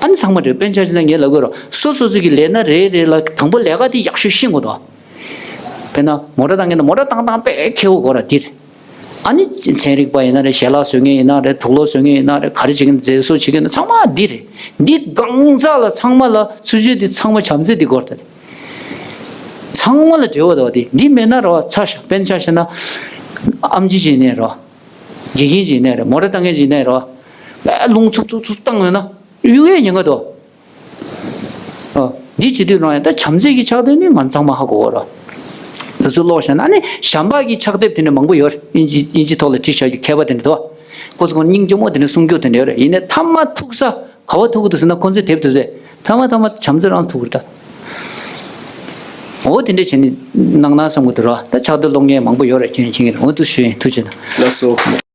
ཨ་ནི་ཚང་མ་རེད། དཔེར་ན་ཆ་བཞག་ན་ངས་ལབ་དགོས་རོ། སོ་སོ་སོ་གི་ལས་སྣ་རེ་རེ་ལ་དང་པོ་ལས་ཀ་དེ་ཡག་ཤོས་ཤེས་དགོས་དོ། དཔེར་ན་མོ་ཊ་བཏང་མཁན་ན་མོ་ཊ་བཏང་སྟངས་དཔེ་མཁས་པོ་དགོས་ར་འདི་རེད། ཨ་ནི་ཚན་རིག་པ་ཡིན་ན་རེད། ཞལ་ལག་བཟོ་མཁན་ཡིན་ན་རེད། དུག་ལོག་བཟོ་མཁན་ཡིན་ན་རེད། ག་རེ་བྱེད་མཁན་མཛེས་བཟོ་བྱེད་མཁན་ཡིན་ན་ཚང་མ་འདི་རེད། འདི་གང་ཟག་ལ་ཚང་མ་ལ་ཚུར་ཕྱོགས་འདི་ཚང་མ་བྱམས་བརྩེ་འདི་དགོས་རེད། ཚང་མ་ལ་འབྲེལ་བ་འདུག་འདི། འདི་མེད་ན་རོ་ཚ་ཤ། དཔེར་ན་ཆ་བཞག་ན་ཨེམ་ཆི་ཅིག་ཡིན་ནའི་རོ། དགེ་རྒན་ཅིག་ཡིན་ནའི་རོ། མོ་ཊ་བཏང་མཁན་ཅིག་ཡིན་ནའི་རོ། དཔེ་རླུང་འཚུབ་འཚུབ་འཚུབ་བཏང་ཡོད་ན་གཡུག་ཡས་ཉེན་ཁ་འདུག་འདི་བྱེད་དུས་རང་ཡང་ད་བྱམས་བརྩེ་གི་ཕྱག་དེབ་ནི་ང་ཚང་མ་ཧ་གོ་གོ་རོ། འདི་ཚོ་ཀློག་བྱས་ན། ཨ་ནི་གཞན་པ་གི་ཕྱག་དེབ་དེ་འདྲ་མང་པོ་ཡོད་རེད། དབྱིན་ཇི་དབྱིན་ཇི་ཐོག་ལ་བྲིས་བཞག་རྒྱུ་མཁས་པ་དེ་འདྲ་འདུག་ཁོ་ཚོ་ཁོ་སྙིང་རྗེ་མོ་དེ་འདྲ་གསུང་རྒྱུ་དེ་འདྲ་ཡོད་རེད། ཡིན་ནའི་མཐའ་མ་ཐུག་ས་ག་བ་ཐུག་གི་འདུག་ཟེར་ན། ཁོ་ཚོའི་དེབ་དེ་ཚོས་མཐའ་མ་མཐའ་མ་བྱམས་བརྩེ་རང་ཐུག་གི་རེད་ད། འོ་དེ་འདྲ་བྱས་ནས་གནང་ན་བསམ་གི་འདུག་ར། ད་ཕྱག་དེབ་ཀློག་མཁན་མང་པོ་ཡོད་རེད། ཁྱེད་ཁྱེད་ཀྱིས་འོ་འདུག་ཞུ་ཡིན། ཐུགས་རྗེ་གནང་། ལགས་སོ།